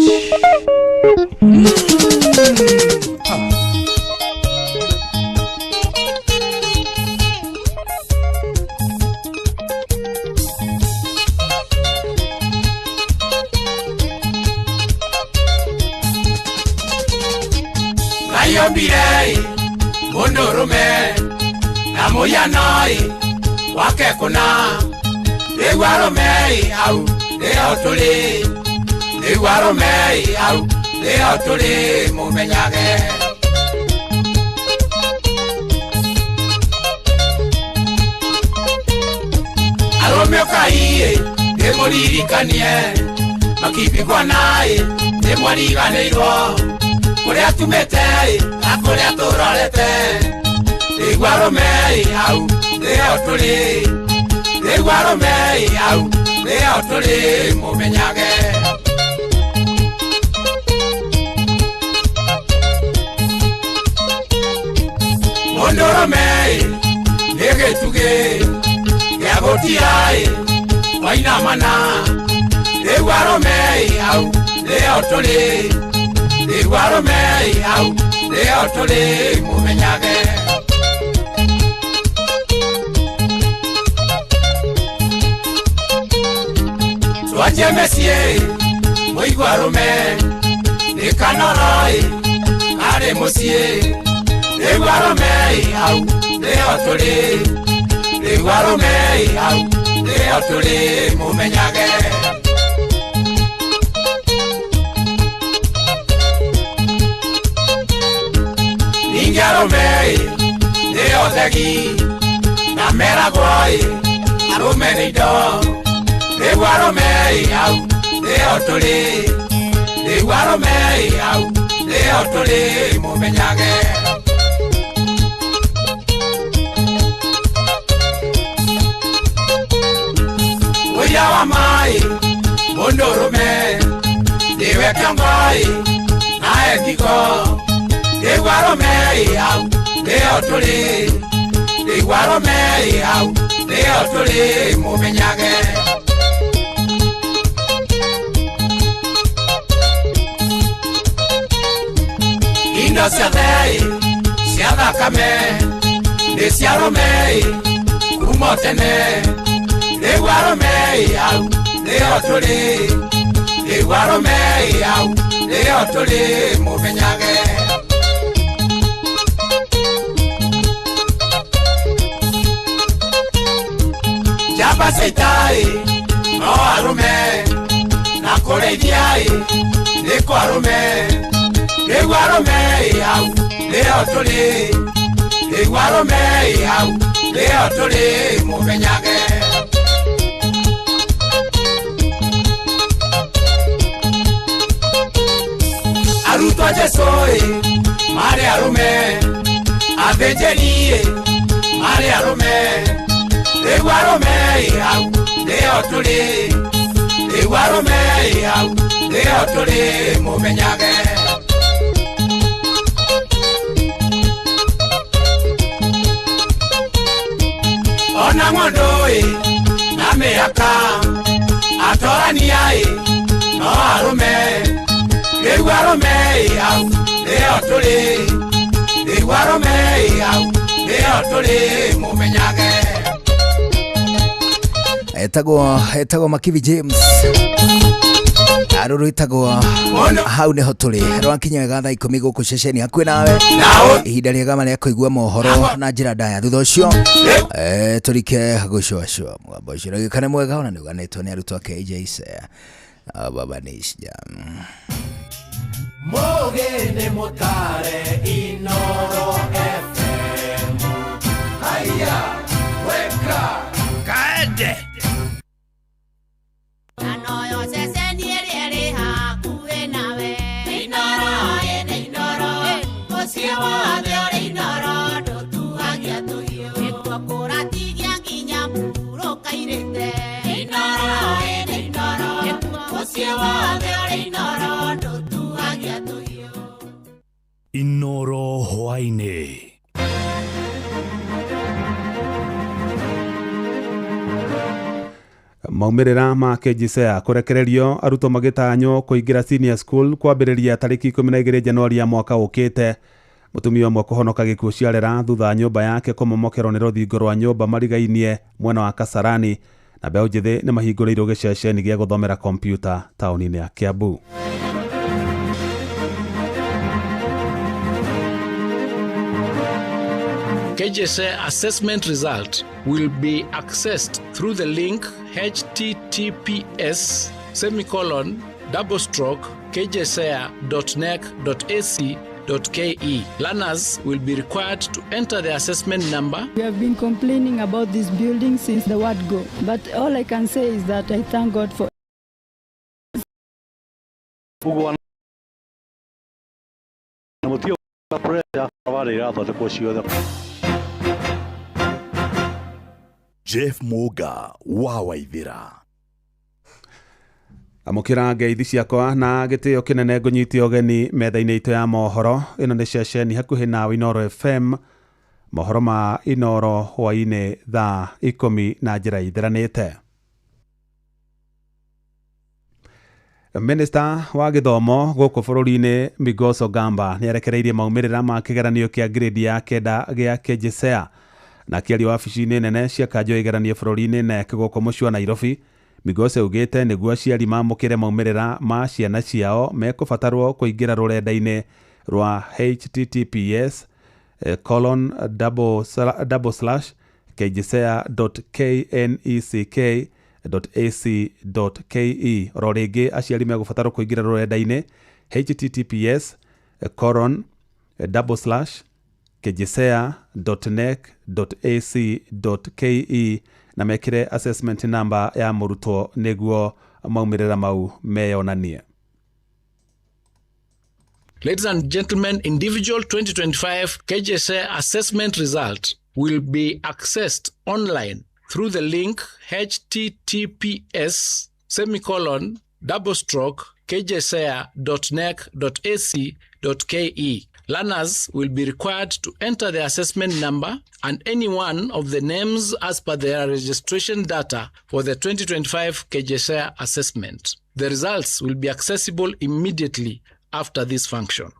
Ngayombire mundurume na muyanoi wake kuna rĩu arũme au nĩho tũrĩ rĩu arũme au nĩho tũrĩ mũmenyage. Arũme ũkai ndĩmũririkanie makibigwa naĩ nĩmwariganĩirwo kũrĩa tumĩte na kũrĩa tũrorete rĩu arũme au nĩho tũrĩ rĩu arũme au nĩho tũrĩ mũmenyage. Mũndũrũme nĩ gĩtugĩ gĩa gũtiaĩ wainamana Rĩu arũme hau nĩho tũrĩ, rĩu arũme hau nĩho tũrĩ mũmenyage. Twanjie mĩciĩ mũigua arũme nĩ kanoro-ĩ karĩ mũciĩ. Rĩu arũme hau nĩho tũrĩ, rĩu arũme hau nĩho tũrĩ mũmenyage. Ningĩ arũme nĩo thegi na meragwo-ĩ arũme nĩ indo. Rĩu arũme hau nĩho tũrĩ, rĩu arũme hau nĩho tũrĩ mũmenyage. Ũira wa maĩ mũndũrũme nĩwe kĩongo-ĩ nawe ngingo. Rĩu arũme hau nĩho tũrĩ, rĩu arũme hau nĩho tũrĩ mũmenyage. Indo ciothe cia thakame nĩ cia arũme kuma tene. Rĩu arũme hau nĩho tũrĩ, rĩu arũme hau nĩho tũrĩ mũmenyage. Njamba cia ita-ĩ no arũme, na kũrĩithia-ĩ nĩ kwa arũme. Rĩu arũme hau nĩho tũrĩ, rĩu arũme hau nĩho tũrĩ mũmenyage. Arutwo a Jesũ-ĩ marĩ arũme, athĩnjĩri-ĩ marĩ arũme. Rĩu arũme hau nĩho tũrĩ, rĩu arũme hau nĩho tũrĩ mũmenyage. Ona ng'ondu-ĩ na mĩhaka atorania-ĩ no arũme. Rĩu arũme hau nĩho tũrĩ, rĩu arũme hau nĩho tũrĩ mũmenyage. Etagwo Makibi James aruru itagwo hau niho tũrĩ rwakinya wega thaa 10 gũkũ ceceni hakuhĩ nawe ihinda rĩega marĩa kũigua mohoro na njĩra ndaya thutha ũcio tũrike gũcũacũa mũgambo ũcio ũragĩũka nĩ mwega ona nĩ ũganĩtwo nĩ arutwo a KJC baba nisja Mũgĩ nĩ mũtare Inoro FM. Haya, weka kaende. Anoyo ceceni ĩrĩa ĩrĩ hakuhĩ nawe. Inoro ĩnĩ Inoro, mũciĩ wothe ũrĩ Inoro, ndũtuagia tũhiũ. Nĩkuo kũratigia nginya mũhurũka irĩte. Inoro ĩnĩ Inoro, mũciĩ wothe ũrĩ Inoro, ndũtuagia tũhiũ. Inoro hwaĩ-inĩ. Maumĩrĩra ma KJSEA kũrekererio arutwo magĩtanywo kũingĩra senior school kwambĩrĩria tarĩki 12 Januari ya mwaka ũkĩte. Mũtumia ũmwe kũhonoka gĩkuũ ciarera thutha wa nyũmba yake kũmomokerwo nĩ rũthingo rwa nyũmba marigainie mwena wa Kasarani, na mbeũ njĩthĩ nĩ mahingũrĩirwo gĩceceni gĩa gũthomera kompiuta taũni-inĩ ya Kiambu. KJSEA assessment result will be accessed through the link https://kjsea.nec.ac.ke. Learners will be required to enter the assessment number. We have been complaining about this building since the word go, but all I can say is that I thank God for. Jeff Muga wa Waithira. Amũkĩra ngeithi ciakwa na gĩtĩo kĩnene ngũnyite ũgeni metha-inĩ itũ ya mohoro. Ĩno nĩ ceceni hakuhĩ nawe Inoro FM. Mohoro ma Inoro hwaĩ-inĩ thaa 10 na njĩra itheranĩte. Minister wa gĩthomo gũkũ bũrũri-inĩ Migoso Gamba nĩarekereirie maumĩrĩra ma kĩgeranio kĩa grade ya kenda gĩa KJSEA. Na akĩaria wabici-inĩ nene cia kanjũ ya igeranio bũrũri-inĩ KNEC gũkũ mũciĩ wa Nairobi, Migosi augĩte nĩguo aciari mamũkĩre maumĩrĩra ma ciana ciao mekũbatarwo kũingĩra rũrenda-inĩ rwa https colon double slash kjsea.kneck.ac.ke. Oro rĩngĩ aciari megũbatarwo kũingĩra rũrenda-inĩ https colon double slash kjsea.nec.ac.ke na mekĩre assessment number ya mũrutwo nĩguo maumĩrĩra mau meyonanie. Ladies and gentlemen, individual 2025 KJSEA assessment result will be accessed online through the link https semicolon double stroke kjsea.nec.ac.ke. Learners will be required to enter their assessment number and any one of the names as per their registration data for the 2025 KJSEA assessment. The results will be accessible immediately after this function.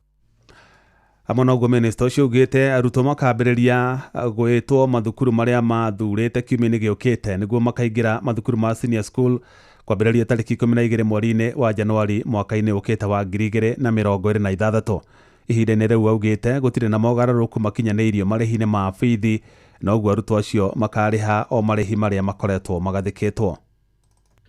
Hamwe na ũguo minista ũcio augĩte arutwo makambĩrĩria gwĩtwo mathukuru marĩa mathurĩte kiumia-inĩ gĩũkĩte nĩguo makaingĩra mathukuru ma senior school kwambĩrĩria tarĩki 12 mweri-inĩ wa Januari mwaka-inĩ ũkĩte wa 2026. Ihinda-inĩ rĩu augĩte gũtirĩ na mogarũrũku makinyanĩirio marĩhi-inĩ ma bithi, na ũguo arutwo acio makarĩha o marĩhi marĩa makoretwo magathĩkĩtwo.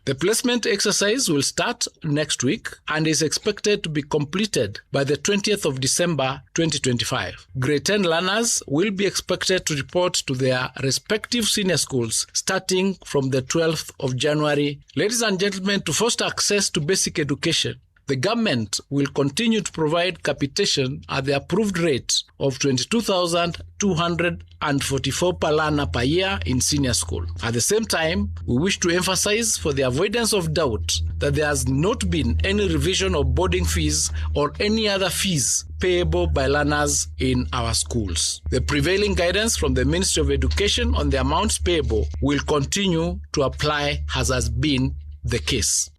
The placement exercise will start next week and is expected to be completed by the 20th of December 2025. Grade 10 learners will be expected to report to their respective senior schools starting from the 12th of January. Ladies and gentlemen, to foster access to basic education, the government will continue to provide capitation at the approved rate of 22,244 per learner per year in senior school. At the same time, we wish to emphasize for the avoidance of doubt that there has not been any revision of boarding fees or any other fees payable by learners in our schools. The prevailing guidance from the Ministry of Education on the amounts payable will continue to apply as has been the case.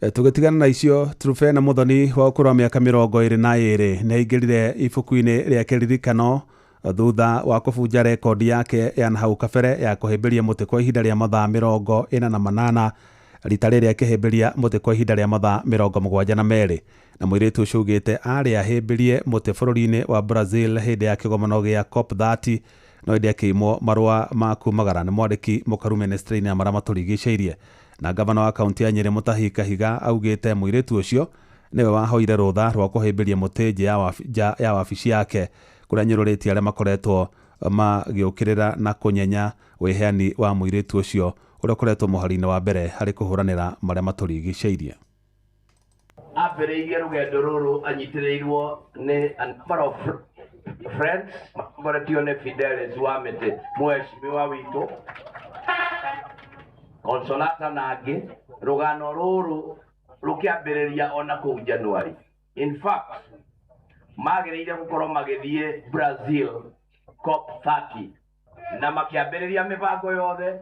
Tũgĩtigana na icio, Trufena Muthoni wa ũkũrũ wa mĩaka 22 nĩ aingĩrire ibuku-inĩ rĩa kĩririkano thutha wa kũbunja rekondi yake ya nahau kabere ya kũhĩmbĩria mũtĩ kwa ihinda rĩa mathaa 48, rita rĩrĩa akĩhĩmbĩria mũtĩ kwa ihinda rĩa mathaa 72. Na mũirĩtu ũcio augĩte arĩ ahĩmbĩrie mũtĩ bũrũri-inĩ wa Brazil hĩndĩ ya kĩgomano gĩa COP30, no ĩndĩ akĩimwo marũa ma kumagara nĩ mwandĩki mũkaru ministry-inĩ ya marĩa matũrigicĩirie. Na gavana wa kaunti ya Nyeri Mutahi Kahiga augĩte mũirĩtu ũcio nĩwe wahoire rũtha rwa kũhĩmbĩria mũtĩ nja ya wabici yake kũrĩa anyũrũrĩtie arĩa makoretwo magĩũkĩrĩra na kũnyenya wĩheani wa mũirĩtu ũcio ũrĩa ũkoretwo mũhari-inĩ wa mbere harĩ kũhũranĩra marĩa matũrigicĩirie. Ambĩrĩirie rũgendo rũrũ anyitĩrĩirwo nĩ a number of friends matongoretio nĩ Fidelis wa Mĩtĩ, mũhecimiwa witũ Consolata na angĩ. Rũgano rũrũ rũkĩambĩrĩria ona kũu January. In fact, magĩrĩire gũkorwo magĩthiĩ Brazil COP30 na makĩambĩrĩria mĩbango yothe.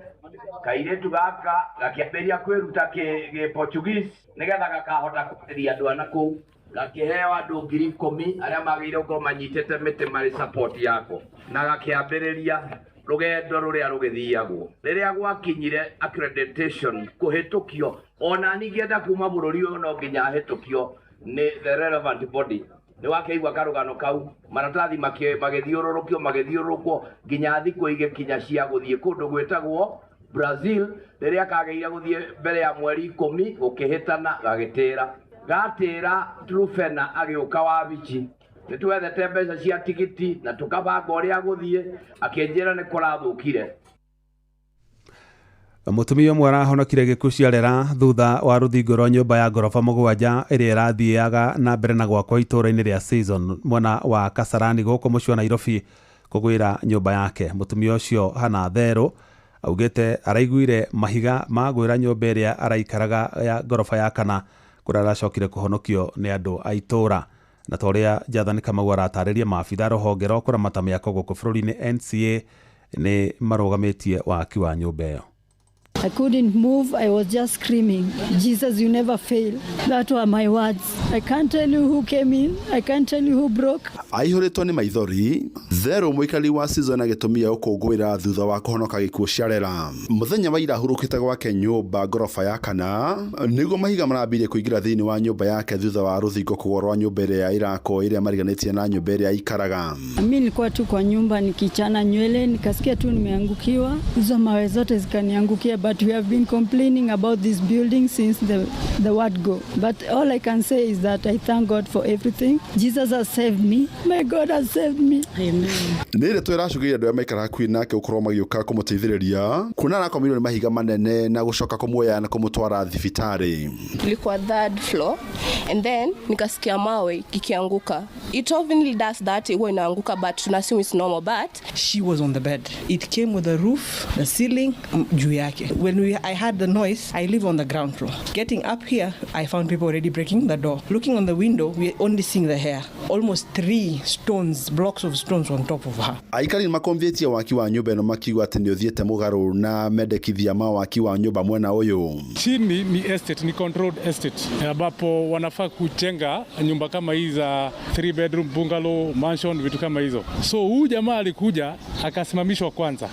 Kairĩtu gaka gakĩambĩrĩria kwĩruta kĩ Portuguese nĩgetha gakahota kwarĩria andũ a nakũu. Gakĩheo andũ 10,000 arĩa magĩrĩire gũkorwo manyitĩte mĩtĩ marĩ support yako, na gakĩambĩrĩria rũgendo rũrĩa rũgĩthiagwo. Rĩrĩa gwakinyire accreditation kũhĩtũkio, ona ningĩenda kuma bũrũri ũyũ no nginya ahĩtũkio nĩ the relevant body. Nĩ wakĩigua karũgano kau, maratathi magĩthiũrũrũkio magĩthiũrũrũkwo nginya thikũ igĩkinya cia gũthiĩ kũndũ gwĩtagwo Brazil. Rĩrĩa kagĩire gũthiĩ mbere ya mweri 10 gũkĩhĩtana gagĩtĩra gatĩra Trufena agĩũka wabici. Nĩ twethete mbeca cia tigiti na tũkabanga ũrĩa gũthiĩ, akĩnjĩra nĩ kũrathũkire. Mũtumia ũmwe arahonokire gĩkuũ ciarera thutha wa rũthingo rwa nyũmba ya ngoroba 7 ĩrĩa ĩrathiaga na mbere na gwakwo itũũra-inĩ rĩa Season mwena wa Kasarani gũkũ mũciĩ wa Nairobi kũgwĩra nyũmba yake. Mũtumia ũcio Hana Therũ augĩte araiguire mahiga magwĩra nyũmba ĩrĩa araikaraga ya ngoroba ya kana, kũrĩa aracokire kũhonokio nĩ andũ a itũũra. Na ta ũrĩa Jathani Kamau aratarĩria, maabitha rũhonge rwa kũramata mĩako gũkũ bũrũri-inĩ NCA nĩ marũgamĩtie waki wa nyũmba ĩyo. I couldn't move. I was just screaming, Jesus, you never fail. That were my words. I can't tell you who came in. I can't tell you who broke. Aihũrĩtwo nĩ maithori therũ mũikari wa season agĩtũmia ũkũngũĩra thutha wa kũhonoka gĩkuũ ciarera. Mũthenya wa ira ahurũkĩte gwake nyũmba ngoroba ya kana nĩguo mahiga marambirie kũingĩra thĩinĩ wa nyũmba yake thutha wa rũthingo kũgwa rwa nyũmba ĩrĩa ĩrakwo ĩrĩa mariganĩtie na nyũmba ĩrĩa aikaraga. Mi nilikuwa tu kwa nyumba nikichana nywele, nikasikia tu nimeangukiwa, hizo mawe zote zikaniangukia. But we have been complaining about this building since the word go. But all I can say is that I thank God for everything. Jesus has saved me. My God has saved me. Amen. Nĩ ndeto ĩracũgĩire andũ arĩa maikaraga hakuhĩ nake gũkorwo magĩũka kũmũteithĩrĩria kuona arakomirwo nĩ mahiga manene na gũcoka kũmuoya na kũmũtwara thibitarĩ. Tulikuwa third floor and then nikasikia mawe ikianguka. It often does that, huwa inaanguka, but tunasema it's normal, but she was on the bed. It came with the roof, the ceiling, juu yake. When I heard the noise, I live on the ground floor. Getting up here, I found people already breaking the door. Looking on the window, we're only seeing the hair. Almost 3 stones, blocks of stones on top of her. Aikari nĩmakomvĩtie waki wa nyũmba ĩno makiuga atĩ nĩ ũthiĩte mũgarũ na mendekithia ma waki wa nyũmba mwena ũyũ. Chini ni estate, ni controlled estate ambapo wanafaa kujenga nyumba kama hizi za 3 bedroom bungalow, mansion, vitu kama hizo. So huyu jamaa alikuja akasimamishwa kwanza,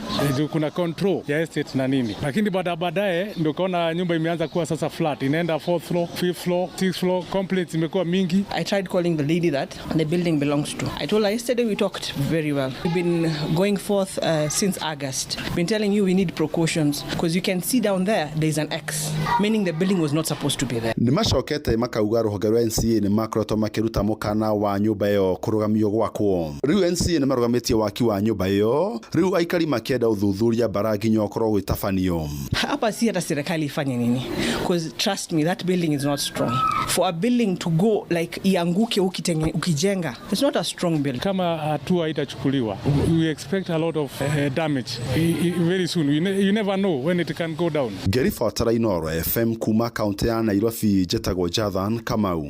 kuna control ya estate na nini, lakini baadaye ndio kaona nyumba imeanza kuwa sasa flat, inaenda 4th floor, 5th floor, 6th floor, complaints imekuwa mingi. I tried calling the lady that the building belongs to. I told her yesterday we talked very well. We've been going forth since August. Been telling you we need precautions because you can see down there there's an X, meaning the building was not supposed to be there. Nĩmacokete makauga rũhonge rwa NCA nĩ makoretwo makĩruta mũkana wa nyũmba ĩyo kũrũgamio gwakwo. Rĩu NCA nĩmarũgamĩtie waki wa nyũmba ĩyo, rĩu aikari makĩenda ũthuthuria mbara nginya ũkorwo ũgĩtabanio. Hapa si hata serikali ifanye nini, because trust me, that building is not strong. For a building to go like ianguke ukijenga, it's not a strong building. Kama hatua itachukuliwa, we expect a lot of damage very soon. You never know when it can go down. Ngĩribotera Inooro FM kuma kaunti ya Nairobi, njĩtagwo Jathan Kamau.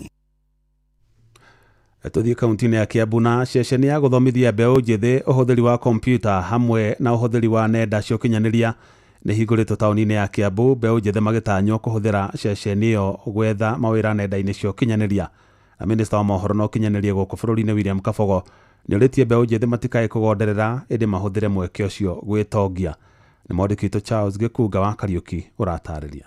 Tũthiĩ kaunti-inĩ ya Kiambu na ceceni ya gũthomithia mbeũ njĩthĩ ũhũthĩri wa kompyuta hamwe na ũhũthĩri wa nenda cia ũkinyanĩria nĩ hingũrĩtwo taũni-inĩ ya Kiambu, mbeũ njĩthĩ magĩtanywo kũhũthĩra ceceni ĩyo gwetha mawĩra nenda-inĩ cia ũkinyanĩria. Na minista wa mohoro na ũkinyanĩria gũkũ bũrũri-inĩ William Kabogo nĩorĩtie mbeũ njĩthĩ matikae kũgonderera ĩndĩ mahũthĩre mweke ũcio gwĩtongia. Nĩ mwandĩki witũ Charles Gĩkunga wa Kariũki ũratarĩria.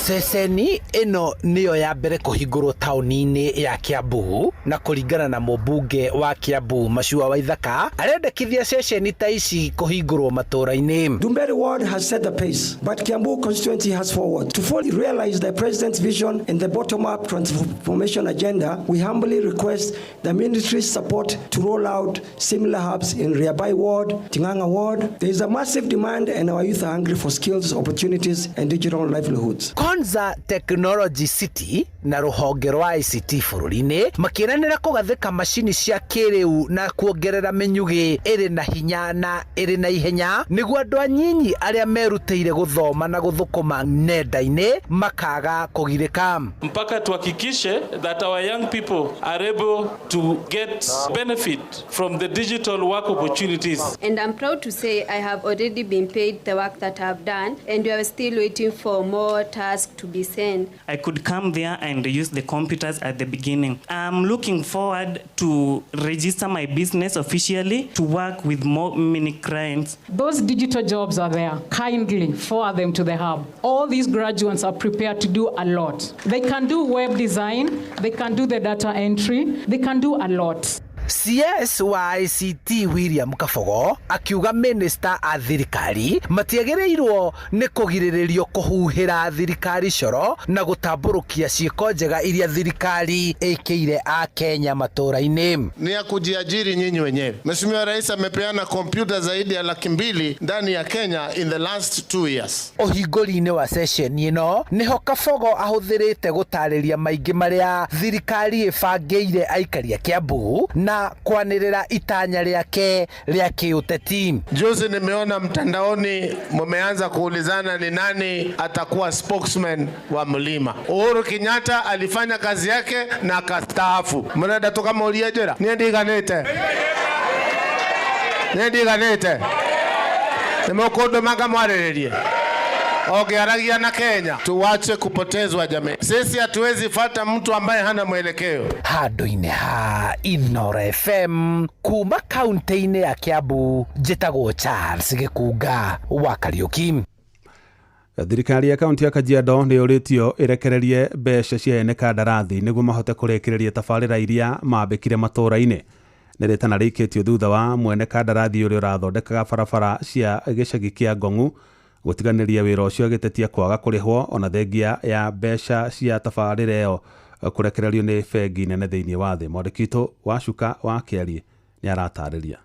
Ceceni ĩno nĩyo ya mbere kũhingũrwo taũni-inĩ ya Kiambu, na kũringana na mũmbunge wa Kiambu Macua Waithaka, arendekithia ceceni ta ici kũhingũrwo matũũra-inĩ. Ndumberi ward has set the pace, but Kiambu constituency has forward. To fully realize the president's vision and the bottom-up transformation agenda, we humbly request the ministry's support to roll out similar hubs in Riabai ward, Tinganga ward. There is a massive demand and our youth are hungry for skills, opportunities and digital livelihoods. Konza Technology City na rũhonge rwa ICT bũrũri-inĩ makĩranĩra kũgathĩka macini cia kĩrĩu na kuongerera mĩnyugĩ ĩrĩ na hinya na ĩrĩ na ihenya nĩguo andũ anyinyi arĩa merutĩire gũthoma na gũthũkũma nenda-inĩ makaga kũgirĩka. Mpaka tuhakikishe that our young people are able to get benefit from the digital work opportunities. And I'm proud to say I have already been paid the work that I've done, and we are still waiting for more tasks to be sent. I could come there and use the computers at the beginning. I'm looking forward to register my business officially to work with more many clients. Those digital jobs are there. Kindly forward them to the hub. All these graduates are prepared to do a lot. They can do web design, they can do the data entry, they can do a lot. CS wa ICT William Kabogo akiuga minista a thirikari matiagĩrĩirwo nĩ kũgirĩrĩrio kũhuhĩra thirikari coro na gũtambũrũkia ciĩko njega iria thirikari ĩkĩire a Kenya matũũra-inĩ. Ni ya kujiajiri nyinyi wenyewe. Mheshimiwa Rais amepeana kompyuta zaidi ya 200,000 ndani ya Kenya in the last 2 years. Ũhingũri-inĩ wa session ĩno nĩho Kabogo ahũthĩrĩte gũtarĩria maingĩ marĩa thirikari ĩbangĩire aikari a Kiambu na kwanĩrĩra itanya rĩake rĩa kĩũteti. Juzi nimeona mtandaoni mumeanza kuulizana ni nani atakuwa spokesman wa mlima. Uhuru Kenyatta alifanya kazi yake na akastaafu. Mrenda tukamuuria njira. Niĩ ndiganĩte. Niĩ ndiganĩte. Nĩ mũkũndũmaga mwarĩrĩrie ongearagia na Kenya, tuwache kupotezwa jamii. Sisi hatuwezi fata mtu ambaye hana mwelekeo. Handũ-inĩ ha Inoro FM kuma kaunti-inĩ ya Kiambu, njĩtagwo Charles Gĩkunga wa Kariũki. Thirikari ya kaunti ya Kajiado nĩ yũrĩtio ĩrekererie mbeca cia ene kandarathi nĩguo mahote kũrĩkĩrĩria tabarĩra iria mambĩkire matũũra-inĩ. Nĩ rĩtana rĩikĩtio thutha wa mwene kandarathi ũrĩa ũrathondekaga barabara cia gĩcagi kĩa Ngong'u gũtiganĩria wĩra ũcio agĩtetia kwaga kũrĩhwo ona thengia ya mbeca cia tabarĩra ĩyo kũrekererio nĩ bengi nene thĩinĩ wa thĩ. Mwandĩki witũ Wacuka wa Kĩarie nĩ aratarĩria.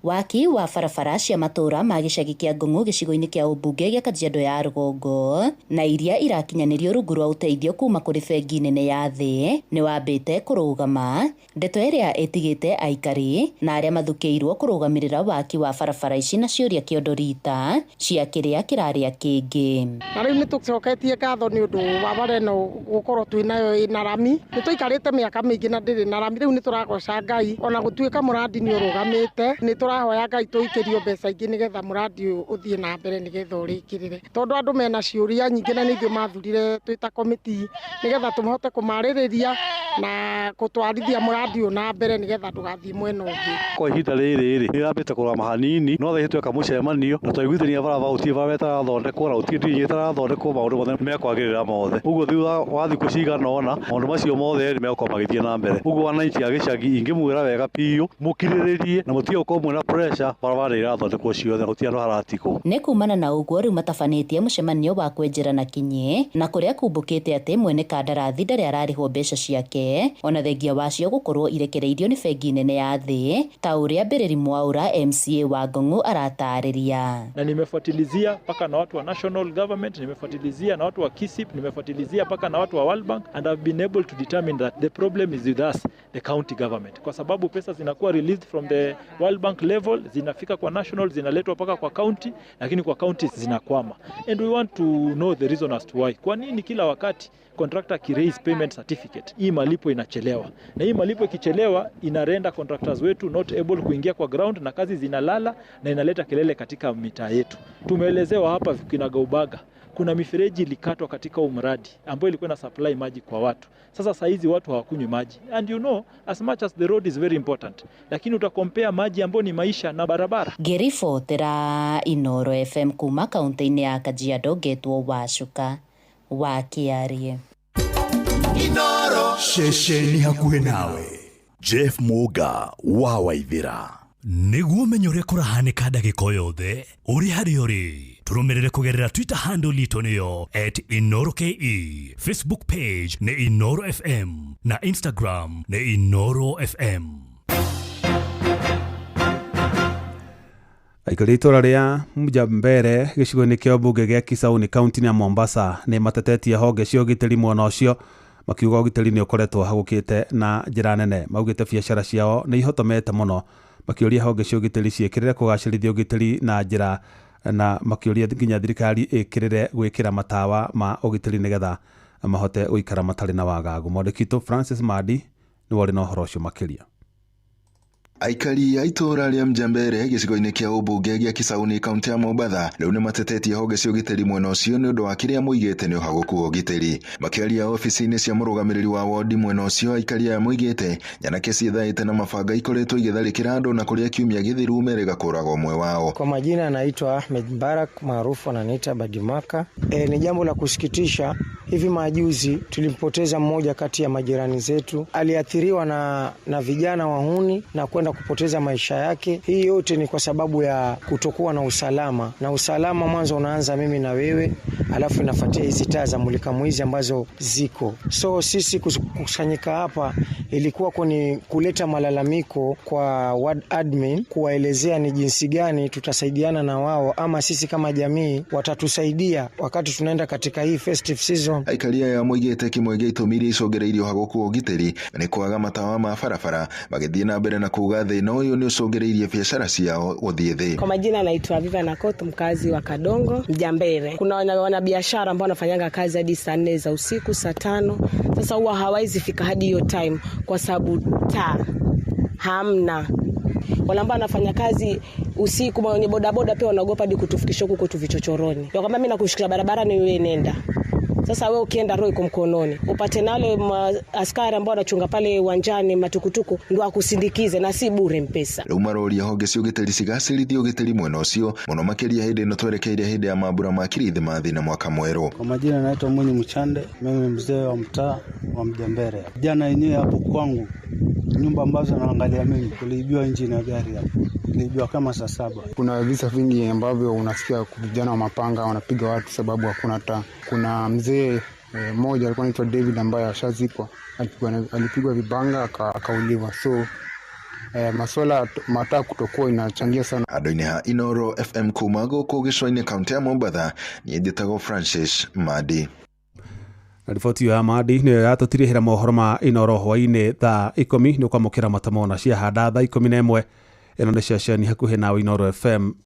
Waki wa barabara cia matũũra ma gĩcagi kĩa Ngong'u gĩcigo-inĩ kĩa ũmbunge gĩa Kajiado ya rũgongo na iria irakinyanĩrio rungu rwa ũteithio kuma kũrĩ bengi nene ya thĩ nĩ wambĩte kũrũgama, ndeto ĩrĩa ĩtigĩte aikari na arĩa mathukĩirwo kũrũgamĩrĩra waki wa barabara ici na ciũria kĩondo rita cia kĩrĩa kĩrarĩa kĩngĩ. Na rĩu nĩ tũcoketie ngatho nĩ ũndũ wa bara ĩno gũkorwo twĩ nayo ĩna rami. Nĩ tũikarĩte mĩaka mĩingĩ na ndĩrĩ na rami, rĩu nĩ tũragoca Ngai ona gũtuĩka mũrandi nĩ ũrũgamĩte, nĩ tũrahoya Ngai tũikĩrio mbeca ingĩ nĩgetha mũrandi ũyũ ũthiĩ na mbere nĩgetha ũrĩkĩrĩre, tondũ andũ mena ciũria nyingĩ na nĩ ithuĩ mathurire twĩ ta komiti nĩgetha tũhote kũmarĩrĩria na gũtwarithia mũrandi ũyũ na mbere nĩgetha ndũgathiĩ mwena ũngĩ. Kwa ihinda rĩrĩ rĩ nĩ yambĩte kũrũgama hanini, no thaa ici tweka mũcemanio na twaiguithania barabara gũtirĩ barabara ĩtarathondekwo na gũtirĩ ndirinya ĩtarathondekwo, maũndũ mothe mekwagĩrĩra mothe. Ũguo thutha wa thikũ cigana ũna maũndũ macio mothe nĩ megũkorwo magĩthiĩ na mbere. Ũguo wananchi a gĩcagi ingĩmwĩra wega biũ mũkirĩrĩrie na mũtige gũkorwo mwĩna pressure, barabara nĩ irathondekwo ciothe na gũtirĩ handũ haratigwo. Nĩ kumana na ũguo rĩu matabanĩtie mũcemanio wa kwenjera na kinyi na kũrĩa kumbũkĩte atĩ mwene kandarathi ndarĩ ararĩhwo mbeca ciake ona thengia wacio gũkorwo irekereirio nĩ bengi nene ya thĩ ta ũrĩa Mbĩrĩri Mwaura MCA wa Ngong'u aratarĩria. Na nimefuatilizia mpaka na watu wa national government, nimefuatilizia na watu wa KISIP, nimefuatilizia mpaka na watu wa World Bank, and I've been able to determine that the problem is with us, the county government, kwa sababu pesa zinakuwa released from the World Bank level, zinafika kwa national, zinaletwa mpaka kwa county, lakini kwa county zinakwama. And we want to know the reason as to why. Kwa nini kila wakati contractor akiraise payment certificate hii malipo inachelewa, na hii malipo ikichelewa inarenda contractors wetu not able kuingia kwa ground, na kazi zinalala na inaleta kelele katika mitaa yetu. Tumeelezewa hapa kinagaubaga kuna mifereji ilikatwa katika umradi ambayo ilikuwa ina supply maji kwa watu. Sasa saizi watu hawakunywi maji. And you know, as much as the road is very important, lakini utakompea maji ambayo ni maisha na barabara. Ngĩribotera Inoro FM kuma kaunti-inĩ ya Kajiado ngetwo Wacuka wa Kĩarie. Inoro ceceni hakuhĩ nawe. Jeff Muga wa Waithira. Nĩguo ũmenye ũrĩa kũrahanĩka ndagĩka o yothe ũrĩ harĩa ũrĩ, tũrũmĩrĩre kũgerera Twitter handle itũ nĩyo @InoroKE, Facebook page nĩ Inoro FM na Instagram nĩ Inoro FM. Aikari itũra rĩa Mjambere gĩcigo-inĩ kĩa ũmbunge gĩa Kisauni kaunti-inĩ ya Mombasa nĩ matetetie honge cia ũgitĩri mwena ũcio makiuga ũgitĩri nĩ ũkoretwo hagũkĩte na njĩra nene. Maugĩte biacara ciao nĩ ihotomete mũno, makĩũria honge cia ũgitĩri ciĩkĩrĩre kũgacĩrithia ũgitĩri na njĩra na makĩũria nginya thirikari ĩkĩrĩre gwĩkĩra matawa ma ũgitĩri nĩgetha mahote gũikara matarĩ na wagagu. Mwandĩki witũ Francis Madi nĩwe ũrĩ na ũhoro ũcio makĩria. Aikari a itũũra rĩa Mjambere gĩcigo-inĩ kĩa ũmbunge gĩa Kisauni kaunti ya Mombatha rĩu nĩ matetetie honge cia ũgitĩri mwena ũcio nĩ ũndũ wa kĩrĩa moigĩte nĩ ũhagũku wa ũgitĩri. Makĩaria obici-inĩ cia mũrũgamĩrĩri wa wodi mwena ũcio, aikari aya moigĩte nyanake ciĩthaĩte na mabanga ikoretwo igĩtharĩkĩra andũ na kũrĩa kiumia gĩthiru merĩga kũraga ũmwe wao. Kwa majina anaitwa Ahmed Mbarak maarufu ananiita Badimaka. Ni jambo la kusikitisha. Hivi majuzi tulimpoteza mmoja kati ya majirani zetu, aliathiriwa na vijana wahuni na kwenda kupoteza maisha yake. Hii yote ni kwa sababu ya kutokuwa na usalama, na usalama mwanzo unaanza mimi na wewe, alafu inafuatia hizi taa za mulika mwizi ambazo ziko. So sisi kukusanyika hapa ilikuwa ni kuleta malalamiko kwa ward admin, kuwaelezea ni jinsi gani tutasaidiana na wao, ama sisi kama jamii watatusaidia wakati tunaenda katika hii festive season. Aikari aya moigĩte kĩmwe gĩa itũmi iria icongereirio ũhagũku wa ũgitĩri nĩ kwaga matawa ma barabara, magĩthiĩ na mbere na kuuga thĩna ũyũ nĩ ũcũngĩrĩirie biacara ciao gũthiĩ thĩ. Kwa majina naitwa Viva Nakoto, mkazi wa Kadongo Mjambere. Kuna wanabiashara ambao wanafanyanga kazi hadi saa 4 za usiku, saa 5. Sasa huwa hawawezi fika hadi hiyo time kwa sababu taa hamna. Wale ambao wanafanya kazi Usiku wenye bodaboda pia wanaogopa hadi kutufikisha huku kwetu vichochoroni. Wakwambia mimi nakushikisha barabarani, wewe nenda. Sasa wewe ukienda roho iko mkononi, upate nale askari ambao wanachunga pale uwanjani matukutuku ndio akusindikize, na si bure mpesa. Rĩu maroria honge cia ũgitĩri cigacĩrithie ũgitĩri mwena ũcio mũno makĩria hĩndĩ ĩno twerekeire hĩndĩ ya mambura ma Kirithimathi na mwaka mwerũ. Kwa majina naitwa Mwinyi Mchande, mimi ni mzee wa mtaa wa Mjambere. Jana yenyewe hapo kwangu nyumba ambazo naangalia mimi kuliibiwa injini ya gari hapo, iliibiwa kama saa 7. Kuna visa vingi ambavyo unasikia vijana wa mapanga wanapiga watu sababu hakuna taa. Kuna mzee mmoja alikuwa anaitwa David ambaye ashazikwa, alipigwa vibanga akauliwa. So masuala mataa kutokuwa inachangia sana. Andũ-inĩ ha Inoro FM kuma gũkũ gĩcũa-inĩ kaunti ya Mombatha, niĩ njĩtagwo Francis Madi. Na riboti ĩyo ya Madi nĩyo yatũtirihĩra mohoro ma Inoro hwaĩ-inĩ thaa 10. Nĩ ũkwamũkĩra matamona ciahanda thaa 11. Ĩno nĩ ceceni hakuhĩ nawe, Inoro FM.